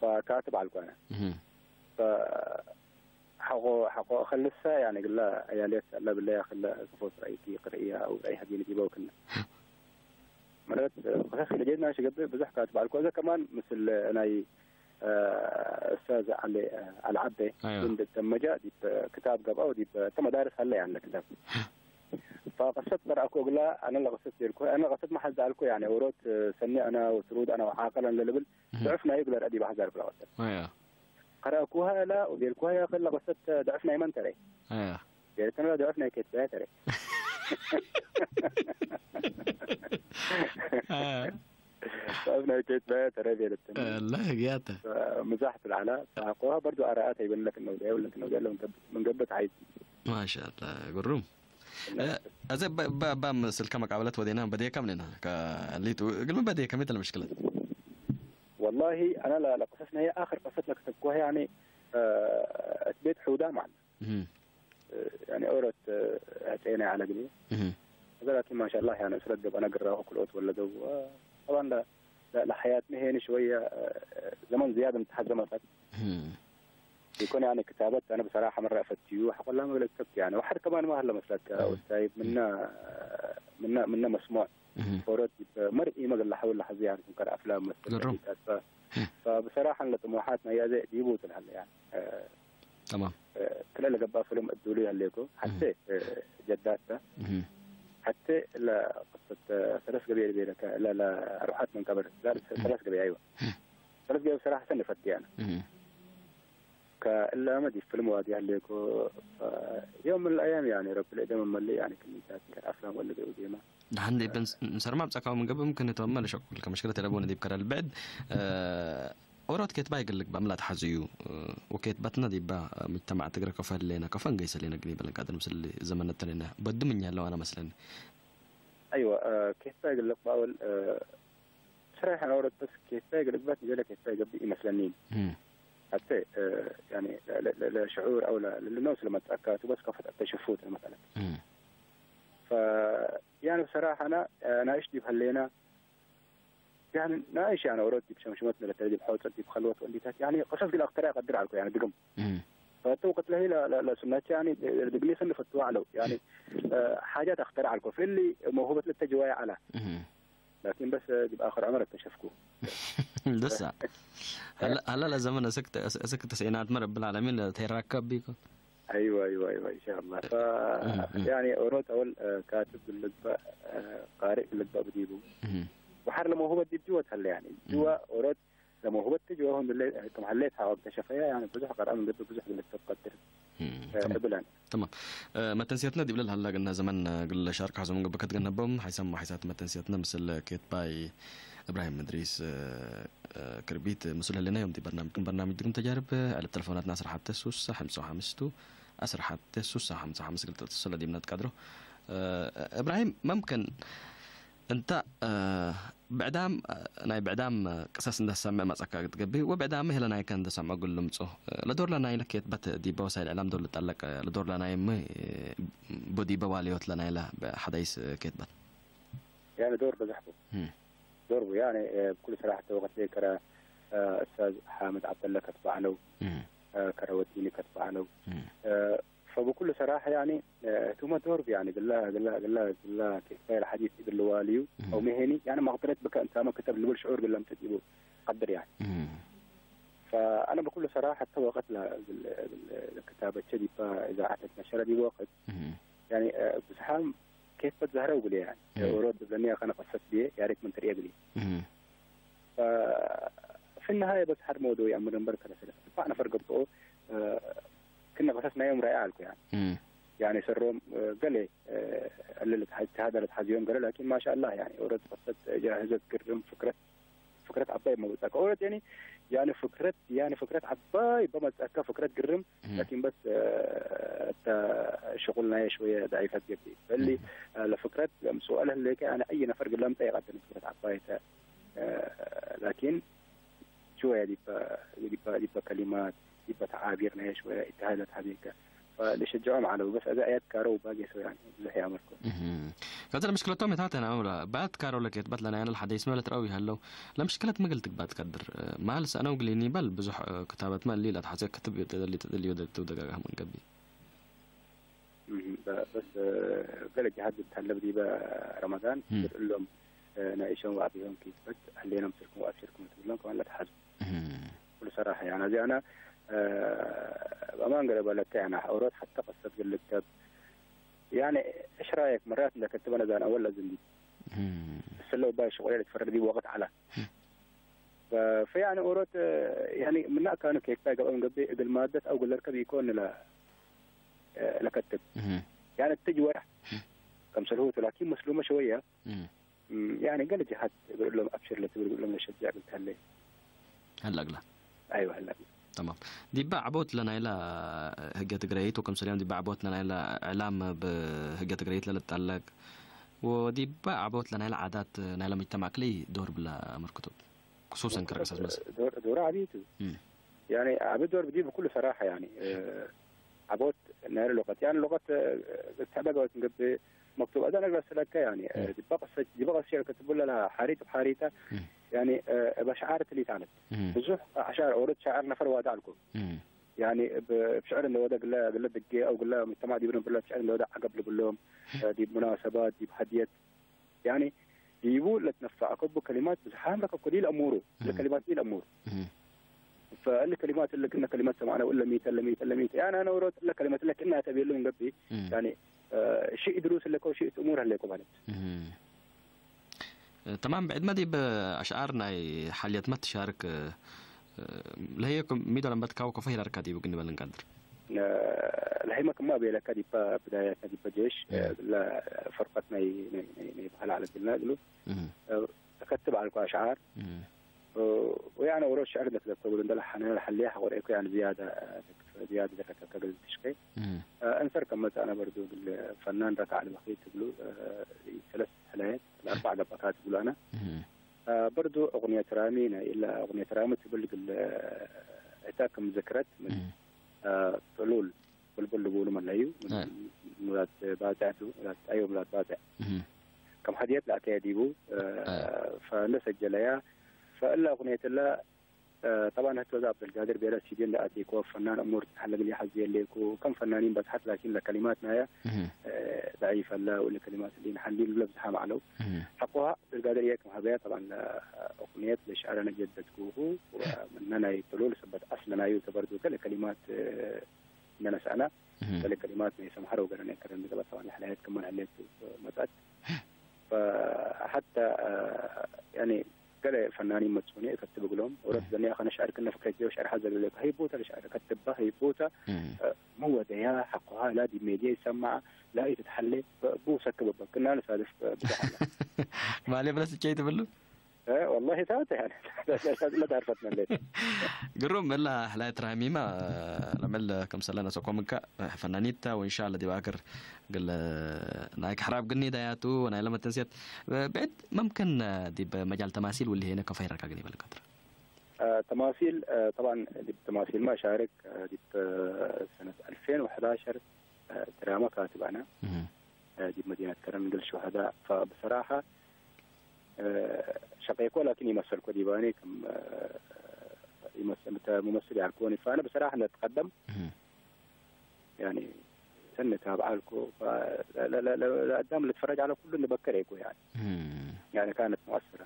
ፈካትብ አልኩ አነ። እም። ፈ-፣ ሐቆ፣ ሐቆ ከልሰ፣ ያኒ ግለ አያልየት አለ ብለ ያክለ ክፎት ረአይኪ ቅርእያ አው ረአይ ሀዲን ዲበው ክነ። መረት ቀሰስ ግለ ጀት ናሽ ገብእ ብዙሕ ካትብ አልኩ። አዘ ከማን ምስል ናይ እ፣ ኡስታዝ ዐሊ፣ እ፣ ዐሊ ዐቤ፣ አዮ። እንዴ ተመጃ ዲብ ክታብ ገብአ ወዲብ እተ መዳርስ ሀለ ያለ ክታብ። ፈቅሰት ቀርአኮ እግላ፣ አነ ለቅሰት ዜርኮ፣ አነ ለቅሰት መሐዝ አልኮ፣ ያኒ ኦሮት፣ እ፣ ሰኒ አነ ወትሩድ አነ ወዓቅል አነ ለልብል፣ እህ። ድዑፍ ናዩ እግለ ረአ ዲብ አሕዛር ብላ ወሰን። አዮ። ቀርአኩሃ እላ ወዜርኩሃ ያክል ለቅሰት ድዑፍ ናይ መን ተሬ? አዮ። ዴርተነ ለድዑፍ ናይ ኬትባየ ተሬ። አ። ድዑፍ ናይ ኬትባየ ተሬ ቤለትኒ። አላህ ህግያተ። ምዛሕ ትልዓላ፣ ሳቆሃ በርዱ አራአት አይበለክ ነው፣ ያው ለክ ነው፣ ያለው ምን ገብ-፣ ምን ገብት ሐይዝ። ማሻአላህ፣ ግሩም። እና እ፣ አዘ በ-፣ በ-፣ በ-፣ ምስልከ መቃበለት ወዴና በዴከም ሌና፣ ከሊቱ፣ እግል ምን በዴከም የት ለመሽክለት? ወላሂ፣ አና ለ-፣ ለቅሰስ ነየ አክር ቅሰት ለክተብኩሃ፣ ያኒ፣ እ፣ እት ቤት ሑዳ ማለት እህ። ያኒ ኦሮት፣ እ፣ ጼና ዐለ ግኒ። እህ። አዘ ላኪን ማሻአላህ ያኒ እስረት ገብአነ ግራሁ ክልኦት ወለደው። አ፣ ጠብዓን ለ-፣ ለ-፣ ለሐያትነ ሄኒ ሽወየ፣ እ፣ ዘመን ዝያድ እንተሐዘመ ፈት። እህ። ይኮን ያኒ ክታበት አነ ብሰራሐ መረ አፈትዩ ሐቆላ መግለጽ ሰብት ያኒ ወሐድ ከማን ማህለ መስለከ እህ። ወሳይብ ምነ፣ ምነ፣ ምነ መስሙዕ እህ። ኦሮት ዲብ መርኢመ እግል ለሐውል ለሐዜ ያኒ ክምከር አፍላም መስል ግሩም። ለፊት አስፋ። እህ። ፈብሰራሐ ለጥሙሓት ናይ አዘ ዲቡ ትልሀለ ያኒ። እ፣ ተማም። እ፣ ክለ ለገብአ ፍልም እዱሉ ይሀሌኮ። ሐቴ፣ እህ። እ፣ ጀዳት ተ። እህ። ሐቴ ለቅሰት ሰለስ ገበይ ልቤለከ፣ ለ-፣ ለአርወሐት ምን ቀብር። ላ፣ እህ። ሰለስ ገበይ፣ አይወ። እህ። ሰለስ ገበይ ብሰራሐ ሰኒ ፈትያነ። እህ። ከእላመ ዲብ ፍልም ዋዲ ሀሌኮ። ፈ-፣ የውም ምን ለአያም ያኒ ረቢ ለእደም መመልእ ያኒ ክኒታት ከአፍላም ወለደ ኡዴማ። ደሐን ዲብ እንስ-፣ እንሰርማ አምጸካሁ ምን ገብእ፣ ምክን ህቶም ለሸቁል ከመሽክለት የለቦነ ዲብ ከረ ልብዕድ፣ እ፣ ኦሮት ኬትባይ እግል ልግበእ ምን ለአትሐዝዩ፣ እ፣ ወኬትበትነ ዲበ፣ እ፣ ሙጅተማዕ ትግረ ከፎ ህሌነ፣ ከፎ እንገይሰ ህሌነ እግል ኢበለን ቃድር ምስል ዘመን ተሌነ በዱ ምኛ ለው አነ መስለኒ። አይወ፣ እ፣ ኬትባይ እግል ልግበእ አወል፣ እ፣ ስራይ ሐነ ኦሮት በስ ኬትባይ እግል ልግበእ ንጀለ ኬትባይ ገብእ ኢመስለኒ። እም። ሐቴ፣ እ፣ ያኒ ለ-፣ ለ-፣ ለ-፣ ለሽዑር አው ለ-፣ ለነውስ ለመጽአካቱ በስ ከፎ ተሸፉት ለመሰለት። እም። ፈ-፣ ያኒ ብሰራሐ አነ፣ እ፣ ናእሽ ዲብ ሀሌነ፣ ያኒ ናእሽ ያኒ ኦሮት ዲብ ሸምሽመት ለተለ ዲብ ሖጸት ዲብ ከልወት ወእንዲታት ያኒ ቅሰስ ግል አክተር አቀድር አልኮ ያኒ ድግም። እህ። ፈቱ ወቅት ለሂ ለ-፣ ለ-፣ ለሱነት ያኒ ድግሊ ስን ፈትዋ አለው። ያኒ፣ እ፣ ሓጃት አክተር አልኮ። ፍሊ መውሁበት ለተጅዋየ አላ። እህ። ላኪን በስ ዲብ አክር ዑመር እክተሸፍኩ። ደሳ። ሀለ፣ ሀለ ለዘመን እስክ ተ-፣ እስክ ተስዒናት መ ረብል ዓለሚን ለተራከብ ቢኮ። አይወ፣ አይወ፣ አይወ፣ ኢንሻአላህ። ፈ-፣ እህ፣ እህ። ያኒ ኦሮት አወል፣ እ፣ ካትብ ግልግበእ፣ እ፣ ቃሪእ ግልግበእ ብዲቡ። እህ። ወሐር ለመውሁበት ዲብ ጅወት ሀለ ያኒ። እህ። ጅወ ኦሮት ለመውሁበት ጅወ ሁን ድለ፣ ክም ሀሌት ሀወብ ተሸፈያ ያኒ ብዙሕ ቀርአ ምን ገብእ ብዙሕ ግልግበእ ቀድር፣ እህ፣ እ፣ ተማም። እብለን። ተማም። እ፣ መተንስየትነ ዲብለ ለሀላ ግና ዘመን፣ እ፣ ግለ ሻርክ ሐዞ ምን ገብእ ከትገነበም ሐይሰም ወሐይሳት መተንስየትነ ምስል ኬትባይ እብራሂም እድሪስ፣ እ፣ እ፣ ክርቢት ምስሉ ህሌና ዮም ዲብ በርናምጅ፣ ግን በርናምጅ ድግም ተጃርብ፣ አለብ ተለፎናትና ዐስር ሐቴ ሱሳ ሐምሳ ወሐምስቱ፣ ዐስር ሐቴ ሱሳ ሐምሳ ወሐምስ እግል ተአተሰለ ዲብና ትቀድሮ። እ፣ እብራሂም፣ መምክን እንተ፣ እ፣ ብዕዳም፣ እ፣ ናይ ብዕዳም ቅሰስ እንደ ትሰምዕ መጸካ ትገብእ፣ ወብዕዳም ህለ ናይከ እንደ ሰምዖ እግል ልምጹ፣ እ፣ ለዶር ለናይለ ኬትበት ዲበ ወሳይል እዕላም ዶል ልጠለቅ፣ እ፣ ለዶር ለናይም፣ እ፣ ቡ ዲበ ዋልዮት ለናይለ ሐዳይስ ኬትበት። ያኒ ዶር በዘሕ ቡ። እም። ዶር ቡ፣ ያኒ፣ እ፣ ብኩል ሰራሐት ወቅት ለኢከረ፣ እ፣ እስታዝ ሓምድ ዐብደለ ከትበ ዐለው፣ እም። እ፣ ከረ ወዲኒ ከትበ ዐለው። እም። እ፣ ፈብኩሉ ሰራሐ፣ ያኒ፣ እ፣ ህቱመ ዶር ቡ፣ ያኒ፣ ግላ፣ ግላ፣ ግላ፣ ግላ ኬፍ ዳይር ሐዲስ እግል ልዋልዩ፣ እም። አው መሄኒ፣ ያኒ፣ መቅደረት ብከ እንታመ ክተብ ልብል ሽዑር እግል ለምጽእ ዲቡ ቀድር፣ ያኒ። እም። ፈአነ ብኩሉ ሰራሐ፣ ሐተ ወቅት ለ-፣ እግል፣ እግል ክታበቼ ዲባ እዛዐት ለትነሸረ ዲብ ወቅት፣ እም። ያኒ፣ እ፣ ብዝሓም ኬፍ በትዛህረው እግልዬ፣ ያኒ። እም። ኦሮት እብለኒ አከነ ቀሰት ብዬ፣ ያሬት ምን ትርኤ እግልዬ። እም። ፈ-፣ ፊ ነሃየ በስ ሐድ መውዱዕ ይአምር እምበር ከለሰለሰ እርበዕ ነፈር ገብኦ፣ እ፣ ክነ ቀሰስ ናዮም ረአየ አልኩ፣ ያኒ። እም። ያኒ ሰሮም፣ እ፣ ገሌ፣ እ፣ እሊ ልትሐ-፣ እትሃደ ለትሐዝዮም ገሌ፣ ላኪን ማሻአላህ፣ ያኒ፣ ኦሮት ቀሰት ጃህዘት ግርም ፍክረት፣ ፍክረት ዐባይ መውጸከ። ኦሮት፣ ያኒ፣ ያኒ ፍክረት፣ ያኒ ፍክረት ዐባይ በመጸከ፣ ፍክረት ግርም፣ እም። ላኪን በስ፣ እ፣ እተ ሽቁል ናየ ሽወየ ደዒፈት ገብእ። በሊ፣ እም። እ፣ ለፍክረት ለምጽኦ ለህሌከ፣ ያኒ፣ አይ ነፈር ግለምጸ ይቀድም ፍክረት ዐባይ ተ፣ እ፣ ላኪን ሽወየ ዲበ፣ ዲበ፣ ዲበ ከሊማት፣ ዲበ ተዓቢር ናይ ሽወየ እትሃይ ለትሃቤከ። ፈልሸጅዖም ዐለው። በስ አዜ አያት ካረው ባጌ ሰው ያኒ ብዙሕ ያመርኮ። እህ። ከዚ ለምሽክለቶም የታተና መምራ፣ ባያት ካረው ለኬትበት ለናይነ ለሐደይስመ ለትረአው ይሀለው። ለምሽክለት ምግል ትግባእ ትቀድር። ማል ሰአነው ግሊኒ በል ብዙሕ ክታበትመ እሊ ለአትሐዜ ክትብ ተደሊ ተደሊ ወደ ትውደጋጋህ ምን ገቢ። እህ፣ በ-፣ በስ፣ እ፣ ገሌ ጀሃት እብ ተሀለብ ዲበ ረመዳን፣ እም። እግል እሎም፣ እ፣ ናይ እሾም ወአብዮም ኪትበት፣ ህሌነ ምስልኩም ወአብሽርኩም እት ብሎም ከማን ለትሐዙ። እም። ኩሉ ሰራሐ፣ ያነ፣ አዜ አነ፣ እ፣ በአማን ገሌ በለከ፣ ያነ፣ ሐውሮት ሐተ ቅሰት እግል ልክተብ፣ ያነ፣ እሽ ረአየክ፣ መራት እንደ ከትበነ ዛን አወል ለዝም ዲብ። እም። እስለ ውባይ ሽቁሌ ልትፈረድ ዲብ ወቅት ዐለ። እም። ፈ-፣ ፈያኒ ኦሮት፣ ያኒ፣ ምነ አካኑ ኬክታይ ገብአ ምን ገብእ፣ እግል ማደት አው እግል ለርከብ ኢኮን ለ-፣ ለከትብ። እህ። ያኒ፣ እትጅ ወርሕ እህ። ከምሰልሁቱ፣ ላኪን መስሉመ ሸወየ። እህ። እም፣ ያኒ፣ ገሌ ጀሃት እግል እሎም አብሽር ለትብል፣ እግል እሎም ለሸጅዕ እግል ተህሌ። ሀላ እግላ። አይወ፣ ሀላ እግላ። ተማም። ዲበ ዐቦት ለናይለ ህግየ ትግረይት ወክምሰልዮም ዲበ ዐቦት ለናይለ እዕላም እብ ህግየ ትግረይት ለልትጠለቅ ወዲበ ዐቦት ለናይለ ዓዳት ናይለ ሙጅተማዕ ክልኢይ ዶር ብለ አምርክቱ። ክሱሰን ከረቀሰት መስ- ዶር፣ ዶር ዐቢ ቱ። እም። ያኒ ዐቢ ዶር ብዲ ብኩሉ ሰራሐ ያኒ፣ እ፣ ዐቦት ናይለ ሉቀት። ያኒ ሉቀት፣ እ፣ ተዕበገወት እንገብእ መክቱብ አዛ ነገር ሰለከ ያኒ፣ እ፣ እም። ዲበ ቀሰ-፣ ዲበ ቀስ ሽዕር ከትቡ ለላ ሐሪት ብሐሪተ፣ እም። ያኒ፣ እ፣ እበ ሸዓር ትሊት አለት። እም። ብዙሕ አሽዓር ኦሮት ሸዓር ነፈር ዋዳ አልኮ። እም። ያኒ እብ፣ እብ ሽዕር እንደ ወደ ግለ፣ ግለ ድጌ አው ግለ ሙጅተማዕ ዲብ ነብር ለትሸዕር እንደ ወደ ዐገብ ልብሎም፣ እም። እ፣ ዲብ ሙናሰባት፣ ዲብ ሀድየት፣ ያኒ ዲቡ ለትነፈዐከቡ ከሊማት ብዝሓም ረከብኮ ዲብ ለአሙሩ፣ እህ። ለከሊማት ዲብ ለአሙሩ። እህ። ፈእሊ ከሊማት እሊ ክነ ከሊማት ሰማዕነ ወእለ ሚተ፣ እለ ሚተ፣ እለ ሚተ። ያኒ አነ ወሮት እለ ከሊማት እለ ክእነ አተቤሉ ምን ገብእ፣ እህ። ያኒ፣ እ፣ ሽእ ድሩስ እለኮ፣ ሽእ እሙር ህሌኮ ማለት። እህ። ተማም፣ ብዕድመ ዲብ አሽዓር ናይ ሐልየትመ ትሻርክ፣ ለህዬ ክም ሚዶ ለንበትካው ከፎ ሂረርከ ዲቡ እግል ንበል እንቀድር። ለህይመ ክማ ቤለከ ዲበ ብዳየተ ዲበ ጄሽ፣ እም። ለፈርቀት ናይ፣ ናይ፣ ናይ፣ ናይ በህል ዐለ እግልና እግሉ እም። እከትብ ዐልኩ አሽዓር። እም። ወያነ ወሮት ሽዕር ለትለከቡ እንደ ለሐነ ለሐልየ ሐቆ ረአይኩ፣ ያነ ዝያደ ዝያደ ዘከከ እግል ትሽቄ። እም። እንሰር ከመ ጸአነ በርዱ እግል ፈናን ረካዕ ለበክይ ትብሉ፣ ሰለስ ሕላየት ለአርበዕ ገበታት እግሉ አነ። እም። አ፣ በርዱ እቁንየት ራሚ ናይ፣ እለ እቁንየት ራሚ ትብል እግል፣ አ፣ እታ ክም ዝክረት ምን፣ እም። አ፣ ጥሉል ብልቡል ልቡሉ መለዩ፣ ምን አ። ሙራድ ባጽዕ ቱ፣ ሙራድ፣ አይወ፣ ሙራድ ባጽዕ። እም። ከም ሀድየት ለአተየ ዲቡ፣ አ፣ አ። ፈእንደ ሰጀለያ፣ ፈእለ እቁንየት እለ፣ አ፣ ጠባን ህቶ እዛ ዐብደልቃድር ቤለ ሲዲ እንደ አቴኮ ፈናን እሙር ተሐለ እግል ይሐዜ ሌኩ፣ ከም ፈናኒን በጽሐት ላኪን ለከሊማት ናያ፣ እም። አ፣ ደዒፍ አለ፣ ወለ ከሊማት እሊን ሐሊል ለብዝሓም ዐለው። እም። ሐቆሃ ዐብደልቃድር እየ ክም ሀበያ፣ ጠባን ለእቁንየት ለሽዕረ ነጀደትኩሁ፣ ወምነ ናይ ጥሉል ሰበት አስለ ናዩ ተበርዱከ ለከሊማት፣ እ፣ እነ ነስአነ፣ እህ። ገሌ ከሊማት ናይ ሰምሐረ ወገሌ ናይ ከረን ንገበት፣ ጠባን ለሐላየት ክመ ለህሌት መጽአት። ፈሐተ፣ እ፣ ያኒ ገሌ ፈናኒን መጽኡኒ እከትብ እግሎም፣ ወረት እህ። ዘኒ አኸነ ሸዕር ክነ ፍክረት ጀው ሸዕር ሐዘ ለሌኩ፣ ሀይቦተ ለሸዕር ከትበ፣ ሀይቦተ፣ እህ። እ፣ ምን ወደያ ሐቆሃ ላ ዲብ ሜድየ ይሰመዐ፣ ላ ኢትትሐሌ፣ ቡ ሰክብ እበ፣ ክና ለሳድፍ ብዘሕ አለ። ማሌ ብለስ እጨይ ትብሉ? እ፣ ወላሂ ታተ ያኒ ለዳርፈት መሌት። ግሩም እላ ሕላየት ራህሚማ ለመል ከምሰለ ነሰኮ ምንከ ፈናኒት ተ ወኢንሻአላህ ዲብ አክር እግል ናይክ ሕራብ ግኒ ዳያቱ ወናይለ መተንስየት ብዕድ መምክን ዲብ መጃል ተማሲል ውሊ ሄነ ከፈ ይረካ ግኒ በልቀትር። አ፣ ተማሲል፣ አ፣ ጠብዓን ዲብ ተማሲልመ አሻርክ፣ አ፣ ዲብ ሰነት አልፌን ወሐዳሸር፣ አ፣ ድራመ ካትብ አነ፣ እህ። አ፣ ዲብ መዲነት ከረን እግል ሹሀዳ። ፈብሰራሐ፣ አ፣ ሸቄኮ ላኪን ኢመሰልኮ ዲባኔ ክም፣ አ፣ ኢመስ-፣ ምተ-፣ ሙመስል ያርኮኒ። ፈአነ ብሰራሐ ነትቀደም እህ። ያኒ ሰኒ ታብዐ አልኮ፣ ፈ-፣ ለ-፣ ለ-፣ ለ-፣ ለ-፣ ለአዳም ልትፈረጅ ዐለ ኩሉ እንበከር ኤኮ ያኒ። እህ። ያኒ ካነት ሙአስረ።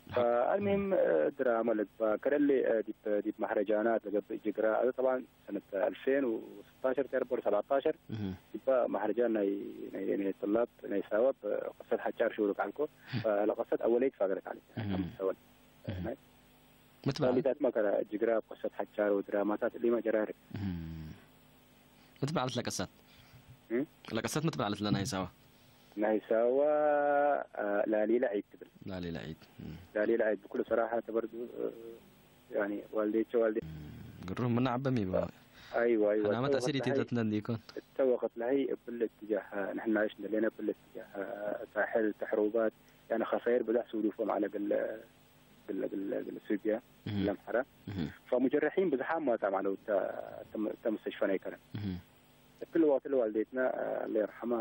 ፈአልሚም፣ እ፣ ድራመ ልግባእ፣ ከደሌ፣ እ፣ ዲብ፣ ዲብ መህረጃናት ለገብእ ጅግራ፣ አዜ ጠብዓን ሰነት አልፌን ወስታሸር ተርቦ ሰላጣሸር፣ እህ። ዲበ መህረጃን ናይ፣ ናይ፣ ናይ ጥላብ፣ ናይ ሳወብ፣ እ፣ ቅሰት ሐጫር ሽውርቅ ዐልኮ፣ እህ። ፈለቅሰት አወለይት ፋገረት ዐለት፣ እህ። ከም ሰወን። እህ። ናይ ምትበል? ፈሊታትመ ከረ ጅግራ፣ ቅሰት ሐጫር ወድራማታት እሊመ ጀራርክ። እህ። ምትበል ዐለት ለቅሰት? እም? ለቅሰት ምትበል ዐለት ለናይ ሳዋ? ናይ ሳዋ፣ አ፣ ላሊለ ዒድ ትብል። ላሊለ ዒድ። እም። ላሊለ ዒድ ብኩሉ ሰራሐ ተበርዱ፣ እ፣ ያኒ ዋልዴቼ ዋልዴ-፣ እም፣ ግሩም ምን ዐበ ሚ በ-? አይወ፣ አይወ። ሕናመት እተ አሲር ወቅት ለሀይ፣ ኢቴተትነ እንዲኮን። እተ ወቅት ለሀይ እብል እትጃህ፣ ንሕና እሽ እንደሌነ እብል እትጃህ፣ ሳሕል፣ ተሕሩባት፣ ያኒ ኸሳይር ብዛሕ ስውዱፎም ዐለ ግለ፣ ግለ፣ ግለ፣ ግለ ሱብያ፣ እህ። ግለ አምሐራ። እህ። ፈሙጀረሒን ብዝሓም ማጻም ዐለው እተ፣ እተ፣ እተ ሙስተሽፈ ናይ ከረን። እህ። እትሊ ወቅት ለዋልዴትነ፣ አላህ ይርሐማ፣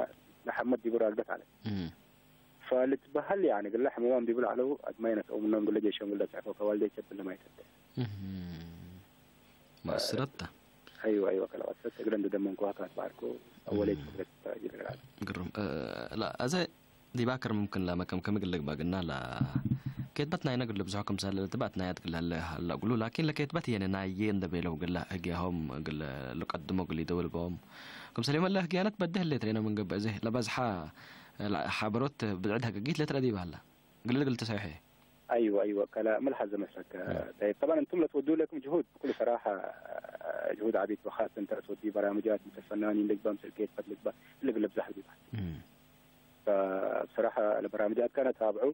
ለሐመድ ዲቡ ራግደት ዐለት። እህ። ፈልትበሀል፣ ያኒ፣ እግለ ሕሙማም ዲቡ ለዐለው አድማይ ነስአው ምኖም፣ እግለ ጄሾም እግለ ጸዕፈው፣ ከዋልዴቼ እብለ ማይ ተብዕ። እህ። መአስረት ተ። አይወ፣ አይወ፣ ከለቀሰት እግለ እንደ ደመንኩሃ ካትበ ዐልኮ፣ አወለይት እህ። ፍክረት ጅግረ ዐለ። ግሩም። እ፣ ላ፣ አዜ ዲብ አክር ሙምክን ለመከምከም እግል ልግበእ ግና፣ ለ-፣ ኬትበት ናይነ እግል ልብዝሖ ክምሰል እልትባእት ናያት እግል ለሀለ ሀለ እግሉ፣ ላኪን ለኬትበት የነ ናዬ እንደ ቤለው እግል ህግያሆም እግል ልቀድሞ እግል ኢደውል በኦም። ክምሰል የመለ ህግያነት በደ ህሌት ሬነ ምን ገብእ እዜ ለበዝሐ፣ ለ-፣ ሐበሮት ብድዕድ ሀገጊት ለትረአ ዲብ ሀለ እግል እግል ትሰሕሔ። አይወ፣ አይወ፣ ከላ ምን ሐዘ መሰከ። እም። ጠይብ፣ ጠብዓን እንቱም ለትወዱ ለኩም ጅሁድ ብኩሉ ሰራሐ፣ ጅሁድ ዐቢት ወኻስ እንተ ለትወዱ በራምጃት ምስል ፈናኒን ልግበእ ምስል ኬትበት ልግበእ እሊ እግል ልብዝሕ ዲብ ሀለ። እም። ፈብሰራሐ ለበራምጃት ከነ ታብዑ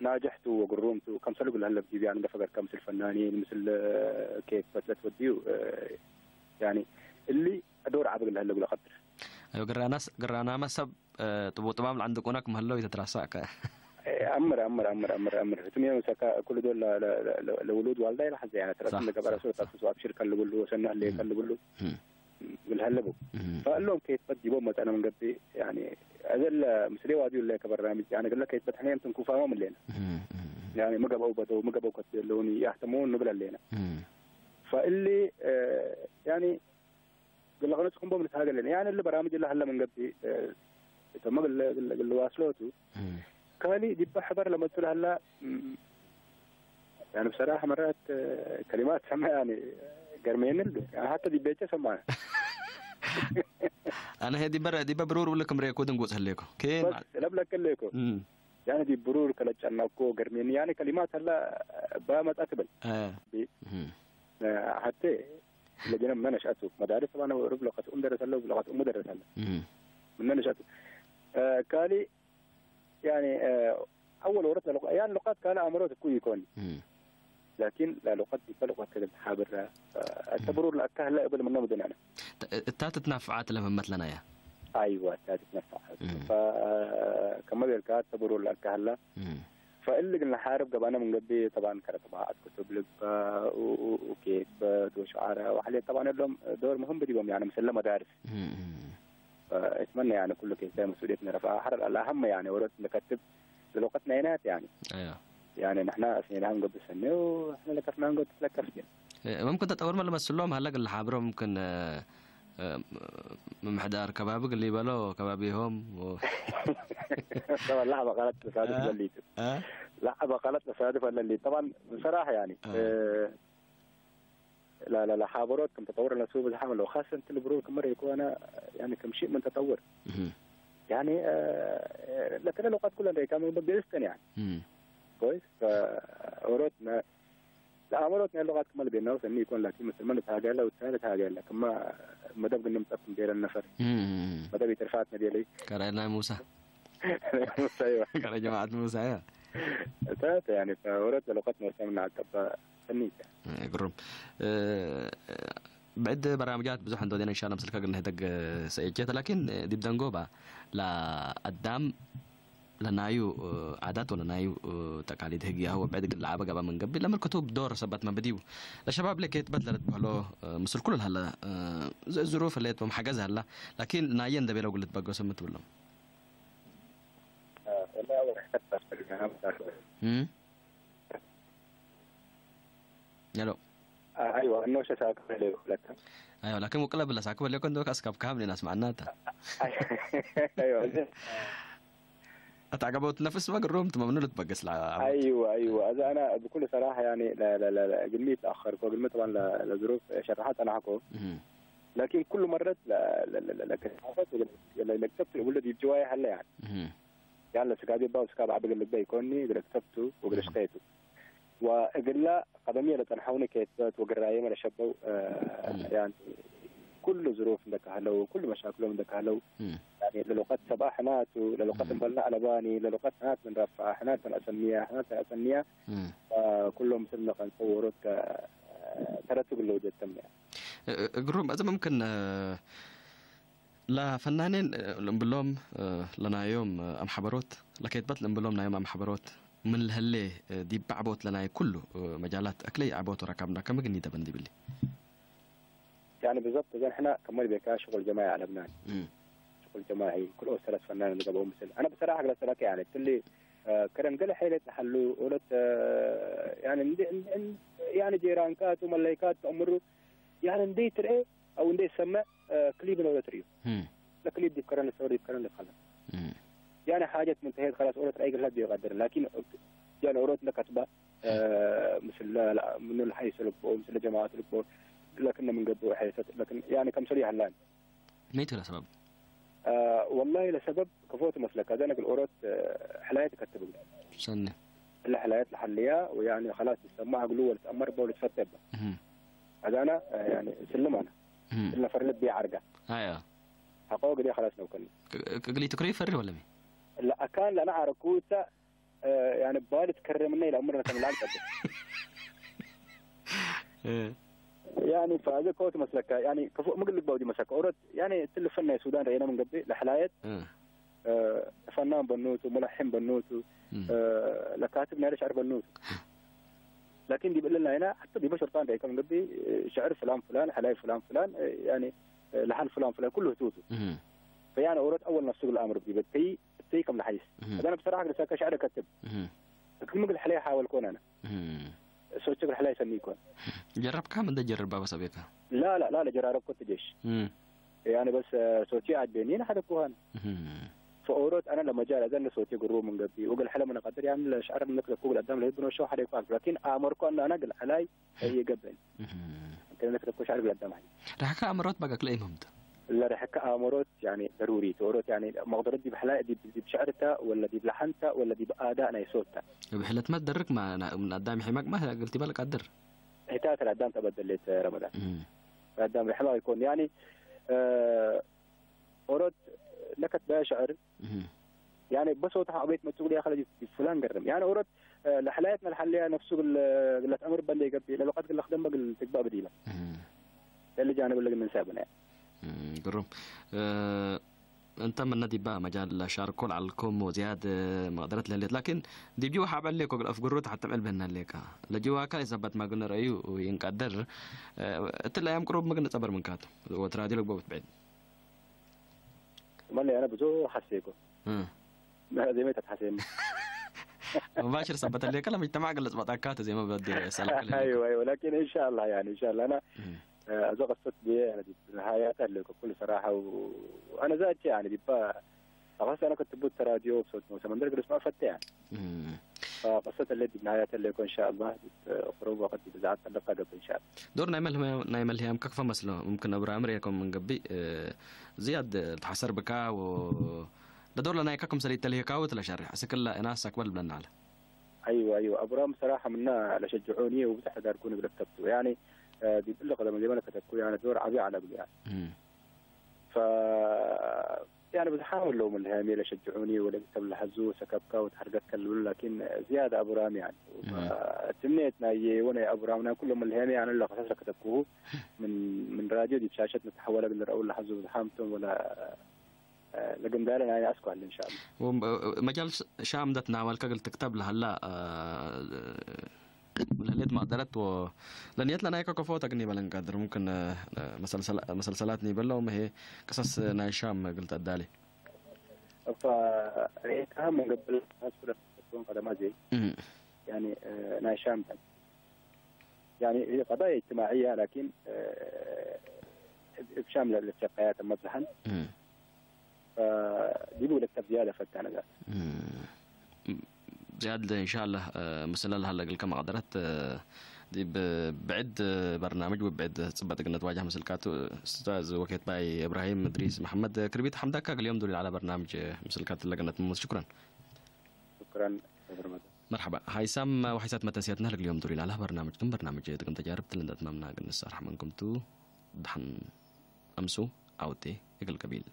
ናጅሕ ቱ ወግሩም ቱ። ከምሰል እግል ለሀለ ዲብ፣ ያኒ፣ እንደ ፈገር ከምስል ፈናኒን፣ ምስል ኬትበት ለትወድዩ፣ እ፣ ያኒ፣ እሊ ዶር ዐቢ እግል ለሀለ እግል አቀድር። አዮ፣ ግራናስ-፣ ግራናመ ሰብ፣ እ፣ ጥቡ ጥማም ለዐንድቁነ ክም ሀለው ኢትትረሰዕ ከ። እ፣ አምር፣ አምር፣ አምር፣ አምር፣ አምር። ህቱም ዮም ሰካ ኩሉ ዶል ለ-፣ ለ-፣ ለ-፣ ለ-፣ ለውሉድ ዋልዳይ ለሐዜ፣ ያኒ፣ ተረስም ሳሕ፣ ለገበረ ሳሕ፣ ሱር ሳሕ። ተፍሱ አብሽር ከልብሉ ወሰናህ ሌ እም። ከልብሉ። እም። እግል ሀለቡ። እህ። ፈእሎም ኬትበት ዲቦም መጸነ ምን ገብእ፣ ያኒ፣ እዘለ ምስሌ ዋድዩ እለ ከበራምጅ፣ ያኒ፣ እግለ ኬትበት ሕኔም ትንኩፋሞም እሌነ። እህ፣ እህ፣ እህ። ያኒ፣ ሚ ገብአው በደው፣ ሚ ገብአው ከትቤለውኒ፣ ያህተሙን ንብል እሌነ። እህ። ፈእሊ፣ እ፣ ያኒ፣ እግለ ቅኑጽኩም ቦም ንትሃገ እሌነ። ያኒ፣ እሊ በራምጅ እለ ሀለ ምን ገብእ፣ እ፣ እቶም እግለ፣ እግለ፣ እግለ ዋስሎቱ፣ እህ። ካሊ ዲበ ሕበር ለመጽእ ለሀላ፣ እም፣ ያኒ ብሰራሐ መራት ከሊማት ሰመ ያኒ ገርሜኒ ልቤ። ያኒ ሐተ ዲብ ቤቼ ሰማነ። አነ ህዬ ዲበ፣ ዲበ ብሩር እብልክ እምሬኮ ድንጉጽ ህሌኮ። ኬን በስ ለብለክ ህሌኮ። እም። ያኒ ዲብ ብሩር ከለጨነኮ ገርሜኒ። ያኒ ከሊማት ሀላ ባመጻ ትብል። አ። ቢ-፣ እም። ሐቴ ለጀነ ምነ ነሽአቱ መዳርስ ሰማነ ወእሩብ ለቀት ኡም ደረሰለ ወለቀት ኡሙ ደረሰለ። እም። ምነ ነሽአቱ። ካሊ ያኒ፣ እ፣ አወል ወረት ለሉቀ-፣ ያኒ ሉቀት ካልእ አምሮት እኩይ ኢኮን። እም። ላኪን ለሉቀት ዲበ ሉቀት እግል ተሓብረ፣ እ፣ እም። ተብሩር ለአካህለ እብል ምነ ምድን አነ። ተ-፣ እታ ትትነፈዓት ለምህመት ለናያ። አይወ፣ እታ ትትነፈዓት። እም። ፈ-፣ ከመ ቤልካ ተብሩር ለአካህለ። እም። ፈእሊ እግል ነሓርብ ገባነ ምን ገብእ፣ ጠብዓን ከረ ጥባዐት ክቱብ ልግበእ፣ ኡ-፣ ኡ-፣ ኡኬትበት ወሸዓረ ወሐልየት ጠብዓን እሎም ዶር ምህም ብዲቦም፣ ያኒ ምስለ መዳርስ። እም፣ እም። ፈእትመነ ያኒ ኩሉ ኬንሳይ መስኡልየት ነረፍአ። ሐር አልአሀመ ያኒ ወሮት እንከትብ ለሉቀት ናይናት ያኒ። አያ። ያኒ ንሕና አስኔናሁ እንገብእ ሰኔ ወሕነ ለከፍናሁ እንገብእ ትለከፍ ጀን። እ፣ መምክን ተጠውርመ ለመስሎም ሀለ እግል ለሓብሮ ምምክን፣ እ፣ እ፣ ምምሕዳር ከባቢ እግል ሊበሎ ከባቢሆም ወ-፣ ጠብዓን ለዐበ ቀለት ተሳድፍ አ? ለሊቱ። አ? ለዐበ ቀለት ተሳድፍ ለሊቱ። ጠብዓን ብሰራሐ ያኒ፣ አ። እ፣ ላ-፣ ላ-፣ ለሓበሮት ክም ተጠውር ለነስቡ ብዝሓም አለው። ካሰ እንቲ ልብሩር ክም መሬኮ አነ፣ ያኒ ክም ሺእ ምን ተጠውር። እህ። ያኒ፣ እ፣ ለክለ ሉቀት ኩለን ደይካ ምን በገዝተን ያኒ። እህ። ኮይስ፣ ፈ-፣ ኦሮት ነ-፣ ለአመሮት ነ ሉቀት ክመ ለቤናው ሰኒ ኢኮን፣ ላኪን ምስልመ ንትሃገለ ወትሳይ ንትሃገለ። ክመ መደብ ግንም ጸብት እንዴረ ነፈር። እህ፣ እህ፣ እህ። መደብ ኢትርፋት ነዴለይ። ቀረይ ናይ ሙሳ። ሙሳ፣ አይዋ። ቀረይ ጀማዓት ሙሳ፣ አይዋ። እተ፣ እተ፣ ያኒ፣ ፈወረት ለሉቀት መሰምና አቀባ ሰኒት። እ፣ ግሩም። እ፣ ብዕድ በራምጃት ብዙሕ እንዶዴነ፣ እንሻላ፣ ምስልከ እግል ንህደግ ሰእቼ ተ፣ ላኪን ዲብ ደንጎባ ለአዳም ለናዩ፣ እ፣ ዓዳት ወለናዩ፣ እ፣ ተቃሊድ ህግያሁ ወብዕድ እግል ለዐበ ገብአ ምን ገብእ፣ ለምልክቱ ዶር ሰበት መብድዩ። ለሸባብ ለኬትበት ለልትበህሎ፣ እ፣ ምስል ኩሉ ለሀለ፣ እ፣ ዝ-፣ ዝሩፍ ህሌት ወመሐገዝ ሀላ፣ ላኪን ናየ እንደ ቤለው እግል ልትበገሶ ምን ትብሎም? እም? ሄሎ። አይዋ፣ እኖሸ ሳቅበሌ ለከ። አይዋ፣ ላኪን ውቅለ ብለ ሳቅበሌኮ እንዶ ከአስካብካም ኔን አስማዕናታ። አይዋ። አትዐገበውት ነፍስ መግሮም ትመምኑ ልትበገስ ለዐ-፣ አይዋ፣ አይዋ። አዛ አና ብኩል ሰራሐ ያኒ ለ-፣ ለ-፣ ለ-፣ ለ-፣ እግልሚ ይትአኸርኮ፣ እግልሚ ጠባን ለ-፣ ለዝሩፍ ሸርሐ ጸናሕኮ። እህ። ላኪን ኩሉ መረት ለ-፣ ለ-፣ ለ-፣ ለ-፣ ለክታበት ወለ-፣ ለ-፣ ለክተብት ወለ ዲብ ጀዋየ ሀለ ያኒ። እህ። ያን ለስጋቤ ባው ስጋብ ዐቢ እግል ልግበእ ኢኮኒ፣ እግል ክተብቱ ወእግል እህ። ሽቀየቱ። ወእግላ ቀደምዬ ለጸንሐውኒ ኬትበት ወግራዬመ ለሸበው፣ እ፣ እም። ያኒ ኩሉ ዝሩፍ እንደ ከህለው፣ ኩሉ መሻክሎም እንደ ከህለው፣ እም። ያኒ ለሉቀት ሰብአ ሕናቱ፣ ለሉቀት እም። እንበልና አለባኒ፣ ለሉቀት ሕናት ምን ረፍዐ፣ ሕናት ምን አሰንያ፣ ሕናት ምን አሰንያ፣ እም። እ፣ ኩሎም ምስል ነቀንሰው ወሮት ከ-፣ ተረቱ ግለው ጀተም። እ-፣ እ-፣ ግሩም፣ እዚ ሙምክን፣ እ፣ ለፈናኔን፣ እ፣ ልእምብሎም፣ እ፣ ለናዮም፣ እ፣ አምሐበሮት፣ ለኬትበት ልእምብሎም ናዮም አምሐበሮት፣ ምን ለህሌ፣ እ፣ ዲብ በዕቦት ለናይ ኩሉ፣ እ፣ መጃላት አክለይ ዐቦት ወረካብና ከምግኒ ደበን ዲብሊ። ያኒ ብዘብጥ እዘን ሕና ከመ ልቤካ ሽቁል ጀማዒ አለብናን። እም። ሽቁል ጀማዒ፣ ክልኦት ሰለስ ፈናን ልገብአው ምስል። አነ ብሰራሐ እግለ ሰለከ ያኒ፣ እትሊ፣ እ፣ ከረን ገሌ ሐይለት ለሐሉ፣ ኦለት፣ እ፣ ያኒ እንዴ፣ እንዴ፣ ያኒ ጄራንካቱ፣ መለይካቱ ተአምሩ፣ ያኒ እንዴ ትርኤ፣ አው እንዴ ትሰመዕ፣ እ፣ ክሊብ ነው ለትርእዩ። እም። ለክሊብ ዲብ ከረን ልትሰወር ዲብ ከረን ልትከለፍ። እም። ያኒ ሓጀት ምንተሄት ከላስ ኦለት ረአይ ግልሀት ዲብ ቀድር። ላኪን ያኒ ኦለት ለከትባ፣ እ፣ ምስለ ለ-፣ ምኑ ለሐይሰ ልቦ፣ ምስለ ጀማዐት ልቦ፣ ለክነ ምን ገብኦ ሐይሰት፣ ለክን ያኒ ከምሰሉ ይሀላን። ሚ ቱ ለሰበብ? እ፣ ወላሂ ለሰበብ ከፎ ትመስለከ፣ አዘ እግል ኦሮት፣ እ፣ ሕላየት እከትብ እግል። ሰኒ። እለ ሕላየት ለሐልያ ወያኒ ከላስ ልትሰማዕ እግሉ ወልትአመር በ ወልትፈቴ በ። እህ። አዛና፣ እ፣ ያኒ ስልም አነ። እህ። ስለ ፈሪ ልብ ያዐርጋ። አያ። ሐቆ ግዴ ከላስ ነው ከኒ። ክ-፣ ክ-፣ እግል ትክረዩ ፈሪ ወለሚ? ለአካን ለአነ ዐረኩ እተ እ፣ ያኒ ባል ትከረምነ ኢለአምር ነከ ምን ለዐል ቀድር። እ። ያኒ ፈአዘ ከወ ትመስለከ፣ ያኒ ከፎ ምግል ልግበእ ዲብ መሰከ ኦሮት፣ ያኒ እትሊ ፈን ናይ ሱዳን ረኤነ ምን ገብእ፣ ለሕላየት፣ እ። እ፣ ፈናን በኑቱ፣ ሙለሒን በኑቱ፣ እም። እ፣ ለካትብ ናይ ለሸዕር በኑቱ። ላኪን ዲብ እሊ ናይና፣ ሐተ ዲበ ሹርጣን ረኤከ ምን ገብእ፣ ሸዕር ፍላን ፍላን፣ ሕላይ ፍላን ፍላን፣ እ፣ ያኒ፣ እ፣ ለሐን ፍላን ፍላን፣ ኩሉ ህቱቱ። እም። ፈያኒ ኦሮት አወል ነፍሱ እግል አምር ዲበ፣ እተይ እተይ ከም ለሐይስ። እህ። አዘ አነ ብሰራሐ እግል ሰከ ሸዕር እከትብ። እህ። እግል ምግል ሕለየ ሓወልኮን አነ። እህ። ሶቼ እግል ሕለየ ሰኒ ኢኮን። ጀረብካ? ምን እንዴ ጀርባ በሰቤካ? ላ፣ ላ፣ ላ፣ ለጀራረብኮ እት ጄሽ። እህ። ያኒ በስ ሶቼ አጅቤኒ ነሐደኩ አነ። እህ። ፈኦሮት አነ ለመጃል አዘ እንደ ሶቼ ግሩም ምን ገብእ ወእግል ሕለ ምን እቀድር ያኒ ለሸዕር ምንክለኩ እግል አዳም ለህብ ኖሸው ሐደ ኢኮን። ላኪን አመርኮ አነ፣ አነ እግል ሕላይ ኢገብእኒ። እህ። እንተ ነክረኮ ሸዕር እግል አዳም ሐደ። ረሕከ አመሮት በገክለ ኢምህምት። ለረሕከ አመሮት ያኒ ደሩሪ ቱ። ኦሮት ያኒ መቅደረት ዲብ ሕላይ ዲብ፣ ዲብ ሸዕርተ ወለ ዲብ ለሐንተ ወለ ዲብ አዳእ ናይ ሶትተ። እብ ሕለትመ ትደርክ ማ፣ ምን አዳም ይሕመቅመ እግል ቲበል ቀድር። ሕታት ለአዳም ተበደሌት ረመዳን። እም። ለአዳም ርሕመ ኢኮን። ያኒ፣ እ፣ ኦሮት ለከትበ ሸዕር እህ። ያኒ በሶት ሐቆ ቤት መጽኡ ዲብ ያከለ ዲብ፣ ዲብ ፍላን ገርም። ያኒ ኦሮት፣ እ፣ ለሕላየት መልሐለያ ነፍሱ ግል፣ ግለ ተአምር በንደ ይገብእ፣ ለልቀት ግለ ክደም በግል ትግባእ ብዲላ። እህ። ለሊ ጃንብ ለግል ንንሳእ ብነ። እህ፣ ግሩም። እ፣ እንተ ምነ ዲባ መጃል ለሻርኮ ለዐልኩም ወዝያድ መቅደረት ለህሌት፣ ላኪን ዲብ ጅወ ሐብ ዐሌኮ እግል አፍግሩት ሐተም ዕልብ ህነ ሌካ። ለጅዋካ ኢሰበት ማግነ ረአዩ ይንቀድር። እ፣ እትለ አያም ቅሩብ ምግን ጸበር ምንካቱ ወትራዲ ልግበእ ብትብዕድ። መለ አነ ብዙ ሐሴኮ። እም። ዜመ ተትሐሴኒ። ሙባሽር ሰበት ሌከ ለሙጅተማዕ ግልጽ በጣካት ዜመ በዴ ሰላም ለሌከ። አይወ፣ አይወ፣ ላኪን ኢንሻአላህ፣ ያኒ ኢንሻአላህ አና፣ እም። እ፣ አዞ ቀሰት ብዬ፣ ያኒ ዲብ ነሃያት አለኮ ኩሉ ሰራሐ ወአነ ዛቼ፣ ያኒ ዲባ አፋስ አነ ክትቡት ተራዲዮ ብሶት ነው ሰመንደር ግልጽ ማፈተ፣ ያኒ። እም። ፈቀሰት አለ ዲብ ነሃያት አለኮ ኢንሻአላህ፣ ዲብ ቅሩብ ወቅት ዲብ ብዝሓት ጠለብካ ገብእ ኢንሻአላህ። ዶር ናይ መልህያም፣ ናይ መልህያም ከክፈ መስሎ፣ ሙምክን አብራምር የኮን ምን ገብእ፣ እ፣ ዝያድ ልትሐሰር ብካ ወ-፣ ለዶር ለናይካ ክምሰል ኢተልህካው እት ለሸሬሕ፣ እስክለ እናስ አክበል ብለና ዐለ። አይወ፣ አይወ። አብራም ሰራሐ ምና ለሸጅዑኒ ወብዘሕ ለዳርኩኒ እግል እከብቱ። ያኒ፣ እ፣ ዲብ እሊ ቀደም ዜመ ለከተብኩ፣ ያኒ፣ ዶር ዐቢ ዐለ እግሉ፣ ያኒ። እም። ፈ-፣ ያኒ ብዝሓም እለው ምን ለሀሜ ለሸጅዑኒ ወለክተብ ለሐዙ ሰከብካ ወተሐርገትከ ልብሉ፣ ላኪን ዝያድ አቡራም ያኒ እም። ትምኔት ናዬ ወናይ አቡራም ናይ ኩሎም ምን ለሀሜ አነ ለቀሰስ ለከተብኩሁ ምን ምን ራድዮ ዲብ ሻሸት ንትሐወለ እግል ልረአው ለሐዙ ብዝሓም ቶም ወለ ለግምዳለ ናይ አስኳል እንሻአላህ። ወ-፣ መጃል ሻም እንደ ትናወልከ እግል ትክተብ ለሀላ፣ አ፣ ለሌት ማቅደረት ወ-፣ ለንየት ለናይከ ከፎ ተግኒ በለን ቀድር ሙምክን፣ አ፣ መሰልሰላ-፣ መሰልሰላት ኒበለው መሄ ቅሰስ ናይ ሻም እግል ተአዳሌ። እፋ ሬካ ምን ገብእ አስኩረ ተኮን ቀደማ ዘይ እም። ያኒ፣ አ፣ ናይ ሻም ያኒ፣ ህይ ቀዳያ እጅትማዕየ፣ ላኪን፣ እ፣ እብ፣ እብ ሻም ለ-፣ ለትሸቀያ ተመ ብዝሓን፣ እም። ፈዲቡ ለክተብ ዝያደ ፈታ ነገር። እም። ዝያድ እንሻላህ፣ እ፣ ምስለ ለሀለ እግልከ መቅደረት፣ እ፣ ዲብ ብዕድ በርናምጅ ወብዕድ ጽበጥ እግል ነትዋጃህ ምስልካቱ፣ ኡስታዝ ወኬት ባይ እብራሂም እድሪስ መሐመድ፣ ክርቢት ሐምዳካ እግል ዮም ዱሊል ዐለ በርናምጅ ምስልካቱ ለገነት ሙስ። ሽኩረን። ሽኩረን። መርሐባ። ሀይሳም ወሐይሳት መተንስያትነ ለእግል ዮም ዱሊል ዐለ በርናምጅ ክም በርናምጅ ድግም ተጃርብ ትልን ተትመምና እግል ንሳርሕ ምንኩም ቱ። ደሐን አምሱ። አውቴ እግል ቀቢል።